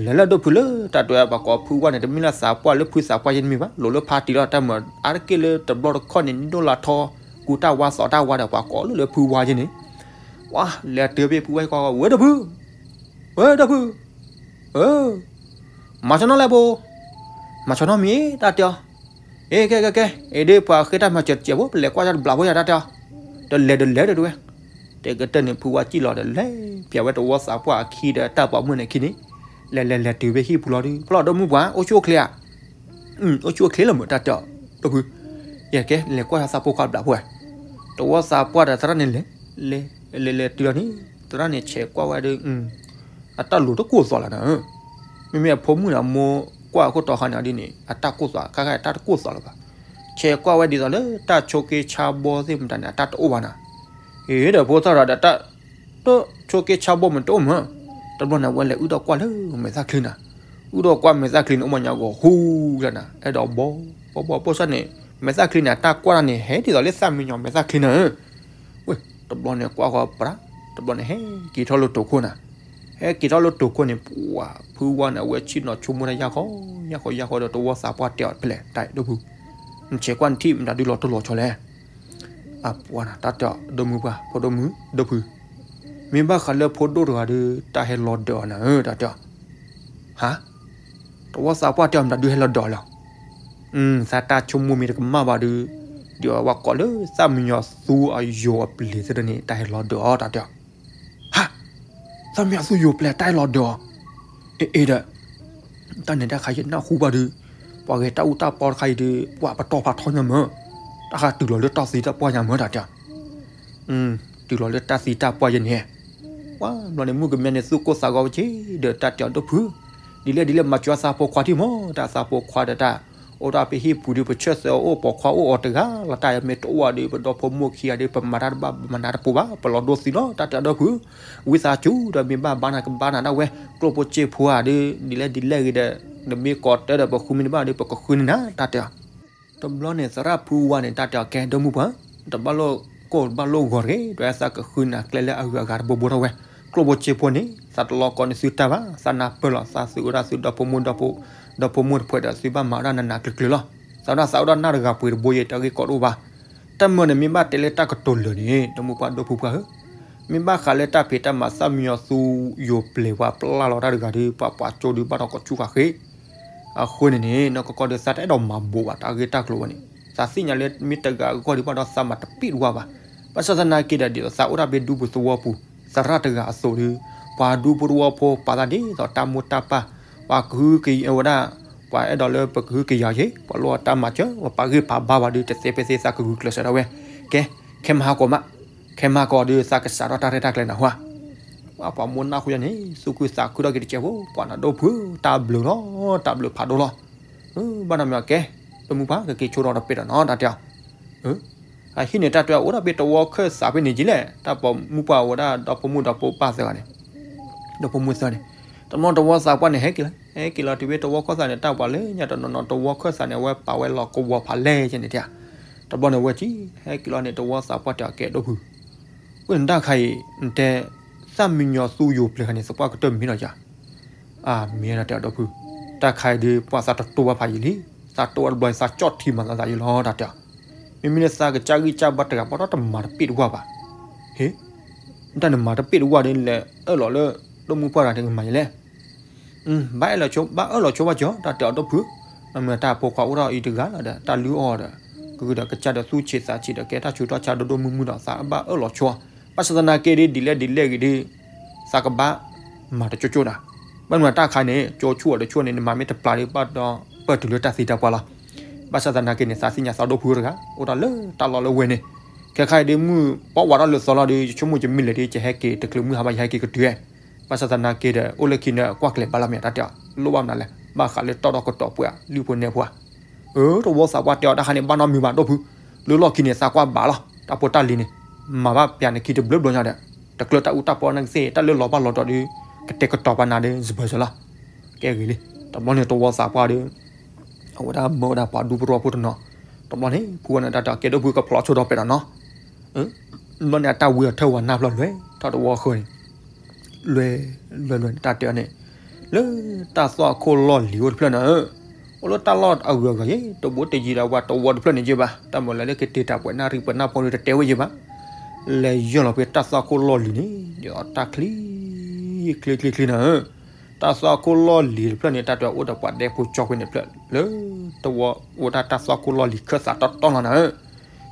လဲၤလၢဒိၣ်ဖုလၢတၢ်တဲပှၤကိးဖုဝါန့ၣ် တမ့ၢ်လၢသးပှၢ်လၢဖုသးပှၢ်ယဲန့ၣ်မ့ၢ်ဘၣ်, လိၣ်လၢဖါတံၢ်လီၤတၢ်မၤအါတက့ၢ်လၢတဘျီတခီၣ်န့ၣ် ဒိၣ်လၢထီ ကူတၢ်ဝါသီတၢ်ဝါဒီးပှၤကိးလၢလၢဖုဝါယဲန့ၣ်, ဝါ လဲၤတုၤဖဲဖုဝါကိး ဝဲဒိၣ်ဖု, ဝဲဒိၣ်ဖု, မၤဆီၣ်နီၤလဲၣ်ဘိ, မၤဆီၣ်နီၤမ့ၢ်တၢ်တဲအီၤ, အ့ ကဲ ကဲ ကဲ အ့ ဒ်ပှၤဃ့တၢ်မၤစၢၤတစဲးဖိ ပလဲၤကွၢ်တၢ်တဘျီဖိယၤတၢ်တဲအီၤ, ဒီးလဲၤဒီးလဲၤဒီးဝဲ, တဲကတၢၢ်န့ၣ် ဖုဝါစံၣ်လီၤဒီးလဲၤ ပၠးဝဲတဝီသးပှၢ်အခံဒီးတၢ်ပိာ်မုၣ်န့ၣ်ခံန့ၣ်, လဲၤလဲၤလဲၤတုၤဖဲဟံၣ်ပူၤလီၤဒီး ဖျီၣ်ဒိၣ်မုၢ်ပှၤ အိၣ်ဆူၣ်အိၣ်ချ့ဧါ, အိၣ်ဆူၣ်အိၣ်ချ့လီၤမ့ၢ်တၢ်တဲအီၤ, ဒိၣ်ဖု, ယကဲ လဲၤကွၢ်သးဖိခွါဘျးဖိဧါ, တဝီသးပှၢ်ဒီးသရၣ်န့ၣ်လဲၤ, လဲၤ လဲၤလဲၤတုၤလီၤန့ၣ် သရၣ်န့ၣ်ဆဲးကွၢ်ဝဲဒီး အတၢ်လိၤတကိၢ်သီလီၤနၤ, မ့မ့ၢ်အဖိမုၣ်န့ၣ် အမိၢ်ကွၢ်အခိၣ်တီခါန့ၣ်ဒ်န့ၣ် အတၢ်ကိၢ်သီ ခါခါအတၢ်တကိၢ်သီလၢၤဘၣ်, ဆဲးကွၢ်ဝဲဒ်သိးလၢတၢ်ဆိးက့ဆါဘီသ့ၣ်မတၤန့ၣ် အတၢ်တအိၣ်ဘၣ်နၤ, အ့ ဒီးဖိသၣ်ဒီးတၢ် တဆိးက့ဆါဘီမ့ၢ်တအိၣ်မး, တဘျီန့ၣ် အဝဲလဲၤအုၣ်ဒီးကွၢ်လၢမဲာ်သၣ်ချံနၤ, အုၣ်ဒီးကွၢ်မဲာ်သၣ်ချံန့ၣ် အိၣ်မးညါဂီၤဟူလၢနၤ အဲၣ်ဒိးဘီ ဘီဘီပိၢ်စၢ်န့ၣ်, မဲာ်သၣ်ချံန့ၣ် အတၢ်ကွၢ်တၢ်န့ၣ် ဟဲဒ်သိးလၢသၣ်မံညီၤမဲာ်သၣ်ချံနၤဧၢ ဝဲ တဘျီန့ၣ်ကွၢ်ဃီပြး, တဘျီန့ၣ်ဟဲက့ၤထီၣ်လၢတိာ်ခိၣ်နၤ, ဟဲက့ၤထီၣ်လၢတိာ်ခိၣ်န့ၣ် ပှၤဖုဝါန့ၣ် အဝဲဆ့ၣ်နီၤဆိကမိၣ်တၢ်ယၢ်ဃီ, ယၢ်ဃီယၢ်ဃီဒီးတဝီသးပှၢ်တဲအီၤဖဲလဲၣ် တၢ်ဒိၣ်ဖု, နဆဲးကွၢ်နထံၣ်မတၤဒုလီၤတိၢ်လီၤဆီလဲၣ်, အပှၤနၤ တၢ်တဲအီၤ ဒိၣ်မုၢ်ပှၢ် ဖိဒိၣ်မုၢ် ဒိၣ်ဖု, မ့ၢ်ဘၣ်ဃးလၢဖိဒိၣ်တဂၤဒီး တၢ်ဟဲလီၤဒၢးအီၤနၤဧၢ တၢ်တဲအီၤ ဟါ, တဝီသးပှၢ်တဲအီၤမတၤဒုဟဲလီၤဒၢးအီၤလဲၣ်, သးတၢ်ဆိကမိၣ်မ့ၢ်တကမၣ်ဘၣ်ဒီး, ဒ်အဝဲကိးလၢသၣ်မံညီၤသူအယိာ်အပျ့ၤသ့ၣ်တန့ၣ် တၢ်ဟဲလီၤဒၢးအီၤ တၢ်တဲအီၤ, ဟါ, သၣ်မံညီၤသူယိာ်ပျ့ၤတၢ်ဟဲလီၤဒၢးအီၤ, အ့ အ့ဒီး တၢ်န့ၣ်တၢ်ခါယနၢ်ဟူဘၣ်ဒီး, ပှၤဂဲၤတၢ်အူတၢ်ပီတခါအံၤဒီး ပှၤပတီၢ်ဖးထီညါမၢ်, တၢ်ဃးတုၤလီၤလၢတၢ်သံတၢ်ပှၢ်ညါမၢ် တၢ်တဲအီၤ တုၤလီၤလၢတၢ်သံတၢ်ပှၢ်ယဲန့ၣ်, ပှၤဘျီန့ၣ် မုၣ်ကမဲန့ၣ် သူၣ်ကိၢ်သးဂီၤဝဲက့ၤ ဒီးတၢ်တဲအီၤဒိၣ်ဖု, ဒ်လဲၣ်ဒ်လဲၣ် မၤစၢၤသးဖိခွါထံၣ်မၢ်, တၢ်သးဖိခွါဒီးတၢ်, အိၣ်ဒၣ်ဖဲဟံၣ်ပူၤဒီး ပဆၢၣ်သၢအီၤအိၣ် ပိာ်ခွါအိၣ်အီၤတဂၤလီၤ, တၢ်မ့ၢ်တအိၣ်ဒီး ပဒီဖိမိၢ်ခံဂၤဒီး ပမၤတၢ်တဘၣ် ပမၤတၢ်တပူၤဘၣ် ပလီၤဒိသံလီၤ တၢ်တဲအီၤဒိၣ်ဖု, ဝံသးစူၤဒီးမ့ၢ်ဘၣ်ဘါနၤကဘါနၤဒၣ်ဝဲ, ကျိၣ်ဖိစ့ဖိဧါဒီး ဒ်လဲၣ်ဒ်လဲၣ်ဂ့ၤဒီး, နမ့ၢ်ကိးတၢ်ဒီးပဃုမ့ၢ်တဘၣ်ဒီး ပကဃုန့ၢ်နၤ တၢ်တဲအီၤ တဘျီန့ၣ် သရၣ်ဖုဝါန့ၣ် တၢ်တဲအီၤ ကဲ ဒိၣ်မုၢ်ပှၢ်, တဘၣ်လိာ်ကိၢ်တဘၣ်လိာ်ဂီၤတဂ့ၤ, ဒီးသးကဃုနၤကျဲလၢအဂုၤအဂၤတဘိဘိထီၣ်ဝဲ, ကျိၣ်ဖိစ့ဖိန့ၣ် သးတလီၤကိးန့ၢ်သုတၢ်ဘၣ်, သးနၢ်ပၢၢ်လီၤ, သးသုအိၣ်ဒၣ်သုဒီဖိမိၢ်, ဒီဖိမိၢ်တဖှဲးဒီးသုဘၣ်မၤဒၣ်နးနးကျုၤကျုၤလီၤ, သးဒၣ်သးအိၣ်ဒၣ်နၢ်တဂၤပှ့ၤတဘိယဲ တၢ်ဂ့ၢ်ကီတအိၣ်ဘၣ်, တၢ်မၢန့ၣ်မ့ၢ်ဘၣ်တဲလၢတၢ်ကတိၤလၢာ်န့ၣ် ဒိၣ်မုၢ်ပှၢ်ဒိၣ်ဖုပှၢ်ဧၢ, မ့ၢ်ဘၣ်ဃးလၢတၢ်ဖံးတၢ်မၤသၣ်မံညီၤသူယိာ်ပျ့ၤပှၤပျၢ်လီၤတၢ်တဂၤဒီး ပှၤပှၤကၠိဒုးဘၣ်ဒီးကီၢ်ဆူၣ်ဃာ်ဃ့ အဃိန့ၣ်န့ၣ် နီၢ်ကီၢ်ကီၢ်ဒီး သးတအဲၣ်ဒိးမၤဘိးဘၣ် တၢ်ဂ့ၢ်တၢ်ကျိၤဝဲန့ၣ်, သးသ့ၣ်ညါလၢမ့ၢ်တဂၤအဂီၢ်ဒုးဘၣ်ဒီး သးမၤတပ့ၣ်တဝၢ်ဘၣ်, ဘၣ်ဆၣ်သနာ်က့ဒီး ဒ်သိးသးအိၣ်ဒၣ်ဖဲဒူပူၤသဝီပူၤ သရၣ်တဂၤအသိးဒီး ပှၤဒူဖိတဝီဖိပာ်သးဒ်သိးတၢ်မိၢ်တၢ်ပၢ်, ပှၤကဟုကယာ်ဝဲဒၣ်, ပှၤအဲၣ်ဒိးလၢပကဟုကယာ်က့ၤ ပှၤလိၣ်အတၢ်မၤစၢၤ ပှၤပာ်ဂ့ၢ်ပာ်ဘါဘၣ်ဒီး တသ့ဖဲသ့သးကဂုာ်ကျဲးစၢးဒၣ်ဝဲ, ကဲ, ခဲမဟါကီးမး, ခဲမဟါကီးဒီး သးကစးထီၣ်တၢ်ရဲၣ်တၢ်ကျဲၤနၤဟါ ပှၤမိၢ်နၢ်ဃိယါန့ၣ် သူၣ်ခုသးခုထီၣ်က့ၤတကဲးဖိ ပှၤနၤဒိၣ်ဖု တၢ်ဘျုးလီၤ တၢ်ဘျုးဖးဒိၣ်လီၤ, ဘၣ်နီတမံၤကဲ, ဒိၣ်မုၢ်ပှၢ် ကက့ၤဆိဒီးတပ့ၤဒီးနီၤ တၢ်တဲအီၤ, အဟံၣ်န့ၣ် တၢ်တဲအီၤ အိၣ်ဒၣ်ဖဲတဝီခၢၣ်သးဖဲန့ၣ်က့လဲၣ်, တၢ်ပိာ်မုၣ်ပှၢ်ဝဲဒၣ် ဒီဖိမိၢ်ဒီဖိပၢ်သၢဂၤန့ၣ်, ဒီဖိမိၢ်သၢန့ၣ်, တဘျီတဝီသးပှၢ်န့ၣ် ဟဲက့ၤလီၤ, ဟဲက့ၤလီၤတုၤဖဲတဝီခၢၣ်သးန့ၣ် တၢ်ပှၤလၢညါတနီၤနီၤ တဝီခၢၣ်သးန့ၣ် အဝဲပာ်ဝဲလီၤကဝီၤဖးလဲၢ်ကဲန့ၣ်တၢ်, တဘျီန့ၣ်ဝဲက့ၤ ဟဲက့ၤလီၤန့ၣ် တဝီသးပှၢ်တဲအီၤ ကဲဒိၣ်ဖု ဝဲန့ၣ်တၢ်ခါအံၤ နတဲ သၣ်မံညီၤသူယိာ်ပျဲၤခါန့ၣ် သပှၢ်ကတၢၢ်မံၤလီၤယၤ, အမ့ၢ်ဒၣ်တဲအီၤဒီးဖု, တၢ်ခါအံၤဒီး ပှၤသးတတိၢ်ဘၣ်ဖးယံာ်လံ, သးတိၢ်ဝဲတဘျီ သးကၠီၣ်ထံမၤသးသးယံာ်လီၤ တၢ်တဲအီၤ, မ့မ့ၢ်လၢသးကစၢ်ဂံၢ်စၢ်ဘါတဂၤ ပှၤဒီးတမၤတပ့ၣ်တဝၢ်ဘၣ်, ဟ့, တၢ်နမၤတပ့ၣ်တဝၢ်ဒီး နလဲၤအၢၣ်လီၤလၢ ဒိၣ်မုၢ်ပှၢ်တဂၤတဂၤမၤယလဲၣ် ဘၣ်အဲၣ်လီၤဆိ ဘၣ်အၢၣ်လီၤဆိဘၣ်ကၠီ တၢ်တဲအီၤဒိၣ်ဖု, မ့ၢ်တၢ်ဖိခွါအိၣ်ထီၣ်အံၤတဂၤလီၤဒီး တၢ်လုၢ်အီၣ်ဒီး ကဂုာ်ဒီးကစၢ်ဒီးသူၣ်ဆံးသးဆံးဒီး ကဲတၢ်ဆူးတၢ်ဆါဒိၣ်ဒိၣ်မုၢ်မုၢ်ဒီး သးဘၣ်အၢၣ်လီၤဆိ, ဘၣ်ဆၣ်သနာ်က့ဒီး ဒ်လဲၣ်ဒ်လဲၣ်ဂ့ၤဒီး သးကဘၣ်မၤတကၠိကၠိနၤ, ဘၣ်မနုၤတၢ်ခါန့ၣ် ကၠိဆူၣ်အီၤတဆူၣ်န့ၣ် နမၤမ့ၢ်တပျၢ်ဒီး ဘၣ်ဒီးပၢၢ်တုၤလၢတၢ်သံတၢ်ပှၢ်လီၤ, ဘၣ်ဆၣ်သနာ်က့န့ၣ် သးသ့ၣ်ညါသးဒိၣ်ဖုတဂၤ အိၣ်တၢ်လၢတၢ်လီၢ်လၢဝဲန့ၣ်, ခဲခါအံၤဒီးမုၢ်ပှၢ်ဝးထီၣ်လၢသီလီၤဒီး ယဆိကမိၣ်ယမ့ၢ်လဲၤဒီး ယဟဲက့ၤတချုးမုၢ်ဟါဘၣ် ယဟဲက့ၤကတုၤ, ဘၣ်ဆၣ်သနာ်က့ဒီး အိၣ်လၢခံန့ၣ် ကွၢ်ကျဲၤဘၣ်လီၤမ့ၢ်တၢ်တဲအီၤ လိၣ်ဘၣ်မနုၤလဲၣ် ဘၣ်ဃးလၢတီၢ်ဒီးကတီၤပှဲၤ လုၢ်ဖိနဲၣ်ဖိဧါ, အၢ တဝီသးပှၢ်တဲအီၤ တၢ်ခါန့ၣ် ဘၣ်နီတမံၤဘၣ်ဒိၣ်ဖု, လၢလီၢ်ခံန့ၣ် သးကွၢ်ဘၣ်လီၤ တၢ်ဖိတၢ်လံၤန့ၣ်, မၤဘၣ်ပျၢၤနခံတဘျုးဘျီညါဒီး, တကျၢၤတၢ်အူတၢ်ပီနကသ့ၣ် တၢ်လၢလီၤဘၣ်လီၤဒီး ကတဲာ်ကတီၤပှၤနၤဒီး စဘၢၣ်စၢၤလီၤ, ကဲဂ့ၤလံ, တဘျီန့ၣ်တဝီသးပှၢ်ဒီး အဝဲဒၣ်မၢဝဲဒၣ်ပှၤဒူဖိတဝီဖိတနီၤ, တဘျီန့ၣ် ဖုဝဲန့ၣ်တၢ်တဲအီၤ ကဲဒိၣ်ဖု ကဖျိးဆိဒီးပဲာ်ဒီးနီၤ, တဘျီန့ၣ် အတၢ်ဝံအထၢၣ်ဝဲနၢ်ဖျီၣ်လွဲၤထီၣ်တဝီဃၢၤန့ၣ်, လွဲၤ လွဲၤ လွဲၤန့ၣ် တၢ်တဲအီၤန့ၣ်, လၢ လၢတၢ်သွၣ်ခိၣ်လီၢ်လံၤအိၣ်တဖျၢၣ်န့ၣ်ဧၢ, အိၣ်လၢတၢ်လီၢ်အဂုၤအဂၤယဲ, တဘိတယံၤဒီးပှၤတဝီတဖျၢၣ်န့ၣ်ယဲဘၣ်, တၢ်မၤလၢလၢကတ့တၢ်ပှဲၤနၣ်ရံၣ်ပှဲၤနၣ်ဖိဒီးတတဲဝဲယဲဘၣ်, လဲၤယီၢ်လီၤဖဲတၢ်သွၣ်ခိၣ်လီၢ်လံၤန့ၣ်, ဒီးတၢ်ချံ ချ့ချ့ချ့န့ၣ်ဧၢ, တၢ်သွၣ်ခိၣ်လီၢ်လံၤတဖျၢၣ်န့ၣ် တၢ်တဲအိၣ်ဒီးပှၤဒဲဖိကၠီခွ့န့ၣ်ဖျၢၣ်, လၢတဝီအိၣ်ဒၣ်တၢ်သွၣ်ခိၣ်လီၢ်လံၤခၢၣ်သးတီတီလီၤန့ၣ်ဧၢ,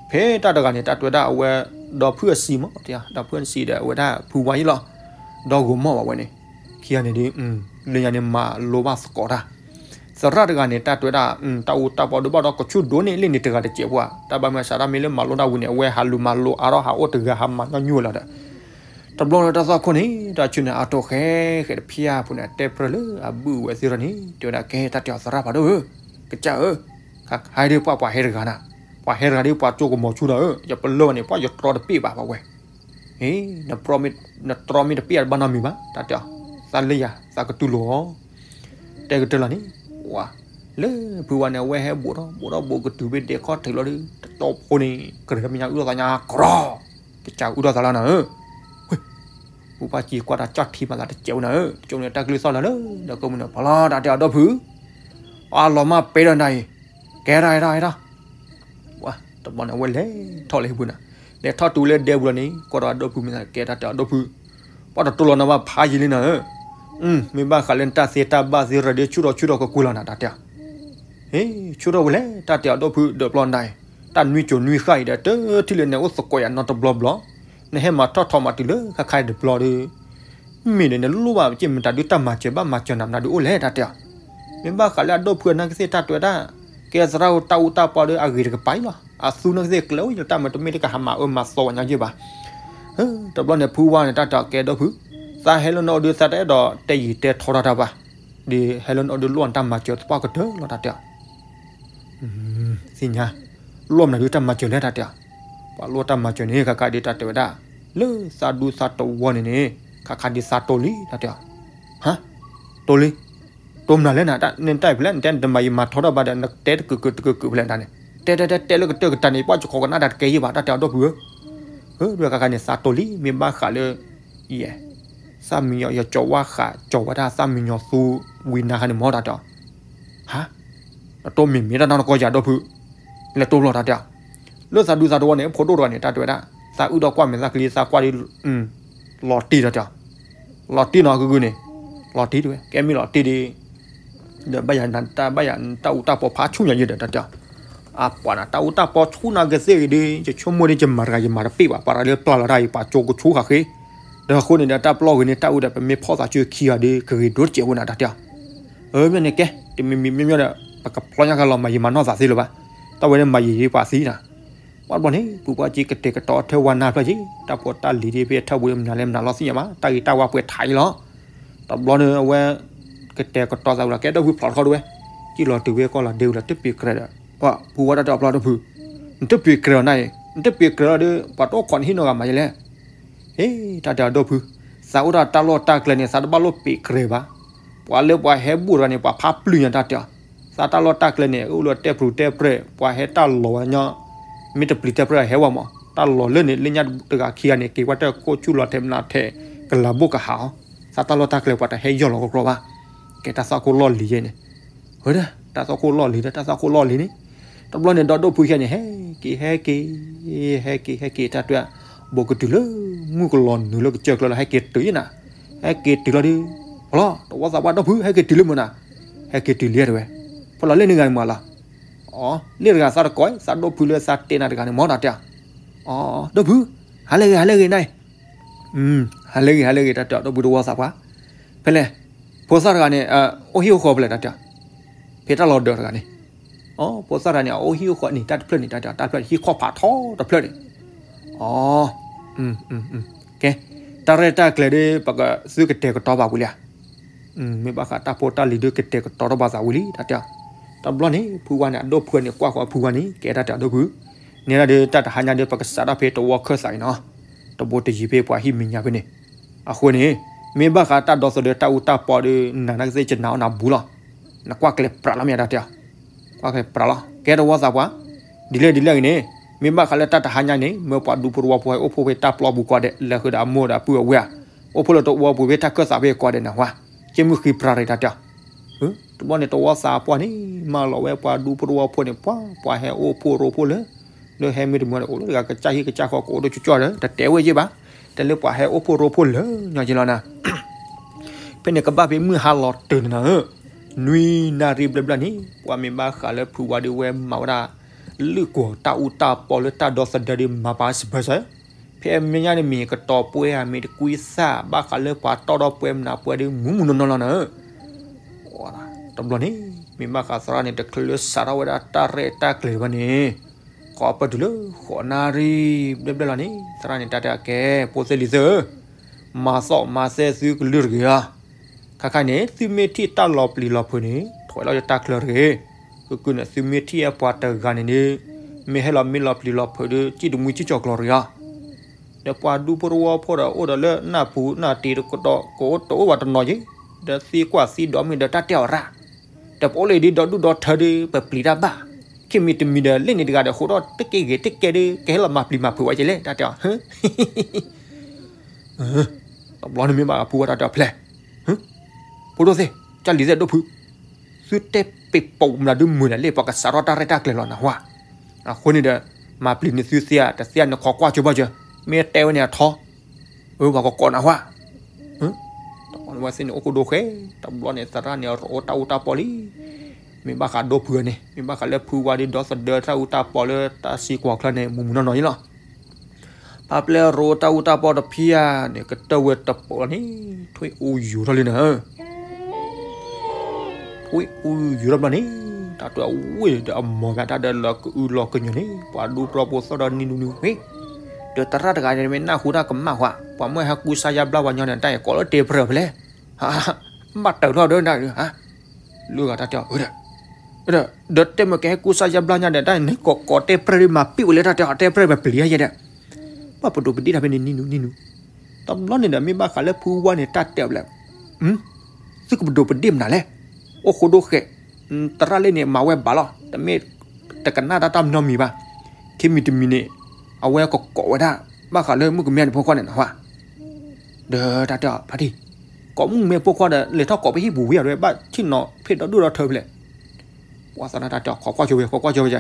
ဖဲတၢ်တဂၤန့ၣ် တၢ်တဲဝဲဒၣ်အဝဲ ဒီဖုအစံမး, ဒီဖုအစံဒီးအဝဲဒၣ်ဖုဝါယဲလီၤ, ဒီဂိၤမီၢ်ဘၣ်ဝဲန့ၣ်, ခံဂၤန့ၣ်ဒ် လၢညါန့ၣ်မၤလိဘၣ်သကိးတၢ်, သရၣ်တဂၤန့ၣ် တၢ်တဲဝဲဒၣ် တၢ်အူတၢ်ပီဒိၣ်ဘၣ်ဒီးကဆူၣ်ဒိၣ်န့ၢ်လံန့ၣ်တဂၤတစဲးပှၤ, တၢ်ဘၣ်မ့ၢ်စးဒၣ်မ့ၢ်လၢမၤလိတၢ်ဝံၤန့ၣ် အဝဲဟးလူၤမၤလိအါထီၣ်ဟးအိၣ်တဂၤဟးမၤညီနုၢ်ဝဲလီၤဒီး တဘျီလၢတၢ်သွၣ်ခိၣ်န့ၣ် တၢ်ဆူၣ်န့ၣ်အါထီၣ်ဃဲဃဲတဖၠၣ်ဖိန့ၣ် တဲပြၢၢ်လၢအဘုၣ်ဝဲသ့ၣ်ထီၣ်န့ၣ် တဲဝဲဒၣ် ကဲတၢ်တဲအီၤသရၣ်ဖးဒိၣ်ဧၢ, ကစၢ်ဧၢ, ခါခါဒ်ပှၤပှၤဟဲတဂၤနၤ, ပှၤဟဲတဂၤဒ်ပှၤကၠိကမီၤဆူဒီးဧၢ, ယပလၢၢ်ဘၣ်န့ၣ် ပှၤယတြီတပ့ၢ်ဘၣ်ပှၤဝဲ နတြီမ့ၢ်တပ့ၢ်အတဘၣ်နီတမံၤဘၣ်, တၢ်တဲအီၤ, သးလၢယၤ သးကတူၢ်လိာ်အီၤ, တဲကတၢၢ်လီၤန့ၣ်, ဝါ, လၢဖုဝါန့ၣ် အဝဲဟဲဘိးထီၣ်ဘိးထီၣ်ဘိးကတုၤဖဲဒဲခီၣ်ထံးလီၤဒီး တတီဖိန့ၣ် ကရၢတၢ်မဲာ်ညါအုၣ်ထီၣ်သးညါကြီ, ကစၢ်အုၣ်ထီၣ်သးလီၤနၤဧၢ, ဝ့ၢ်, ဖုပှၢ်စံကွၢ်တၢ်ကၠီၣ်ထံမၤသးတစဲးဝဲနၤဧၢ, တကၠိန့ၣ်တၢ်ကလုၢ်သီၣ်လီၤလၢ ဒီးကိးမုၢ်န့ၣ် ဖီလီၤတၢ်တဲအီၤဒီဖု အလီၤမၢ်ပဲဒီးနၤအံၤ, ကဲထီၣ်ဟဲထီၣ်ဟဲထီၣ်, ဝါ, တဘျီန့ၣ် အဝဲလဲၤထီၣ်လၢဟံၣ်ပူၤနၤ, လဲၤထီၣ်တုၤလၢဒဲပူၤလီၤန့ၣ် ကွၢ်ဒီးအဒီဖုမ့ၢ်သးကဲတၢ်တဲအီၤဒီဖု, ပှၤတတိၢ်လီၤနၤဘၣ်ဖးယံာ်လံနၤဧၢ, မ့ၢ်ဘၣ်ဃးလၢနတၢ်သ့တၢ်ဘၣ်သ့ရၢဒီးဆူၣ်ထီၣ်ဆူၣ်ထီၣ်ကကွံာ်လီၤနၤတၢ်တဲအီၤ ဟ့ၣ်, ဆူၣ်ထီၣ်ဝဲလဲၣ် တၢ်တဲအီၤဒီဖုဒီးပျီနၤအံၤ, တၢ်နွံစိၤနွံဃၣ်အံၤဒီး တထံၣ်လၢနအိၣ်သကိးယၤနီတဘျီဘျီ, နဟဲမၤထီၣ်ထီမၤတုၤလၢခါခါအံၤတဘျီဒီး, မ့ၢ်ဒီးနလိၣ်ဘၣ်က့ၢ်မတၤဒုတၢ်မၤစၢၤဘၣ်မၤစၢၤနၤမတၤဒုအိၣ်လဲၣ်တၢ်တဲအီၤ, မ့ၢ်ဘၣ်ဃးလၢအဒီဖုအနၢ်ကသ့ၣ်တၢ်တဲဝဲဒၣ်, ကဲသရၣ်ဧၢတၢ်အူတၢ်ပီဒီးအဂ့ၤတကပၤအံၤလီၤ, အသူနၢ်ကသ့ၣ်ကျဲအိၣ်ယတၢ်မၤတမ့ၢ်တကဟးမၤအၢမၤသီဝဲညါယ့ၢ်ဘၣ် တဘျီန့ၣ် ဖုဝါန့ၣ် တၢ်တဲအီၤကဲဒီဖု, သးဟဲလၢနအိၣ်ဒုးသးတအဲၣ်ဒိးတဲယံာ်တဲထီတၢ်တၢ်ဘၣ်, ဒ်ဟဲလၢနအိၣ်ဒုးလိၣ်နတၢ်မၤစၢၤသပှၢ်ကတၢၢ်လီၤတၢ်တဲအီၤ, သ့ၣ်ညါ, လိၣ်မနုၤဒုးတၢ်မၤစၢၤလဲၣ်တၢ်တဲအီၤ, ပှၤလိၣ်တၢ်မၤစၢၤန့ၣ် ခါခါဒ်တၢ်တဲဝဲဒၣ်, လၢသးဒူသးတဝီန့ၣ်န့ၣ်, ခါခါဒ်သးတိၢ်လံတၢ်တဲအီၤ, ဟါ, တိၢ်လံ တိၢ်မနုၤလဲၣ်နၤ, နတၢ်အံၤဖဲလဲၣ် နတဲနတမၤယံာ်မၤထီထီၣ်ဘၣ်ဒီး နတဲတကုာ်ကုာ်တကုာ်ကုာ်ဖဲလဲၣ်နတၢ်န့ၣ်, တဲတဲတဲတဲလၢကတၢၢ်ကတၢၢ်န့ၣ် ပှၤကခီကနၣ်တၢ်တကဲယ့ၢ်ဘၣ် တၢ်တဲအီၤဒီဖုဧၢ, ဒ်ခါခါန့ၣ် သးတိၢ်လံ မ့ၢ်ဘၣ်ဃးလၢ ယဲ, သၣ်မံညီၤ ယကၠီၤဝါဃး ကၠီၤဝဲဒၣ်သၣ်မံညီၤသူဝံၤနၤခါန့ၣ်မ့ၢ်တၢ်တဲအီၤ, ဟါ, နတိၢ်မံၤမ့ၢ်တၢ်နီၢ်နကီၢ်ယၤဒီဖု, လဲၤတိၢ်ဘျီတၢ်တဲအီၤ, လၢသးဒူသးတဝီန့ၣ် ဖိဒိၣ်တဂၤန့ၣ် တၢ်တဲဝဲဒၣ်, သးအုၣ်ဒီးကွၢ်မဲာ်သၣ်ချံ သးကွၢ်ဒ် လီၤတံၢ်တၢ်တဲအီၤ, လီၤတံၢ်နီၤ ဂုဂုန့ၣ်, လီၤတံၢ်တဝဲ ကဲမ့ၢ်လီၤတံၢ်ဒ် ဒီးဘၣ်ယၤတၢ်ဘၣ်ယၤတၢ်အူတၢ်ပီဖးဆူၣ်ညါယဲဒီးတၢ်တဲအီၤ, အပှၤနၤ တၢ်အူတၢ်ပီဆူၣ်နၤကသ့ၣ်ဂ့ၤဒ် ယဆိကမိၣ်ဒ်ယမၤတဂၤယမၤတပ့ၢ်ဘၣ် ပှၤတဂၤလၢပျၢ်လီၤတၢ်အံၤ ပှၤကၠိကဆူၣ်ဃာ်ဃ့, ဒီးအဃိန့ၣ်ဒီးတၢ်ပျီဂ့ၤန့ၣ် တၢ်အူဒီးပမ့ၢ်ဖီၣ်သးဆူခံဂၤဒ် ကဂ့ၤဒိတစဲးဝဲနၤတၢ်တဲအီၤ, အမ့ၢ်န့ၣ်ကဲ တမံၤမံၤမ့ၢ်မ့ၢ်ဒီး ပကဖျီညါကလီၤမၤယံာ်မၤနီၢ်သးသ့လၢၤဘၣ်, တၢ်ဝဲန့ၣ်မၤယံာ်ဒ်ပှၤသံနၤ ပှၤတဘျီန့ၣ် ပှၤပှၤက့ၤကတဲာ်ကတီၤထၢဝါနါဖျၢၣ်က့ၤ တၢ်ဖိတၢ်လံၤဒ်ဖဲထၢၣ်ဘိမနုၤလဲၣ်မနုၤလီၤသ့ၣ်ညါဘၣ် တၢ်ဂ့ၤတၢ်ဝါပှဲၤထးအံၤလီၤ. တဘျီန့ၣ် အဝဲကတဲာ်ကတီၤသးဝံၤလီၤ ကဲဒီဖုဖျိးတခီတဝဲ ကံၣ်လီၤတုၤဝဲကီၢ်လီၤဒ့ဝံၤလီၤ တပ့ၤကြဲၤဒီး ပှၤဖုဝါတၢ်တဲအီၤဖျီတဖု နတပ့ၤကြဲၤလီၤနၤအံၤ နတပ့ၤကြဲၤလီၤဒီး ပှၤတအိၣ်ခိးနဟံၣ်နီတဂၤမးယဲလဲၣ် ဟ့ၣ် တၢ်တဲအီၤဒီဖု သးအိၣ်တၢ်တၢ်လီၢ်တၢ်ကျဲန့ၣ် သးတဘၣ်လိၣ်ပ့ၤကြဲၤဘၣ်. ပှၤလၢပှၤဟဲဘူၣ်တဂၤန့ၣ် ပှၤဖးပျုၢ်ညါတၢ်တဲအီၤ သးတၢ်လီၢ်တၢ်ကျဲန့ၣ် အိၣ်လၢတဲပျုၤတဲပြဲၣ် ပှၤဟဲတၢ်လီၤဝဲညီ မ့ၢ်တပျုၤတဲပြဲၣ်ဟဲဝဲမး တၢ်လီၤလၢန့ၣ် လၢညါတဂၤခံဂၤန့ၣ် က့ၤဝဲတၢ်ခိၣ်ဆူၣ်လီၤထဲမနုၤထဲ ကလၤဘိၣ်ကဟးအီၤ သးတၢ်လီၢ်တၢ်ကျဲပှၤတဟဲယီၢ်လီၤကီကီဘၣ်. ကဲတၢ်သွၣ်ခိၣ်လီၢ်လံၤယဲန့ၣ် ဝဲဒၣ် တၢ်သွၣ်ခိၣ်လီၢ်လံၤဒီး တၢ်သွၣ်ခိၣ်လီၢ်လံၤန့ၣ် တဘျီန့ၣ် ဒီဒိၣ်ဖုယဲန့ၣ် ဟဲက့ၤ ဟဲက့ၤ ဟဲက့ၤ ဟဲက့ၤ တၢ်တွဲ ဘိးကတုၤလၢ မုၢ်ကလီၤနုာ်လၢကစၢၢ်ကျၢၤလီၤ ဟဲက့ၤတုၤယဲနၤ ဟဲက့ၤတုၤလီၤဒီး ဖျီ တဝီသးပှၢ်ဒီဖု ဟဲက့ၤတုၤလၢမုၢ်နၤ ဟဲက့ၤတုၤလံတဝဲ ဖျီလၢန့ၣ်ဂၤန့ၣ်မးလီၤ. အီ လၢတဂၤသးတကိး သးဒိၣ်ဖုလၢသးတဲနၤတဂၤန့ၣ် မ့ၢ်တၢ်တဲ အီ ဒီဖု ဟးလၢဂ့ၤ ဟးလၢဂ့ၤနၤ ဟးလၢဂ့ၤ ဟးလၢဂ့ၤ တၢ်တဲ ဒီပုၢ်တဝီသးပှၢ် ဖဲလဲၣ် ဖိသၣ်တဂၤန့ၣ် အိၣ်ဟံၣ်အိၣ်ဃီဖဲလဲၣ် တၢ်တဲ ဖဲတၢ်လီၤဒၢးတဂၤန့ၣ် အီ ဖိသၣ်တဂၤန့ၣ် အအိၣ်ဟံၣ်အိၣ်ဃီန့ၣ် တၢ်တဖျၢၣ်န့ၣ် တၢ်တဲ တၢ်တဖျၢၣ်န့ၣ် ဟံၣ်ခီၣ်ဖးထီတဖျၢၣ်န့ၣ် အီ ကဲ တၢ်ရဲၣ်တၢ်ကျဲၤဒီး ပကသုကတဲာ်ကတီၤဘၣ်ဝံၤလံဧါ မ့ၢ်ဘၣ်ဃးတၢ်ဖိတၢ်လံၤဒီးကတဲာ်ကတီၤထီၣ်ဘၣ်သးဝံၤလံ တၢ်တဲ တဘျီန့ၣ် ဖုဝါန့ၣ် အဒိၣ်ဖုန့ၣ် ကွၢ်ဃီဖုဝါန့ၣ် ကဲတၢ်တဲ ဒီဖု န့ၣ်ဒၣ်ဒီး တၢ်တဟါညါဒီး ပကစးထီၣ်ဖဲတဝီခၢၣ်သးအံၤနီၤ တဘိတယံၤဖဲပှၤဟံၣ်မဲာ်ညါဖဲန့ၣ် အဃိန့ၣ် မ့ၢ်ဘၣ်ဃးတၢ်ဒီသဒၢတၢ်အူတၢ်ပီဒီး နၤနာ်ကသ့ၣ် ယနာ်အီၣ်နၤဘူးလီၤ နကွၢ်ကျဲၤပြးလီၤမ့ၢ်တၢ်တဲ ကွၢ်ကျဲၤပြးလီၤ ကဲတဝီသးပှၢ် ဒ်လဲၣ်ဒ်လဲၣ်ဂ့ၤန့ၣ် မ့ၢ်ဘၣ်ဃးလၢတၢ်တဟါညါန့ၣ် မ့ၢ်ပှၤဒူဖိတဝီဖိဟဲအိၣ်ဖှိၣ်ဖဲတၢ်ပျီပူၤကိးဂၤဒဲး လဲၤဃုာ်ဒီးအမိၢ်ဒီးအပုၢ်အဝဲၢ် အိၣ်ဖှိၣ်လၢတဝီပူၤဖဲတၢ်ခၢၣ်သးဖဲကိးဂၤဒဲးန့ၣ်ဝဲ က့မုၢ်ဃံပြၤရံၣ်တၢ်တဲအီၤ, တဘျီန့ၣ်တဝီသးပှၢ်န့ၣ် မၢလီၤဝဲပှၤဒူဖိတဝီဖိန့ၣ် ပှၤ ပှၤဟဲအိၣ်ဖှိၣ်ရိဖှိၣ်လၢ လၢဟဲမ့ၢ်တမုာ်န့ၣ် အိၣ်လၢတဂၤကစၢ်ဟံၣ်ကစၢ်ဃီ ကအိၣ်ဒီးကၠီကၠီဒီး တတဲဝဲယ့ၢ်ဘၣ်, တဲလၢပှၤဟဲအိၣ်ဖှိၣ်ရိဖှိၣ်လၢညီက့လီၤနၤ. ဖဲန့ၣ်ကဘၣ်ဖဲမုၢ်ဟါလီၤတၢၢ်န့ၣ်နၤဧၢ, နွံနၣ်ရံၣ်ဘျဲၣ်ဘျဲၣ်န့ၣ် ပှၤမ့ၢ်ဘၣ်ဃးလၢဖုဝါဒီးဝဲမၤဝဲဒၣ် လုၢ်ကွီၢ်တၢ်အူတၢ်ပီလၢတၢ်ဒီသဒၢဒီးမၤပာ်စၢၤစၢၤ ဖဲမဲာ်ညါန့ၣ်မ့ၢ်ကတီၤပှဲၤဧါ မ့ၢ်တကွံသၣ် ဘၣ်ဃးလၢပှၤတီၢ်ထီၣ်ပှဲၤမနုၤပှဲၤဒီး မူမူနီၢ်နီၢ်လီၤနၤဧၢ. တဘျီန့ၣ် မ့ၢ်ဘၣ်ဃးသရၣ်န့ၣ် တချုးလၢစးထီၣ်ဝဲဒၣ်တၢ်ရဲၣ်တၢ်ကျဲၤဘၣ်န့ၣ်, ဃီပတုၤလၢ ဃိးနၣ်ရံၣ်ဘျဲၣ်ဘျဲၣ်လီၤန့ၣ် သရၣ်န့ၣ်တၢ်တဲအကဲ ဖိသ့ၣ်လံၤသ့ၣ်ဧၢ, မၤသီၣ်မၤသဲသုကလုၢ်တဂ့ၤဧါ. ခါခါန့ၣ် သုမ့ၢ်ထံၣ်တၢ်လီၤပျံၤလီၤဖုးန့ၣ် ထွဲလီၤယတၢ်ချၢတဂ့ၤ. ကုၢ်ကုၢ်န့ၣ် သုမ့ၢ်ထံၣ်အဲပှၤတဂၤန့ၣ်ဒီး မ့ၢ်ဟဲလီၤမ့ၢ်လီၤပျံၤလီၤဖုးဒီး စံၣ်တမှံစံၣ်ကၠီၤကျီၤတဂ့ၤဧါ. ဒီးပှၤဒူဖိတဝီဖိဒီး အိၣ်ဒီးလၢနၢ်ပူၤနၢ်တ့ၤတကတီၢ် ကအိၣ်တအိၣ်ဘၣ်တနီၤယ့ၣ်, ဒီးသံကွၢ်သံဒိးမ့ၢ်ဒီးတၢ်တဲအီၤရၣ်, ဒီးပအိၣ်လၢအံၤဒီးဒူၣ်ဒီထၢဒီး ပပျံၤတၢ်ဘၣ်, ခဲမံၤတမံၤဒီး လၢန့ၣ်တဂၤဒီး ဃိးဒီးတက့ၢ်ဂ့ၤတကဲဒီး ကဟဲလီၤမၤပျံၤမၤဖုးဝဲကဲလဲၣ် တၢ်တဲအီၤ. တဘျီန့ၣ်မ့ၢ်ဘၣ်ဖုဝါတၢ်တဲအီၤဖျဲၣ်, ဖိဒိၣ်သ့ၣ် ကၢ်လံၤသ့ၣ်ဒိၣ်ဖု, သုတဲပ့ၤပိာ်မနုၤဒုးမုာ်ဒီး လၢပှၤကစးထီၣ်တၢ်ရဲၣ်တၢ်ကျဲၤလီၤနဟါ. အဃိန့ၣ်ဒီး မၤပျံၤန့ၢ်သုသ့ဧါ တသ့ဧါန့ၣ် ခိးကွၢ်ကၠိဘၣ်ကၠိ, မ့ၢ်တဲဝဲန့ၣ်အထီ, အဝဲကကိးနဟါ. တဝဲသ့ၣ်န့ၣ်အိၣ်ခိၣ်ဒိၣ်ဃဲ, တဘျီန့ၣ်သရၣ်န့ၣ် ရိတၢ်အူတၢ်ပီလံ. မ့ၢ်ဘၣ်ဃးဒိၣ်ဖုအန့ၣ် မ့ၢ်ဘၣ်ဃးလၢဖုဝါဒီးဒီသဒၢတၢ်အူတၢ်ပီလၢတၢ်စံကွၢ်ချၢန့ၣ် မူမူနီၢ်နီၢ်ယ့ၣ်လီၤ. ဖါပျဲၢ်ရိတၢ်အူတၢ်ပီတဖံဧါန့ၣ် ကတၢၢ်ဝဲတပိာ်လီၤန့ၣ် ထွံၣ်အူယူၤထီၣ်လံနၤဧၢ. ထွံၣ်အူယူၤထီၣ်ဘျီန့ၣ် တၢ်တွဲဝ့ၢ်ဒီးအမီၤဂၤတၢ်ဒီးလီၤကအုလီၤကညီၤန့ၣ် ပှၤဒူဖိတဝီဖိသီၣ်ဒီးနံၤနံၤနံၤဝ့ၢ်, ဒီးသရၣ်တဂၤန့ၣ်မ့ၢ်နၢ်ဟူတၢ်ကမၣ်ဃီ, ပှၤမ့ၢ်ဟဲကူစါယါဘျါပှၤညီန့ၣ် တၢ်အံၤကိးလၢတဲပြၢၢ်ဖဲလဲၣ်. ဘၣ်တၢၢ်ထီၣ်ဒီးနၤဧၢ လၢဂၤတၢ်တဲအီၤ, ဒီးတဲမ့ၢ်ကဟဲကူစါယါဘျါညါဒီး တၢ်န့ၣ်ကိးကိးတဲပြၢၢ်ဒီးမၤပံာ်ဝဲလၢတၢ်တဲအီၤ တဲပြၢၢ်မၤပျံၤယဲဒီး, ဘၣ်ပဒိးပဒ့ၣ်တၢ်ဖဲန့ၣ်နံၤနံၤနံၤနံၤ, တဘျီန့ၣ်ဒီးမ့ၢ်ဘၣ်ဃးလၢဖုဝါန့ၣ်တၢ်တဲအီၤဖဲလဲၣ်, သုကပဒိးပဒ့ၣ်မနုၤလဲၣ်, အိၣ်ခိၣ်ဒိၣ်ဃဲ, သရၣ်လၢန့ၣ်မၤဝဲဘၣ်လီၤ, တမ့ၢ်တကနၣ်တၢ်တၢ်မညီမံၤဘၣ်, ခံမံၤတမံၤန့ၣ်, အဝဲကကိးဝဲဒၣ်, ဘၣ်ဃးလၢမုၣ်ကမဲန့ၣ်ဖိခွါန့ၣ်နဟါ ဒီးတၢ်တဲအီၤဖါတံၢ်, ကိးမုၣ်ကမဲဖိခွါဒီး လဲၤထီၣ်ကိးပဟံၣ်ပူၤဝံၤအီၤဒီး ဘၣ်ထံၣ်နီၤဖ့ၣ်ဒီဒူၣ်ဒီထၢဖဲလဲၣ်, ပှၤသရၣ်တၢ်တဲအီၤ ခိးကွၢ်ကၠိဝဲ ခိးကွၢ်ကၠိဝဲ,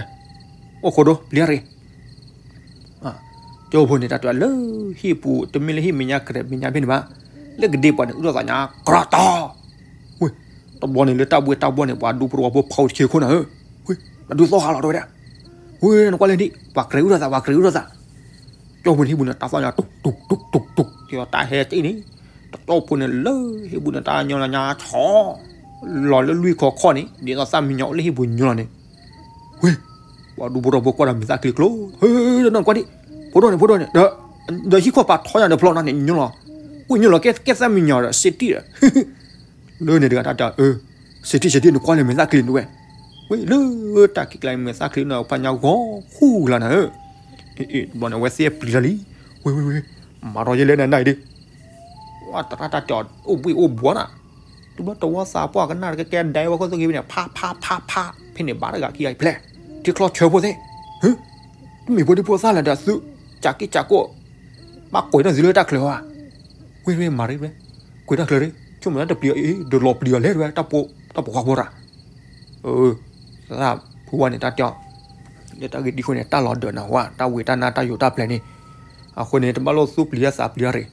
အိၣ်ခိၣ်ဒိၣ်ပျံၤရ့ၣ်, ကၠိဖိန့ၣ် တၢ်တဲအီၤလၢဟံၣ်ပူၤ တမ့ၢ်လၢဟံၣ်မဲာ်ညါကရဲးမဲာ်ညါဖဲန့ၣ်ဘၣ်, လၢကဒ့ပှၤန့ၣ် အုၣ်ထီၣ်သးညါ ကြၢးတီၤ ဝ့ၢ်, တဘျီန့ၣ်လၢတၢ်ဘှ့ၣ်တၢ်ဘှီၣ်န့ၣ် ပှၤဒူဖိတဝီဖိဖီတဆ့ခိၣ်နၤဧၢ, ဝ့ၢ်, အဒုးသီၣ်ဟးလီၤတဲဝဲဒၣ်, ဝ့ၢ် နကွၢ်လဲၣ်ဒံး ပှၤကြဲးအုၣ်ထီၣ်သး ပှၤကြဲးအုၣ်ထီၣ်သး, ကၠိဖိန့ၣ်ဟံၣ်ပူၤန့ၣ် တၢ်သီၣ်ညါ တူၢ်တူၢ်တူၢ်တူၢ် ကၠီတၢ်ဟဲက့ၤန့ၣ်, တကၠိဖိန့ၣ်လၢဟံၣ်ပူၤန့ၣ် တၢ်ညီလီၤညါဆီ လီၤလၢလွံၢ်ခီခီန့ၣ် ဒ်သိးသၣ်မံညီၤအိၣ်လၢဟံၣ်ပူၤညီလီၤန့ၣ်, ဝ့ၢ်, ပှၤဒူဖိတဝီဖိကွၢ်ဒီးမဲာ်သၣ်ချံကျိ, ဟ့ၣ်, နကွၢ်ဒံး, ဖိဒိၣ်န့ၣ် ဖိဒိၣ်န့ၣ်, ဒီးဟံၣ်ခိၣ်ပာ်ထီညါဒီးဖျီနီၤန့ၣ် ညီလီၤ, ဝ့ၢ် ညီလီၤကဲသၣ်မံညီၤဒီး စ့တံၢ်ဒီး လၢန့ၣ်တဂၤတၢ်တဲအီၤ, စ့တံၢ် စ့တံၢ် နကွၢ်လၢမဲာ်သၣ်ချံန့ၣ်ဝဲ, ဝ့ၢ် လၢတၢ်ခံးကျါန့ၣ် မဲာ်သၣ်ချံန့ၣ် ဖးညါဂီၤဃူလီၤနၤဧၢ, တဘျီန့ၣ် အဝဲသ့ၣ်ပျံၤလီၤလံ, ဝ့ၢ် ဝ့ၢ် ဝ့ၢ်, မၤထီၣ်ယဲလဲၣ်နၤနၤအံၤဒံး, ဝဲသရၣ်တၢ်တဲအီၤ အိၣ်ဘှံးအိၣ်ဘှီနၤ, တဘျီတဝီသးပှၢ်ကနၣ်တကဲကဲဒဲးဝဲခိၣ်သ့ၣ်ဂ့ၤဖဲန့ၣ် ဖးဖးဖးဖး ဖဲန့ၣ်ဘၣ်တဂၤခံဂၤအံၤဖျဲၣ်, ထံချီဆၢဖိသ့ၣ်, ဟ့ၣ်, တမ့ၢ်ဖိဒံဖိသၣ်လၢၤဒီးသု, ကးက့ၢ်ကးကိၣ်, ဘၣ်ကွံာ်ထီၣ်သုလၢတၢ်ချၢဧါ, ဝ့ၢ် ဝ့ၢ် မၤရ့ဝဲ, ကွံာ်တၢ်ချၢရ့, ဆိကမိၣ်လၢတပျံၤအံၤ ဒုးလီၤပျံၤအီၤလဲၣ်ဝဲ တၢ်ပိာ်ခွါဖိရၣ် သရၣ်ဖုဝါန့ၣ်တၢ်တဲအီၤ, လၢတၢ်ဂ့ၢ်ဒ်အဃိန့ၣ် တၢ်လီၤဒၢးနၢ်ဟူဧါ တၢ်ဝံတၢ်နါတၢ်ယိးတၢ်ပျဲၤန့ၣ်, အဃိန့ၣ် တဘၣ်လိၣ်သူပျံၤတၢ်သးပျံၤတၢ်ရ့ၣ်,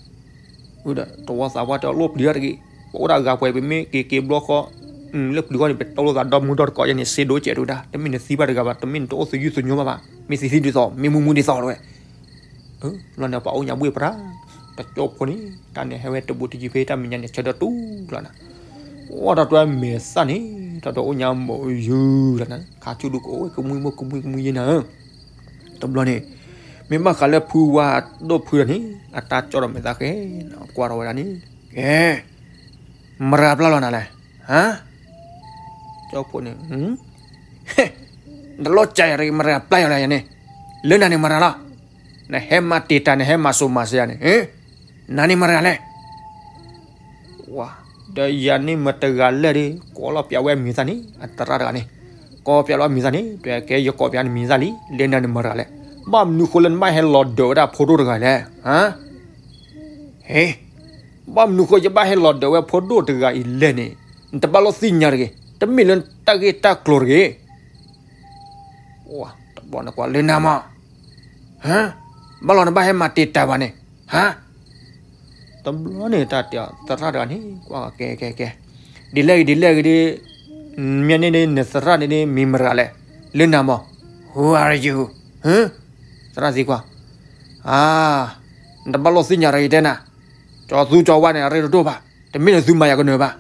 ဝံၤဒီး တဝီသးပှၢ်တဲအီၤလိၣ်ပျံၤတၢ်တဂ့ၤ, ပအိၣ်ဒၣ်ဂၤပှဲၤ ပမ့ၢ်က့ၤက့ၤဘျီဃီ, လၢပျံၤဃီန့ၣ် ပတလိၣ်သးဒီမုၢ်ဒီတကိးယဲန့ၣ် စ့ဒိကဲးတဝဲဒၣ် တမ့ၢ်နသံဘၣ်တဂၤဘၣ် တမ့ၢ်နတအိၣ်သယုၢ်သညိဘၣ်ဘၣ် မ့ၢ်သံသံဒ်သိး မ့ၢ်မူမူဒ်သိးတဝဲ လီၤန့ၣ် ပှၤအိၣ်ညါဘှ့ၣ်ပြၢ်, တကၠိဖိန့ၣ် တၢ်န့ၣ်ဟဲဝဲတဘူးတယံၤဖဲတၢ်မဲာ်ညါန့ၣ် ဆၢထၢၣ်တူၢ်လီၤနၤ, အိၣ်တၢ်တွဲမဲာ်သၣ်န့ၣ် တၢ်တအိၣ်ညါမိးယုၢ်လီၤနၤ, ခါဆူၣ်ဒုကအိၣ်ဝဲကမှံမိၢ်ကမှံကမှံယဲနၤဧၢ, တဘျီန့ၣ် မ့ၢ်ဘၣ်ဃးလၢဖုဝါဒိၣ်ဖုဒီးန့ၣ် အတၢ်ကၠီၣ်ဒီးမဲာ်သၣ်ဃဲ, ကွၢ်ထီၣ်ဝဲဒၣ်န့ၣ်, ကဲ, မရၤပျၢ်လီၤနၤလဲၣ်, ဟါ, ကၠိဖိန့ၣ် နလိၣ်ကၢ်ယၤတဂ့ၤ မရၤပျၢ်ယၤလၢယၤန့ၣ်, လၢနၤန့ၣ်မရၤလီၤ, နဟဲမၤတံာ်တာ် နဟဲမၤစိၤမၤစၢၤယၤန့ၣ်, နၤန့ၣ်မရၤလဲၣ်, ဝါ, ဒီးယၤန့ၣ်မတဂၤလဲၣ်ဒီး ကိးလီၤပျးဝဲအမံၤသၣ်န့ၣ် အသရၣ်တဂၤန့ၣ်, ကိးပျးလီၤအမံၤသၣ်န့ၣ် တဲကဲယကိးပျးနမံၤသၣ်လံ လၢနၤန့ၣ်မရၤလဲၣ်, ဘၣ်မနုၤဃိလၢနဘၣ်ဟဲလီၤဒၢးဝဲဒၣ်ဖိဒိၣ်တဂၤလဲၣ်, ဟါ, ဟ့ၣ် ဘၣ်မနုၤဃိယဘၣ်ဟဲလီၤဒၢးဝဲဖိဒိၣ်တဂၤအံၤလဲၣ်န့ၣ်, နတဘၣ်လိၣ်သ့ၣ်ညါတဂ့ၤ, တမ့ၢ်လၢတၢ်ဂ့ၢ်တၢ်ကျိၤတဂ့ၤ. တဘျီန့ၣ်ကွၢ်လၢနၤမး, ဟါ, ဘၣ်လီၤနဘၣ်ဟဲမၤတ့ၢ်တၢ်ဘၣ်န့ၣ်, ဟါ. တဘျီန့ၣ်တၢ်တဲအီၤ သရၣ်တဂၤန့ၣ် ကွၢ်ကဲကဲကဲ, ဒ်လဲၣ်ဂ့ၤဒ်လဲၣ်ဂ့ၤဒ်, မ့ၢ်န့ၣ်ဒ် နသရၣ်န့ၣ်ဒ်မ့ၢ်မတၤလဲၣ်, လၢနၤမး, who are you, ဟါ, သရၣ်သံကွၢ်, အါ, နတဘၣ်လိၣ်သ့ၣ်ညါတဂ့ၤတဲနၤ, ကၠီၤသူကၠီၤဝါန့ၣ် အရ့တဒိၣ်ဘၣ်, တမ့ၢ်လၢသုမၤယၤကနၢၤဘၣ်.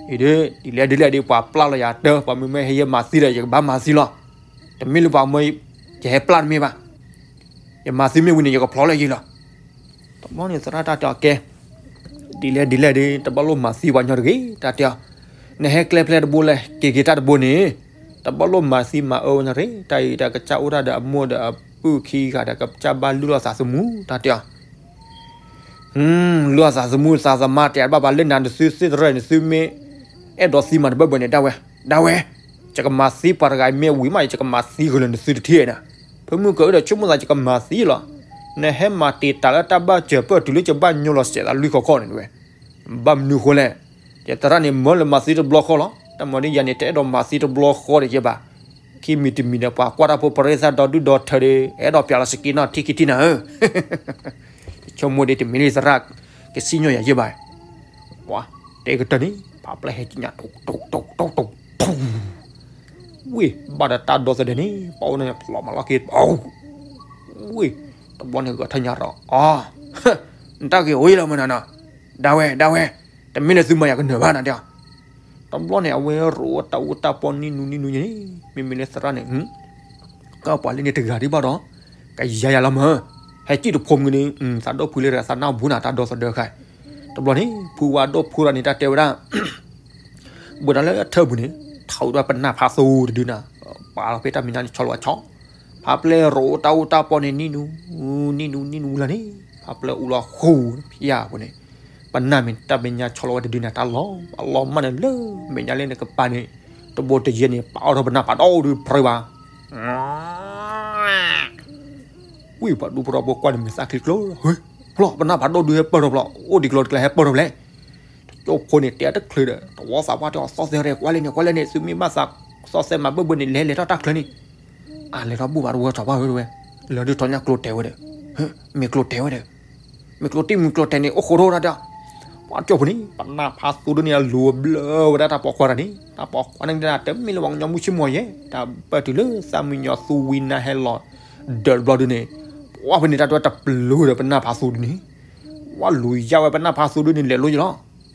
အံၤဒ်, ဒ်လဲၣ်ဒ်လဲၣ်ဒ် ပှၤပျၢ်လီၤယၤတၢ်, ပှၤမ့မ့ၢ်ဟဲယဲမၤသံဒီး ယကဘၣ်မၤသံလီၤ. တမ့ၢ်လၢပှၤမၢ ယဟဲပျၢ်တမ့ၢ်ဘၣ်, ယမၤသံမ့ၢ်ဝံၤန့ၣ် ယကဖျီလၢယံၤလီၤ. တဘျီန့ၣ်သရၣ်တၢ်တဲအီၤကဲ, ဒ်လဲၣ်ဒ်လဲၣ်ဒ် တဘၣ်လိၣ်မၤသံပှၤညီတဂ့ၤ, တၢ်တဲအီၤ, နဟဲကျဲဖျဲးတဘိလဲၣ် က့ၤက့ၤတၢ်တဘိန့ၣ်, တဘၣ်လိၣ်မၤသံမၤအၢပှၤညီတဂ့ၤ, တၢ်အံၤတၢ်ကစၢ်အိၣ်ဒၣ်ဒီးအမိၢ်ဒီးအပုၢ်ခံဂၤဒီး ကစၢ်ဘၣ်လုၢ်လီၤသးသမူ တၢ်တဲအီၤ လုၢ်လီၤသးသမူသးသမါတဲဘၣ်ပှၤလၢနၤ နသုသ့ၣ်တရၢၣ် နသုမ့ၢ်အဲၣ်ဒိးသံမးတဘၣ်ဘၣ်န့ၣ် ဒၣ်ဝဲ, ဒၣ်ဝဲ, ယကမၤသံပှၤတဂၤအံၤမ့ၢ်ဝံၤမး ယကမၤသံကလၢၤနသုတထံၣ်နၤ, ဖဲမုၢ်ကၢၤအၢဒီးဆိကမိၣ်သးယကမၤသံလီၤ, နဟဲမၤတ့ၢ်တၢ်လၢတၢ်ဘၣ်စၢၤပၢၢ်တုၤလၢယဘၣ်ညိလီၤစဲးသးလွံၢ်ခီခီန့ၣ်ဝဲ, ဘၣ်မနုၤဃိလဲၣ်, ယသရၣ်န့ၣ်မၢလၢမၤသံတဘျီဃီလီၤ, တၢ်မၤဒ်ယၤန့ၣ် တအဲၣ်ဒိးမၤသံတဘျီဃီဒီးယဲဘၣ်, ခံမံၤတမံၤဒီးပှၤကွၢ်တၢ်ဖိပရ့သၣ်ဒီဒူၣ်ဒီထၢဒီး အဲၣ်ဒိးပျးလီၤစက့နီၣ်ထံၣ်ခံထံၣ်နၤဧၢ ဆိကမိၣ်ဒ်တမံၤလၢယသရၣ် ကစံၣ်ညီၣ်ယၤယဲဘၣ်, ပှၤ, တဲကတၢၢ်န့ၣ် ဖးပျဲၢ်ဟဲကညး တိၢ်တိၢ်တိၢ်တိၢ်တိၢ်, ဝ့ၢ်, ဘၣ်ဒီးတၢ်ဒီသဒၢန့ၣ် ပှၤအိၣ်န့ၣ်ဖျိးမၤလီၤက့ၤ, ဝ့ၢ်, တဘျီန့ၣ်ဂဲၤထၢညါဒီး အီ, နတၢ်ဂ့ၤအိၣ်ယလီၤမနၤနီၤ, ဒၣ်ဝဲ ဒၣ်ဝဲ, တမ့ၢ်လၢသုမၤယၤကနၢၤဘၣ်နၤတဲအီၤ တဘျီန့ၣ် အဝဲရိးတၢ်အူတၢ်ပီနံၣ်နူနံၣ်နူန့ၣ်, မ့မ့ၢ်လၢသရၣ်န့ၣ်, ကပှၤလၢန့ၣ်တဂၤဒံးဘၣ်ဒီး, ကယၤယၤလီၤမး, ဟဲစံၣ်တဖိမုၢ်န့ၣ်, သးဒိၣ်ဖုလၢတဂၤ သးနၢ်ဟူနၤတၢ်ဒီသဒၢခါ, တဘျီန့ၣ် ဖုဝါဒိၣ်ဖုရၤန့ၣ် တၢ်တဲဝဲဒၣ် ဘၣ်ဒီးလၢအထၢၣ်ပူၤန့ၣ်, ထီၣ်ဝဲဒၣ်ပနၢ်ဖးသိတဒုနၤ, ပာ်လီၤဖဲတၢ်မဲာ်ညါန့ၣ်ဆီလီၤဝဲဆီ, ဖးပျဲၢ်ရိးတၢ်အူတၢ်ပီန့ၣ် နံၣ်နူ, နံၣ်နူ နံၣ်နူလၢန့ၣ်, ဖးပျဲၢ်အူလီၤဃိ, ဖၠၣ်ပူၤန့ၣ်, ပနၢ်မ့ၢ်တၢ်မဲာ်ညါဆီလီၤဝဲတဒုန့ၣ် တၢ်လီၤ, အလီၤမၢ်န့ၣ်လၢမဲာ်ညါလၢနကပၤန့ၣ်, တဘိတယဲၢ်န့ၣ် ပာ်အီၣ်ထီၣ်ပနၢ်ဖးဒိၣ်ဒုဖျၢဘၣ် ဝံၤပှၤဒူဖိထီဘိကွၢ်န့ၣ်မ့ၢ်သၣ်ချံကျိ, ဟ့, ဖျီၣ်ပနၢ်ဖးဒိၣ်ဒုဟဲပၢၢ်ထီၣ်ဖျီၣ်, အိၣ်ဒံးကျိတကျဲဟဲပၢၢ်ထီၣ်ဖျဲၣ်, တကၠိဖိန့ၣ်တဲတချုးဒီး တဝီသးပှၢ်တဲအီၤသီၣ်သဲရဲၣ် ကွၢ်လဲၣ်န့ၣ် ကွၢ်လဲၣ်န့ၣ် သုမ့ၢ်ဘၣ်သးသီၣ်သဲမၤဘၢၣ်ဘၢၣ်န့ၣ် လဲၤလဲၤထီၣ်တၢ်ချၢန့ၣ်, အလဲၤထီၣ်ဘူၣ်ဘၣ်တဝီထီၣ်ဘၣ်ဝဲဝဲ, လၢဒုးထီၣ်ညါကျိတဲဝဲဒီး, မ့ၢ်ကျိတဲဝဲဒီး, မ့ၢ်ကျိတံၢ်မုၢ်ကျိတဲာ်န့ၣ် အိၣ်ဃိထီၣ်ဒၣ်ဒီး, ပှၤကၠိဖိန့ၣ် ပနၢ်ဖးသိဒုန့ၣ် အလူၤဘျၢဝဲဒၣ်တၢ်ပိာ်ခွါတဂၤန့ၣ်, တၢ်ပိာ်ခွါန့ၣ်ဒၣ် တမ့ၢ်လၢပှၤကညီမုၢ်ဆ့ၣ်မုၢ်ဂီၤယဲ, တၢ်ဘၣ်တုၤလၢသၣ်မံညီၤသူဝံနါဟဲလီၤ ဒၢးတဘျီဒုန့ၣ်, ပှၤဖဲန့ၣ်တၢ်ဒွဲၣ်တပျုၤဒီးပနၢ်ဖးသိဒုန့ၣ်, ပှၤလူၤယါဝဲပနၢ်ဖးသိဒုန့ၣ် လဲၤလိယလီၤ,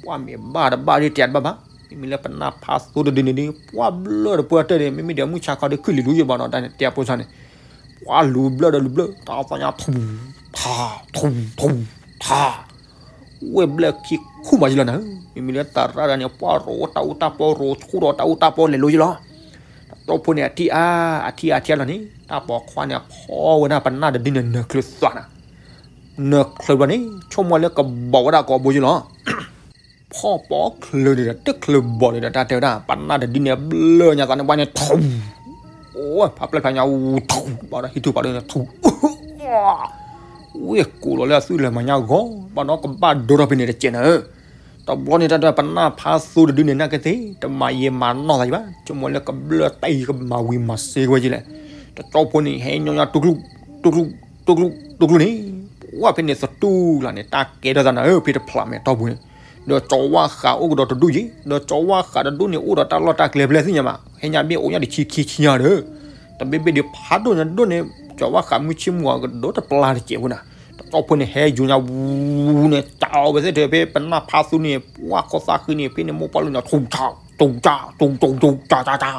ပှၤမ့ၢ်ဘၣ်တဘၣ်ဒ်တဲတဘၣ်ဘၣ်, မ့မ့ၢ်လၢပနၢ်ဖးသိတဒုန့ၣ်ဒုး ပှၤဘျၢတပှၢ်တၢၢ်န့ၣ် မ့မ့ၢ်ဒီးမုၢ်ဆါခီဒုးခုၣ်လံၤလူယဘၣ်နီၤ တၢ်န့ၣ်တဲအဖိဆါန့ၣ်, ပှၤလူၤဘျၢဒီးလူၤဘျၢ တၢ်သီညါထူ, ထါ, ထူ, ထူ, ထါ ဝဲၢ်ဘျၢခံခူၣ်မးယလီၤနၤ, မ့မ့ၢ်လၢသရၣ်တဂၤန့ၣ် ပှၤရိးတၢ်အူတၢ်ပီ ရိးဆူၣ်ဒီးတၢ်အူတၢ်ပီလဲၤလိယလီၤ, တကၠိဖိန့ၣ် အထံၣ်အါ, အထံၣ်အါထံၣ်အါလီၤန့ၣ် တၢ်ပိာ်ခွါန့ၣ် အဖီဝဲဒၣ်ပနၢ်တဒုန့ၣ် နၢၤချၢသွးနၤ, နၢၤချၢဘျီန့ၣ် ဆိကမိၣ်လၢကဘီဝဲဒၣ်ကိးဘိယလီၤ ဖီၣ်ပိာ်ချၢန့ၣ်ဒီး တချၢဘီန့ၣ်ဒီး တၢ်တဲဝဲဒၣ် ပနၢ်တဒုန့ၣ် ဘျၢညါသးန့ၣ် ပှၤန့ၣ်ထူ, အိၣ် ဖးပျဲၢ်ဖးညါ ထူ, ဘၣ်ဒီးဟံးထူဘၣ်ဒီးန့ၣ်ထူ, ဝ့ၢ်ကိးလီၤလၢအသွံၣ်လၢမၤညါဂီၤ ဘၣ်ဒီးကဘၣ်ဒိထီၣ်ဖဲန့ၣ်တစဲးနၤဧၢ, တဘျီန့ၣ်တၢ်တဲပနၢ်ဖးသိတဒုန့ၣ် နာ်က့သ့ၣ် တမၤယံာ်မၤနီၢ်သးယံာ်ဘၣ် ဆိကမိၣ်လၢကဘျၢတၢ်အံၤကမၤဝံၤမၤစ့ဝဲယံာ်လဲၣ်, တကၠိဖိန့ၣ် ဟဲညီညီတူၢ်ကျူၢ်, တူၢ်ကျူၢ်, တူၢ်ကျူၢ်, တူၢ်ကျူၢ်န့ၣ်, ပှၤဖဲန့ၣ်သတူၢ်လီၤန့ၣ် တၢ်ကဲထီၣ်သးနၤဧၢ ဖဲတဖျးမဲာ်တီၢ်ပူၤန့ၣ်, ဒီးကၠီၤဝါဃးအိၣ်ကဒီးတဒူၣ်ယံၤ ဒီးကၠီၤဝါဃးတဒူၣ်န့ၣ် အိၣ်ဒီးတၢ်လီၢ်တၢ်ကျဲဖဲလဲၣ်သ့ၣ်ညါဘၣ် ဟဲညါဘ့ၣ်အိၣ်ညါဒံးဆံခံဆံညါဒီး, တဘ့ၣ်ဘ့ၣ်ဒံးဖးဒိၣ်ညါဒိၣ်န့ၣ်, ကၠီၤဝါဃးမုၢ်ဆ့ၣ်မုၢ်ဂီၤကဒိၣ်တပျၢ်တစဲးဖိနၤ, တကၠိဖိန့ၣ်ဟဲယူၤညါဝူန့ၣ် ကးအီၤဝဲသ့ၣ်ထဲဖဲပနၢ်ဖးသူန့ၣ် ပှၤခိၣ်သၣ်ဃံန့ၣ် ဖဲန့ၣ်မိၢ်ပှၢ်လၢညါ ထူးထး, ထူးထး, ထူးထူးထူး ထူးထးထးထး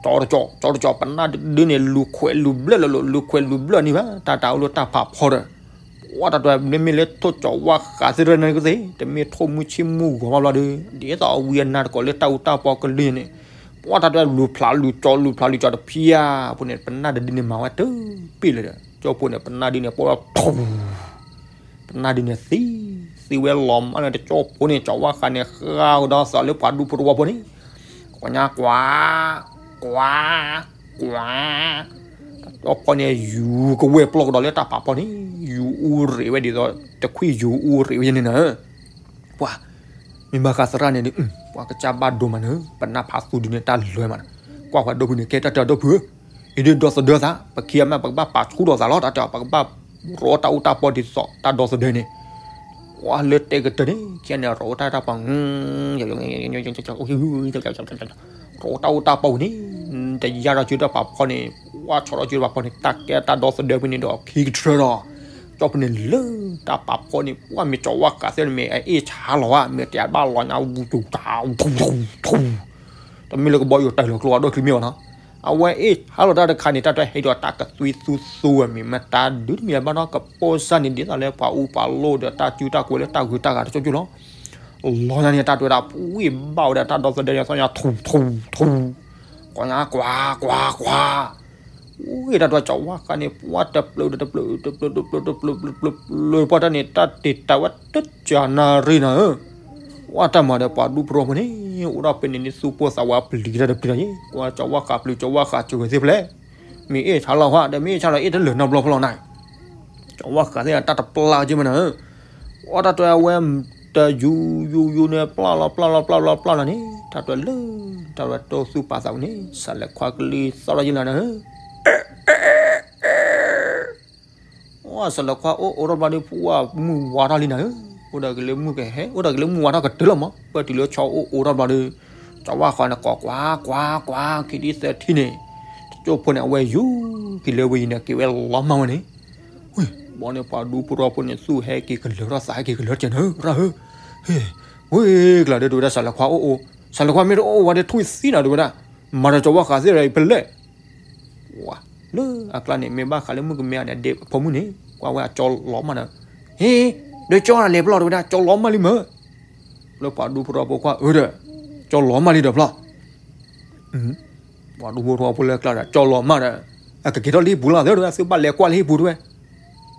ကၠီတကၠီ, ကၠီတကၠီ ပနၢ်ဒုန့ၣ် လူၤခွဲးလူၤဘျၢၣ်လၢၤလီၤ လူၤခွဲးလူၤဘျၢၣ်န့ၣ်ဘၣ် တၢ်တၢ်အိၣ်လၢတၢ်ဖးဖီဒီး, ပှၤတၢ်ဒွဲၣ်မ့မ့ၢ်လၢထိၣ်ကၠီၤဝါဃးသ့ၣ်တဖၣ်န့ၣ်ကသ့ၣ် တမ့ၢ်ထိၣ်မုၢ်ဆ့ၣ်မုၢ်ဂီၤဘၣ်ဘျီဒီး ဒ်သိးအဝံအနါတကိးလၢတၢ်အူတၢ်ပီကလုၢ်န့ၣ်, ပှၤတၢ်ဒွဲၣ်လူၤဖျးလူၤကၠီလူၤဖျးလူၤကၠီတဖျၢၣ်ဖိန့ၣ် ပနၢ်တဒုန့ၣ်မၤဝဲတပ့ၢ်လၢၤဒီး ကၠီဖိန့ၣ် ပနၢ်ဒုန့ၣ် ပိၢ်လီၤထူး ပနၢ်ဒုန့ၣ်သံ, သံဝဲလီၤမးန့ၣ် တကၠိဖိန့ၣ် ကၠီၤဝါဃးန့ၣ် ဃါကဒီးသးလၢပှၤဒူဖိတဝီဖိန့ၣ်, ကွၢ်ညါကွၢ်, ကွၢ်, ကွၢ်, တကၠိဖိန့ၣ် ယူၤကဝဲၢ်ပျီၢ်ကဒီးလၢတၢ်ဖးဖီန့ၣ်, ယူၤ အူရ့းဝဲဒ်သိး တခွံၣ်ယူၤအူရ့းဝဲန့ၣ်နၤ, ပှၤ မ့ၢ်ဘၣ်ဃးသရၣ်န့ၣ်ဒီး ပှၤကစၢ်ဘၣ်ဒိမးနၤ, ပနၢ်ဖးသူဒုန့ၣ်တၢ်လွဲမးနၤ, ကွၢ်ပှၤဒီပုၢ်န့ၣ် ကဲတၢ်တဲအီၤဒီပုၢ်ဧၢ, အံၤဒ်ဒီသဒၢသး ပခံဂၤမ့ၢ်ပကဘၣ်ပာ်ဆူၣ်ထီၣ်သးလီၤ တၢ်တဲအီၤ ပကဘၣ် ရီတၢ်အူတၢ်ပီဒ်သိးတၢ်ဒီသဒၢန့ၣ်, ပှၤလၢတဲကတၢၢ်န့ၣ် ခံဂၤန့ၣ် ရီတၢ်တၢ်ပီ ရီတၢ်အူတၢ်ပီန့ၣ် တယါထီၣ်စုတၢ်ပာ်ဖီန့ၣ် ပှၤဆီၣ်ထီၣ်စုတၢ်ပာ်ဖီန့ၣ် တၢ်ကဲတၢ်ဒီသဒၢဖဲန့ၣ်ဒီး ခံကထြၢဒီး ကၠီဖဲန့ၣ်လၢတၢ်ပာ်ဖီန့ၣ် ပှၤမ့ၢ်ကၠီဝါဃးသ့ၣ်န့ၣ်မ့ၢ်အအ့ၣ်ဆါလီၤဧါ မ့ၢ်တဲဘၣ်လီၤညါ ဝူတူၢ်တၢ် ထူ တမ့ၢ်လၢကဘီယူၤတၢ်လီၤကျိအီၤဒိၣ်ချံမ့ၢ်ဘၣ်နီၤ, အဝဲအ့ၣ်ဆါလီၤတၢ်တခါန့ၣ် တၢ်တွဲဟဲဒီးတၢ်ကသွံသူသူဝဲမ့ၢ်မ့ၢ်တၢ်ဒုးတမံၤဘၣ်နီၤ ကပိၢ်စၢ်န့ၣ်ဒ်သိးလၢပှၤအူပှၤလိၣ်ဒီးတၢ်စုတၢ်ကိးလၢတၢ်ဂုၤတၢ်ဂၤတကၠိကၠိလီၤ, လီၤညါန့ၣ် တၢ်တွဲဒၣ်ပှံၢ်ဘၣ်ဝဲဒၣ်တၢ်ဒီသဒၢန့ၣ် သီၣ်ညါထူထူထူ ကွၢ်ညါကွၢ်ကွၢ်ကွၢ် အူတၢ်တွဲကၠီဝါဃးန့ၣ် ပှၤတပျုာ်တပျုာ် တပျုာ်တပျုာ် တပျုာ်တပျုာ် တပျုာ်တပျုာ် ပျုာ်ပှၤတၢ်န့ၣ် တၢ်တ့ၢ်တၢ်ဝဲတကနၣ်ရံၣ်နၤဧၢ, ပှၤတၢ်မၤဒီးပှၤဒူဖိထီဖိန့ၣ် အိၣ်ဒီးဖဲန့ၣ်န့ၣ် သူၣ်ပိၢ်သးဝးပျံၤတၢ်တပျံၤလီၤယ့ၣ် ကွၢ်ကၠီဝါဃးပျုာ် ကၠီဝါဃးစၢၤဝဲသ့ၣ်ဖဲလဲၣ်, မ့ၢ်အ့ၣ်ဆါလီၤဟါ ဒီးမ့ၢ်အ့ၣ်ဆါလီၤအ့ၣ်တလၢာ်နီတဘျီဖဲလဲၣ်နၤ ကၠီဝါဃးသ့ၣ်တၢ်တပျၢ်က့မနၤဧၢ, အီၣ်တၢ်တွဲအဝဲ တယူၤယူၤယူၤန့ၣ် ပျၢ်လီၤပျၢ်လီၤပျၢ်လီၤပျၢ်လီၤပျၢ်လီၤန့ၣ် တၢ်တွဲလၢ တၢ်တွဲတိၢ်သူၣ်ပာ်သးဝဲန့ၣ် စးလဲၤခွါကလံၤသီၣ်ထီၣ်ယ့လီၤနၤဧၢ, အီၣ်စးလဲၤခွါအိၣ်အိၣ်ထီၣ်ဘျီဒီး ပှၤမုၢ်ဝါထီၣ်လံနၤဧၢ, အိၣ်ဒီးကလၢမုၢ်ကဟဲ အိၣ်ဒီးကလၢမုၢ်ဝါထီၣ်ကတၢၢ်လီၤမး ပၢၢ်တုၤလၢဆီအိၣ်အိၣ်ထီၣ်ဘျီဒီး ကၠီဝါဃးန့ၣ် ကိးကွၢ်ကွၢ်ကွၢ် ခံဒံသၢထံန့ၣ် တကၠိဖိန့ၣ် အဝဲယူၤက့ၤလၢဝဲယံၤန့ၣ် က့ၤဝဲလီၤမၢ်ဝဲန့ၣ် ဝ့ၢ် ဘီန့ၣ်ပှၤဒူဖိထီဖိန့ၣ် သူၣ်ဟဲက့ၤကလၢၤထီၣ်သးဟဲက့ၤကလၢၤတကဲနၤ ရၣ်ဧၢ, ဝ့ၢ်ကျါဒီး တဝဲဒၣ်စးလဲၤခွါအိၣ်အိၣ် စးလဲၤခွါမ့ၢ်တအိၣ်အိၣ်ဝဲဒီး ထွံၣ်သံနၤ တဝဲဒၣ် မၤဒီးကၠီဝါဃးသ့ၣ်ဒီးအံၤဖဲလဲၣ် ဝါ လၢအကျါန့ၣ် မ့ၢ်ဘၣ်ဃးလၢမုၣ်ကမဲအန့ၣ် အဒ့အဖိမုၣ်န့ၣ် ကွၢ်ဝဲအကၠီလီၤမၢ်ဒီး ဟ့ ဒီးကၠီလဲၤဖဲလဲၣ် တဝဲဒၣ် ကၠီလီၤမၢ်လံမၢ် လၢပှၤဒူဖိထီဖိကွၢ်အၢဒီး ကၠီလီၤမၢ်လံဒီးဖဲလဲၣ် ပှၤဒူဖိထီဖိလၢကျါဒီး ကၠီလီၤမၢ်ဒီး အကက့ၤထီၣ်လၢဟံၣ်ပူၤလီၤ တဲဝဲ သုဘၣ်လဲၤကွၢ်လၢဟံၣ်ပူၤတဲဝဲ,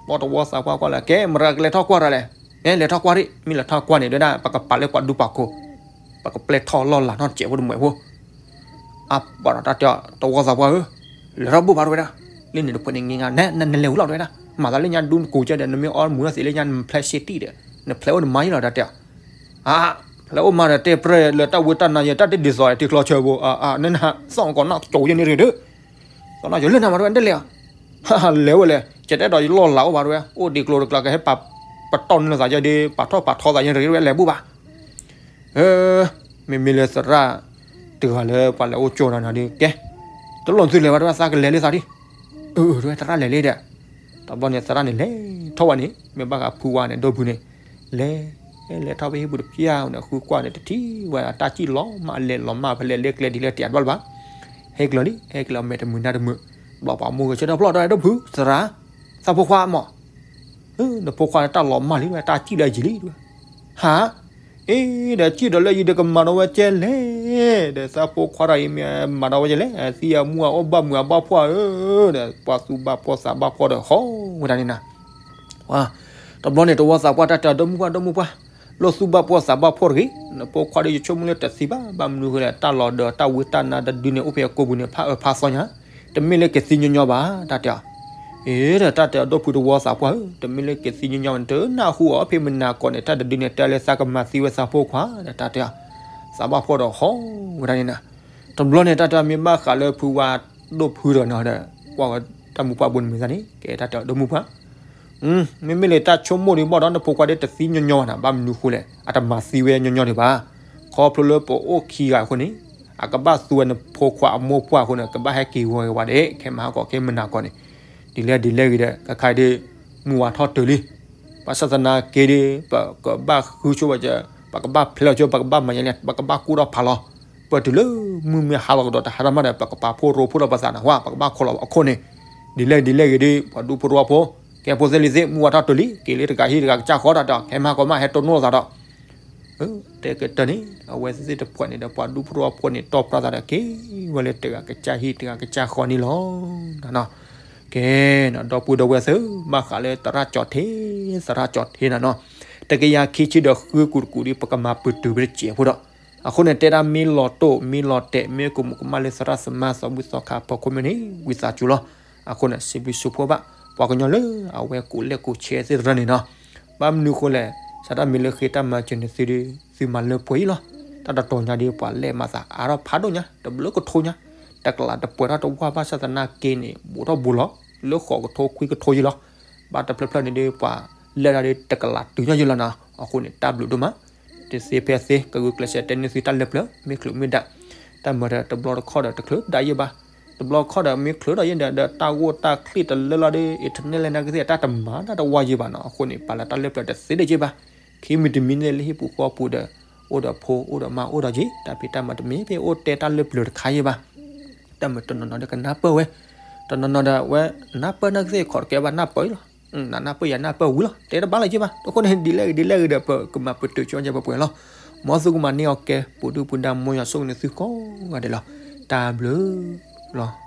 ဘီတဝီသးပှၢ်ကွၢ်လၢ ကဲ မတၤကလဲၤထီၣ်ကွၢ်တၢ်လဲၣ်, ကဲ လဲၤထီၣ်ကွၢ်ဒံး မ့ၢ်လဲၤထီၣ်ကွၢ်န့ၣ် တဲဝဲဒၣ် ပကပာ်လၢပှၤဒူပှၤခိၣ်, ပကပျဲထီၣ်လီၢ်လၤနီၢ်တစဲးဖိတမှဲးဖိ, အါ ပှၤဒီးတၢ်တဲအီၤ တဝီသးပှၢ်ဧၢ, လဲၤထီၣ်ဘူၣ်ဘၣ်တဲဝဲဒၣ်, လၢန့ၣ်တဖုန့ၣ် ငါ န နလဲၤဝံၤလီၤတဲဝဲဒၣ်, မၤသးလၢညါဒူနကိးကဲဒီး နမ့ၢ်အီမူထီၣ်သ့လၢညါ နဖျဲးရှဲတံၢ်ဒီး နဖျဲးအိၣ်နမါယံလီၤ တၢ်တဲအီၤ အါ ဖျဲးအိၣ်မါဒီး တဲပြဲလၢတၢ်ဝံတၢ်နါယဲ တၢ်တဒ်သိးထံချီဆၢဖိ, အါ နန သီၣ်ကီးနီၣ်ကၠိယဲန့ၣ်ရ့ၣ်ဒုး, သီၣ်နီၣ်ကၠိလၢနၤမးတဲဝဲ နတလဲၤဧါ, လဲၤဝဲလဲၣ်, ကတဲဒီးယလီၢ်လၤအိၣ်ဘၣ်တဲဝဲ, အိၣ်ဒံးကျိၤတကျါကဟဲပာ် ပတီၢ်နုာ်လီၤသးယဲဒုး ပာ်ထီၣ်ပာ်ထီသးယဲန့ၣ်ရ့ၣ်ဝဲ လဲၤဘူၣ်ဘၣ် မ့မ့ၢ်လၢသရၣ်တဂၤလၢပှၤလဲၤအိၣ်ကၠိနၤနၤဒုး ကဲ, တလိၣ်သုလဲၤဘၣ်တဲဝဲ သးကလဲၤလၢသးဒံး, အၢ တဲဝဲ သရၣ်လဲၤလံဒီး, တဘျီန့ၣ် သရၣ်န့ၣ်လဲၤထီၣ်ဝဲန့ၣ် မ့ၢ်ဘၣ်ဃးဖုဝါန့ၣ် ဒီပုၢ်န့ၣ်, လဲၤ လဲၤထီၣ်ဖဲဟံၣ်ပူၤတဖျၢၣ်န့ၣ် ဃုကွၢ်န့ၣ် တထံၣ်ဝဲ တၢ်စံၣ်လီၤမၢ်လဲၤလီၤမၢ်ဖဲလဲၣ် လၢကျဲဒ်လဲၣ်တၢ်ဘၣ်လၢၤဘၣ်, ဟဲကျၢၤလံ ဟဲကျၢၤအမဲာ်တမုာ်နါတမုာ်, ဘျီပှၤမိၢ်ဂဲၤဆၢထၢၣ်ဖျီၣ်ဒီး ဒီပုၢ်သရၣ်, သးဖိခွါမး နဖိခွါန့ၣ်တၢ်လီၤမၢ်လံ တၢ်စံၣ်လၢယံာ်လံတဲဝဲ, ဟါ, အ့ ဒီးစံၣ်ဒီးလၢယံာ်ဒီးကမၤဒီးဝဲကဲလဲၣ်, ဒီးသးဖိခွါတၢ်အံၤမ့ၢ်မၤဒီးဝဲကဲလဲၣ်, သံအမူအအိၣ်ဘၣ်မုာ်အဘၣ်ဖှီၣ်ဧၢ, ဒီးပှၤသူၣ်ဘၣ်ဖှီၣ်သးဘၣ်ဖှီၣ်ဒီးဟီၣ်ဝဲဒၣ်န့ၣ်နၤ, တဘျီန့ၣ် တဝီသးပှၢ်တၢ်တဲအီၤ ဒီမုၣ်ပှၢ် ဒီမုၣ်ပှၢ်, လၢသူၣ်ဘၣ်ဖှီၣ်သးဘၣ်ဖှီၣ်တဂ့ၤ, နဖိခွါဒီးယဆိကမိၣ်လၢတသံဘၣ်, ဘၣ်မနုၤဃိလဲၣ် တၢ်လီၤဒီးတၢ်ဝံတၢ်နါတဒုန့ၣ် အိၣ်ဖဲအကိာ်ပူၤန့ၣ်ဖးအၢဖးသီညါ, တမ့ၢ်လၢကသံညီညီဘၣ် တၢ်တဲအီၤ, အ့ ဒီးတၢ်တဲအီၤ ဒီပုၢ်တဝီသးပှၢ်ဧၢ, တမ့ၢ်လၢကသံညီညီဘၣ်န့ၣ် တနၢ်ဟူအီၤဖဲမနၤကိးန့ၣ် တၢ်တဒုန့ၣ် တဲလၢသးကမၤသံဝဲသးဖိခွါဒီးတၢ်တဲအီၤ, သးဘၣ်ဖှီၣ်ဒီးဟီၣ်ဝဲဒၣ်န့ၣ်နၤ, တဘျီန့ၣ် တၢ်တဲအီၤမ့ၢ်ဘၣ်ဃးလၢဖုဝါဒိၣ်ဖုဒီးနီၤဒီး ကွၢ်ဝဲတၢ်မိၢ်ပှၢ်ဘိန့ၣ်မုာ်သးန့ၣ် ကဲတၢ်တဲအီၤ ဒီမုၣ်ပှၢ် မ့မ့ၢ်လၢတၢ်ဆိကမိၣ်ဒံးဘၣ်ဒီး နဖိခွါဒီးတသံညီညီဘၣ်နၤ, ဘၣ်မနုၤဃိလဲၣ် အတမၤသံဝဲညီညီဒံးဘၣ်, ခီဖျိလၢပအိၣ်ခံဂၤအဃိန့ၣ် အကဘၣ်သူဝဲနဖိခွါအမိၢ်ပှၢ်အဃိန့ၣ် ကဘၣ်ဟဲက့ၤဝဲဝဲဒၣ် ခဲမဟါကီးခဲမနၤကီးန့ၣ်, ဒ်လဲၣ်ဒ်လဲၣ်ဂ့ၤဒီး ခဲခါဒုး မုၢ်ဝါထီၣ်တုၤလံ, ဘၣ်ဆၣ်သနာ်က့ဒီး ပကဘၣ်ဃုဆိဝဲကဲ, ပကဘၣ်ဖျဲးလီၤဆိ ပကဘၣ်မၤယဲလဲၣ် ပကဘၣ်ကူၣ်ထီၣ်ဖးလီၤ, ပတုၤလၢမုၢ်မ့ၢ်ဟါလီၤကဒီးတဟါတမးဒီး ပကပာ်ဖှိၣ်ရိဖှိၣ်ဒီးပသးနၤဝဲ ပကဘၣ်ခိးလီၤအခိၣ်န့ၣ်, ဒ်လဲၣ်ဒ်လဲၣ်ဂ့ၤဒီး ပှၤဒူဖိတဝီဖိ, ကဲဖိသ့ၣ်လံၤသ့ၣ် မုၢ်ဝါထီၣ်တုၤလံ က့ၤလၢတဂၤဟံၣ်တဂၤကစၢ်ဃီတၢ်ဒီး ခဲမဟါကီးမးဟဲတိၢ်နီၣ်သးဒီး တဲကတၢၢ်န့ၣ် အဝဲသ့ၣ်တဖှဲးန့ၣ်ဒီး ပှၤဒူဖိတဝီဖိန့ၣ် တီၢ်ပြၢသးဒီးက့ၤဝဲလၢတဂၤကစၢ်ဟံၣ် တဂၤကစၢ်ဃီန့ၣ်လီၤ. ကဲ, ဒီပုၢ်ဒီဝဲၢ်သ့ၣ်, ဘၣ်ဃးလၢသရၣ်ကၠီၣ်ထ့, သရၣ်ကၠီၣ်ထ့နၤနီၤ, တကယၤခံဆံဒီးဃုကူာ်တကူာ်ဒီး ပကမၤပတုာ်ဝဲတစဲးဖိဒီး, အဃိန့ၣ် တဲဒၣ်မ့ၢ်လီၤတိၢ် မ့ၢ်လီၤတဲာ် မ့ၢ်ကမူးကမၣ်လၢသရၣ်သမါသးဘှံးသီခါအဖီခိၣ်မ့ၢ်န့ၣ် ဝံသးစူၤလီၤ. အဃိန့ၣ် စံးဘျုးစံးဖှိၣ်ဘၣ် ပှၤကညီလၢအဝဲကူၣ်လဲၢ်ကူၣ်ဆဲးသ့ၣ်တဖၣ်န့ၣ်နီၤ, ဘၣ်မနုၤဃိလဲၣ်, စးထီၣ်မ့ၢ်လၢဃ့တၢ်မၤစၢၤန့ၣ်သုဒီး သုမၤလၢပှဲၤအံၤလီၤ. တၢ်တတီၤညါဒီး ပှၤလဲၢ်မၤသးအါထီၣ်ဖးဒိၣ်ညါ တဘျုးကထိညါ, တကလးတပှဲၤထီၣ်တဝၢ်ဘၣ်ဆၣ်သနာ်က့န့ၣ် ဘူးထီၣ်ဘူးလီၤ လၢဃိးကထိခွံကထိယံၤလီၤ. ဘၣ်တဖျၢၣ်ဖျၢၣ်န့ၣ်ဒီး ပှၤလဲၢ်ဒၣ်ဒီးတကလးတုၤညါယံၤလီၤနီၤ. အဃိန့ၣ် တၢ်ဘျုးဒိၣ်မး တသ့ဖဲသ့ ကဂုာ်ကျဲးစၢးတဲန့ၢ်သုတၢ်လၢပျၢၤ မ့ၢ်ချုးမ့ၢ်ဒၣ်, တၢ်မၤဒီးတဘျီတခီၣ်ဒီးတချုးဒၣ်ယဲၢ်ဘၣ်, တဘျီတခီၣ်ဒီးမ့ၢ်ချုးဒီးယဲၢ်ဒီး ဒီးတၢ်ဂိၢ်တၢ်ချံၣ်တလၢလီၤဒီး internet လဲၣ်နာ်ကသ့ၣ် တၢ်တမၤတၢ်တဝါယဲၢ်ဘၣ်နီၤ. အဃိန့ၣ် ပာ်လၢတၢ်လၢပျၢၤတသ့ဒၣ်ယဲၢ်ဘၣ်. ခံမံၤတမံၤန့ၣ်လၢဟံၣ်ပူၤဃီပူၤဒီး အိၣ်ဒီးဖိအိၣ်ဒီးမါအိၣ်ဒီးယံၤ တၢ်ဖံးတၢ်မၤတမ့ၢ် ဖဲအိၣ်တဲတၢ်လၢပျၢၤတခါယဲၢ်ဘၣ်. တၢ်မၤတနီၤနီၤဒီးကနၢ်ပၢၢ်ဝဲ, တနီၤနီၤဒီးဝဲနၢ်ပၢၢ်နာ်ကသ့ၣ် ခီးတကဲဘၣ်နၢ်ပၢၢ်အံၤလီၤ. နနၢ်ပၢၢ်ယၤနၢ်ပၢၢ်ဝံၤလီၤ တဲတဘၣ်လၢၤက့ဘၣ်. အဃိန့ၣ် ဒ်လဲၣ်ဂ့ၤဒ်လဲၣ်ဂ့ၤဒီး ပကမၤပတုာ်ကၠီယဲၢ်ပှဲၤပှဲၤလီၤ. မ်သုကမၤန့ၢ်အီၤကဲ ပူၤဒုၣ်ပူၤဒါ မ်ယွၤဆိၣ်ဂ့ၤန့ၢ်သုကိးဂၤဒဲးလီၤ. တၢ်ဘျုးလီၤ.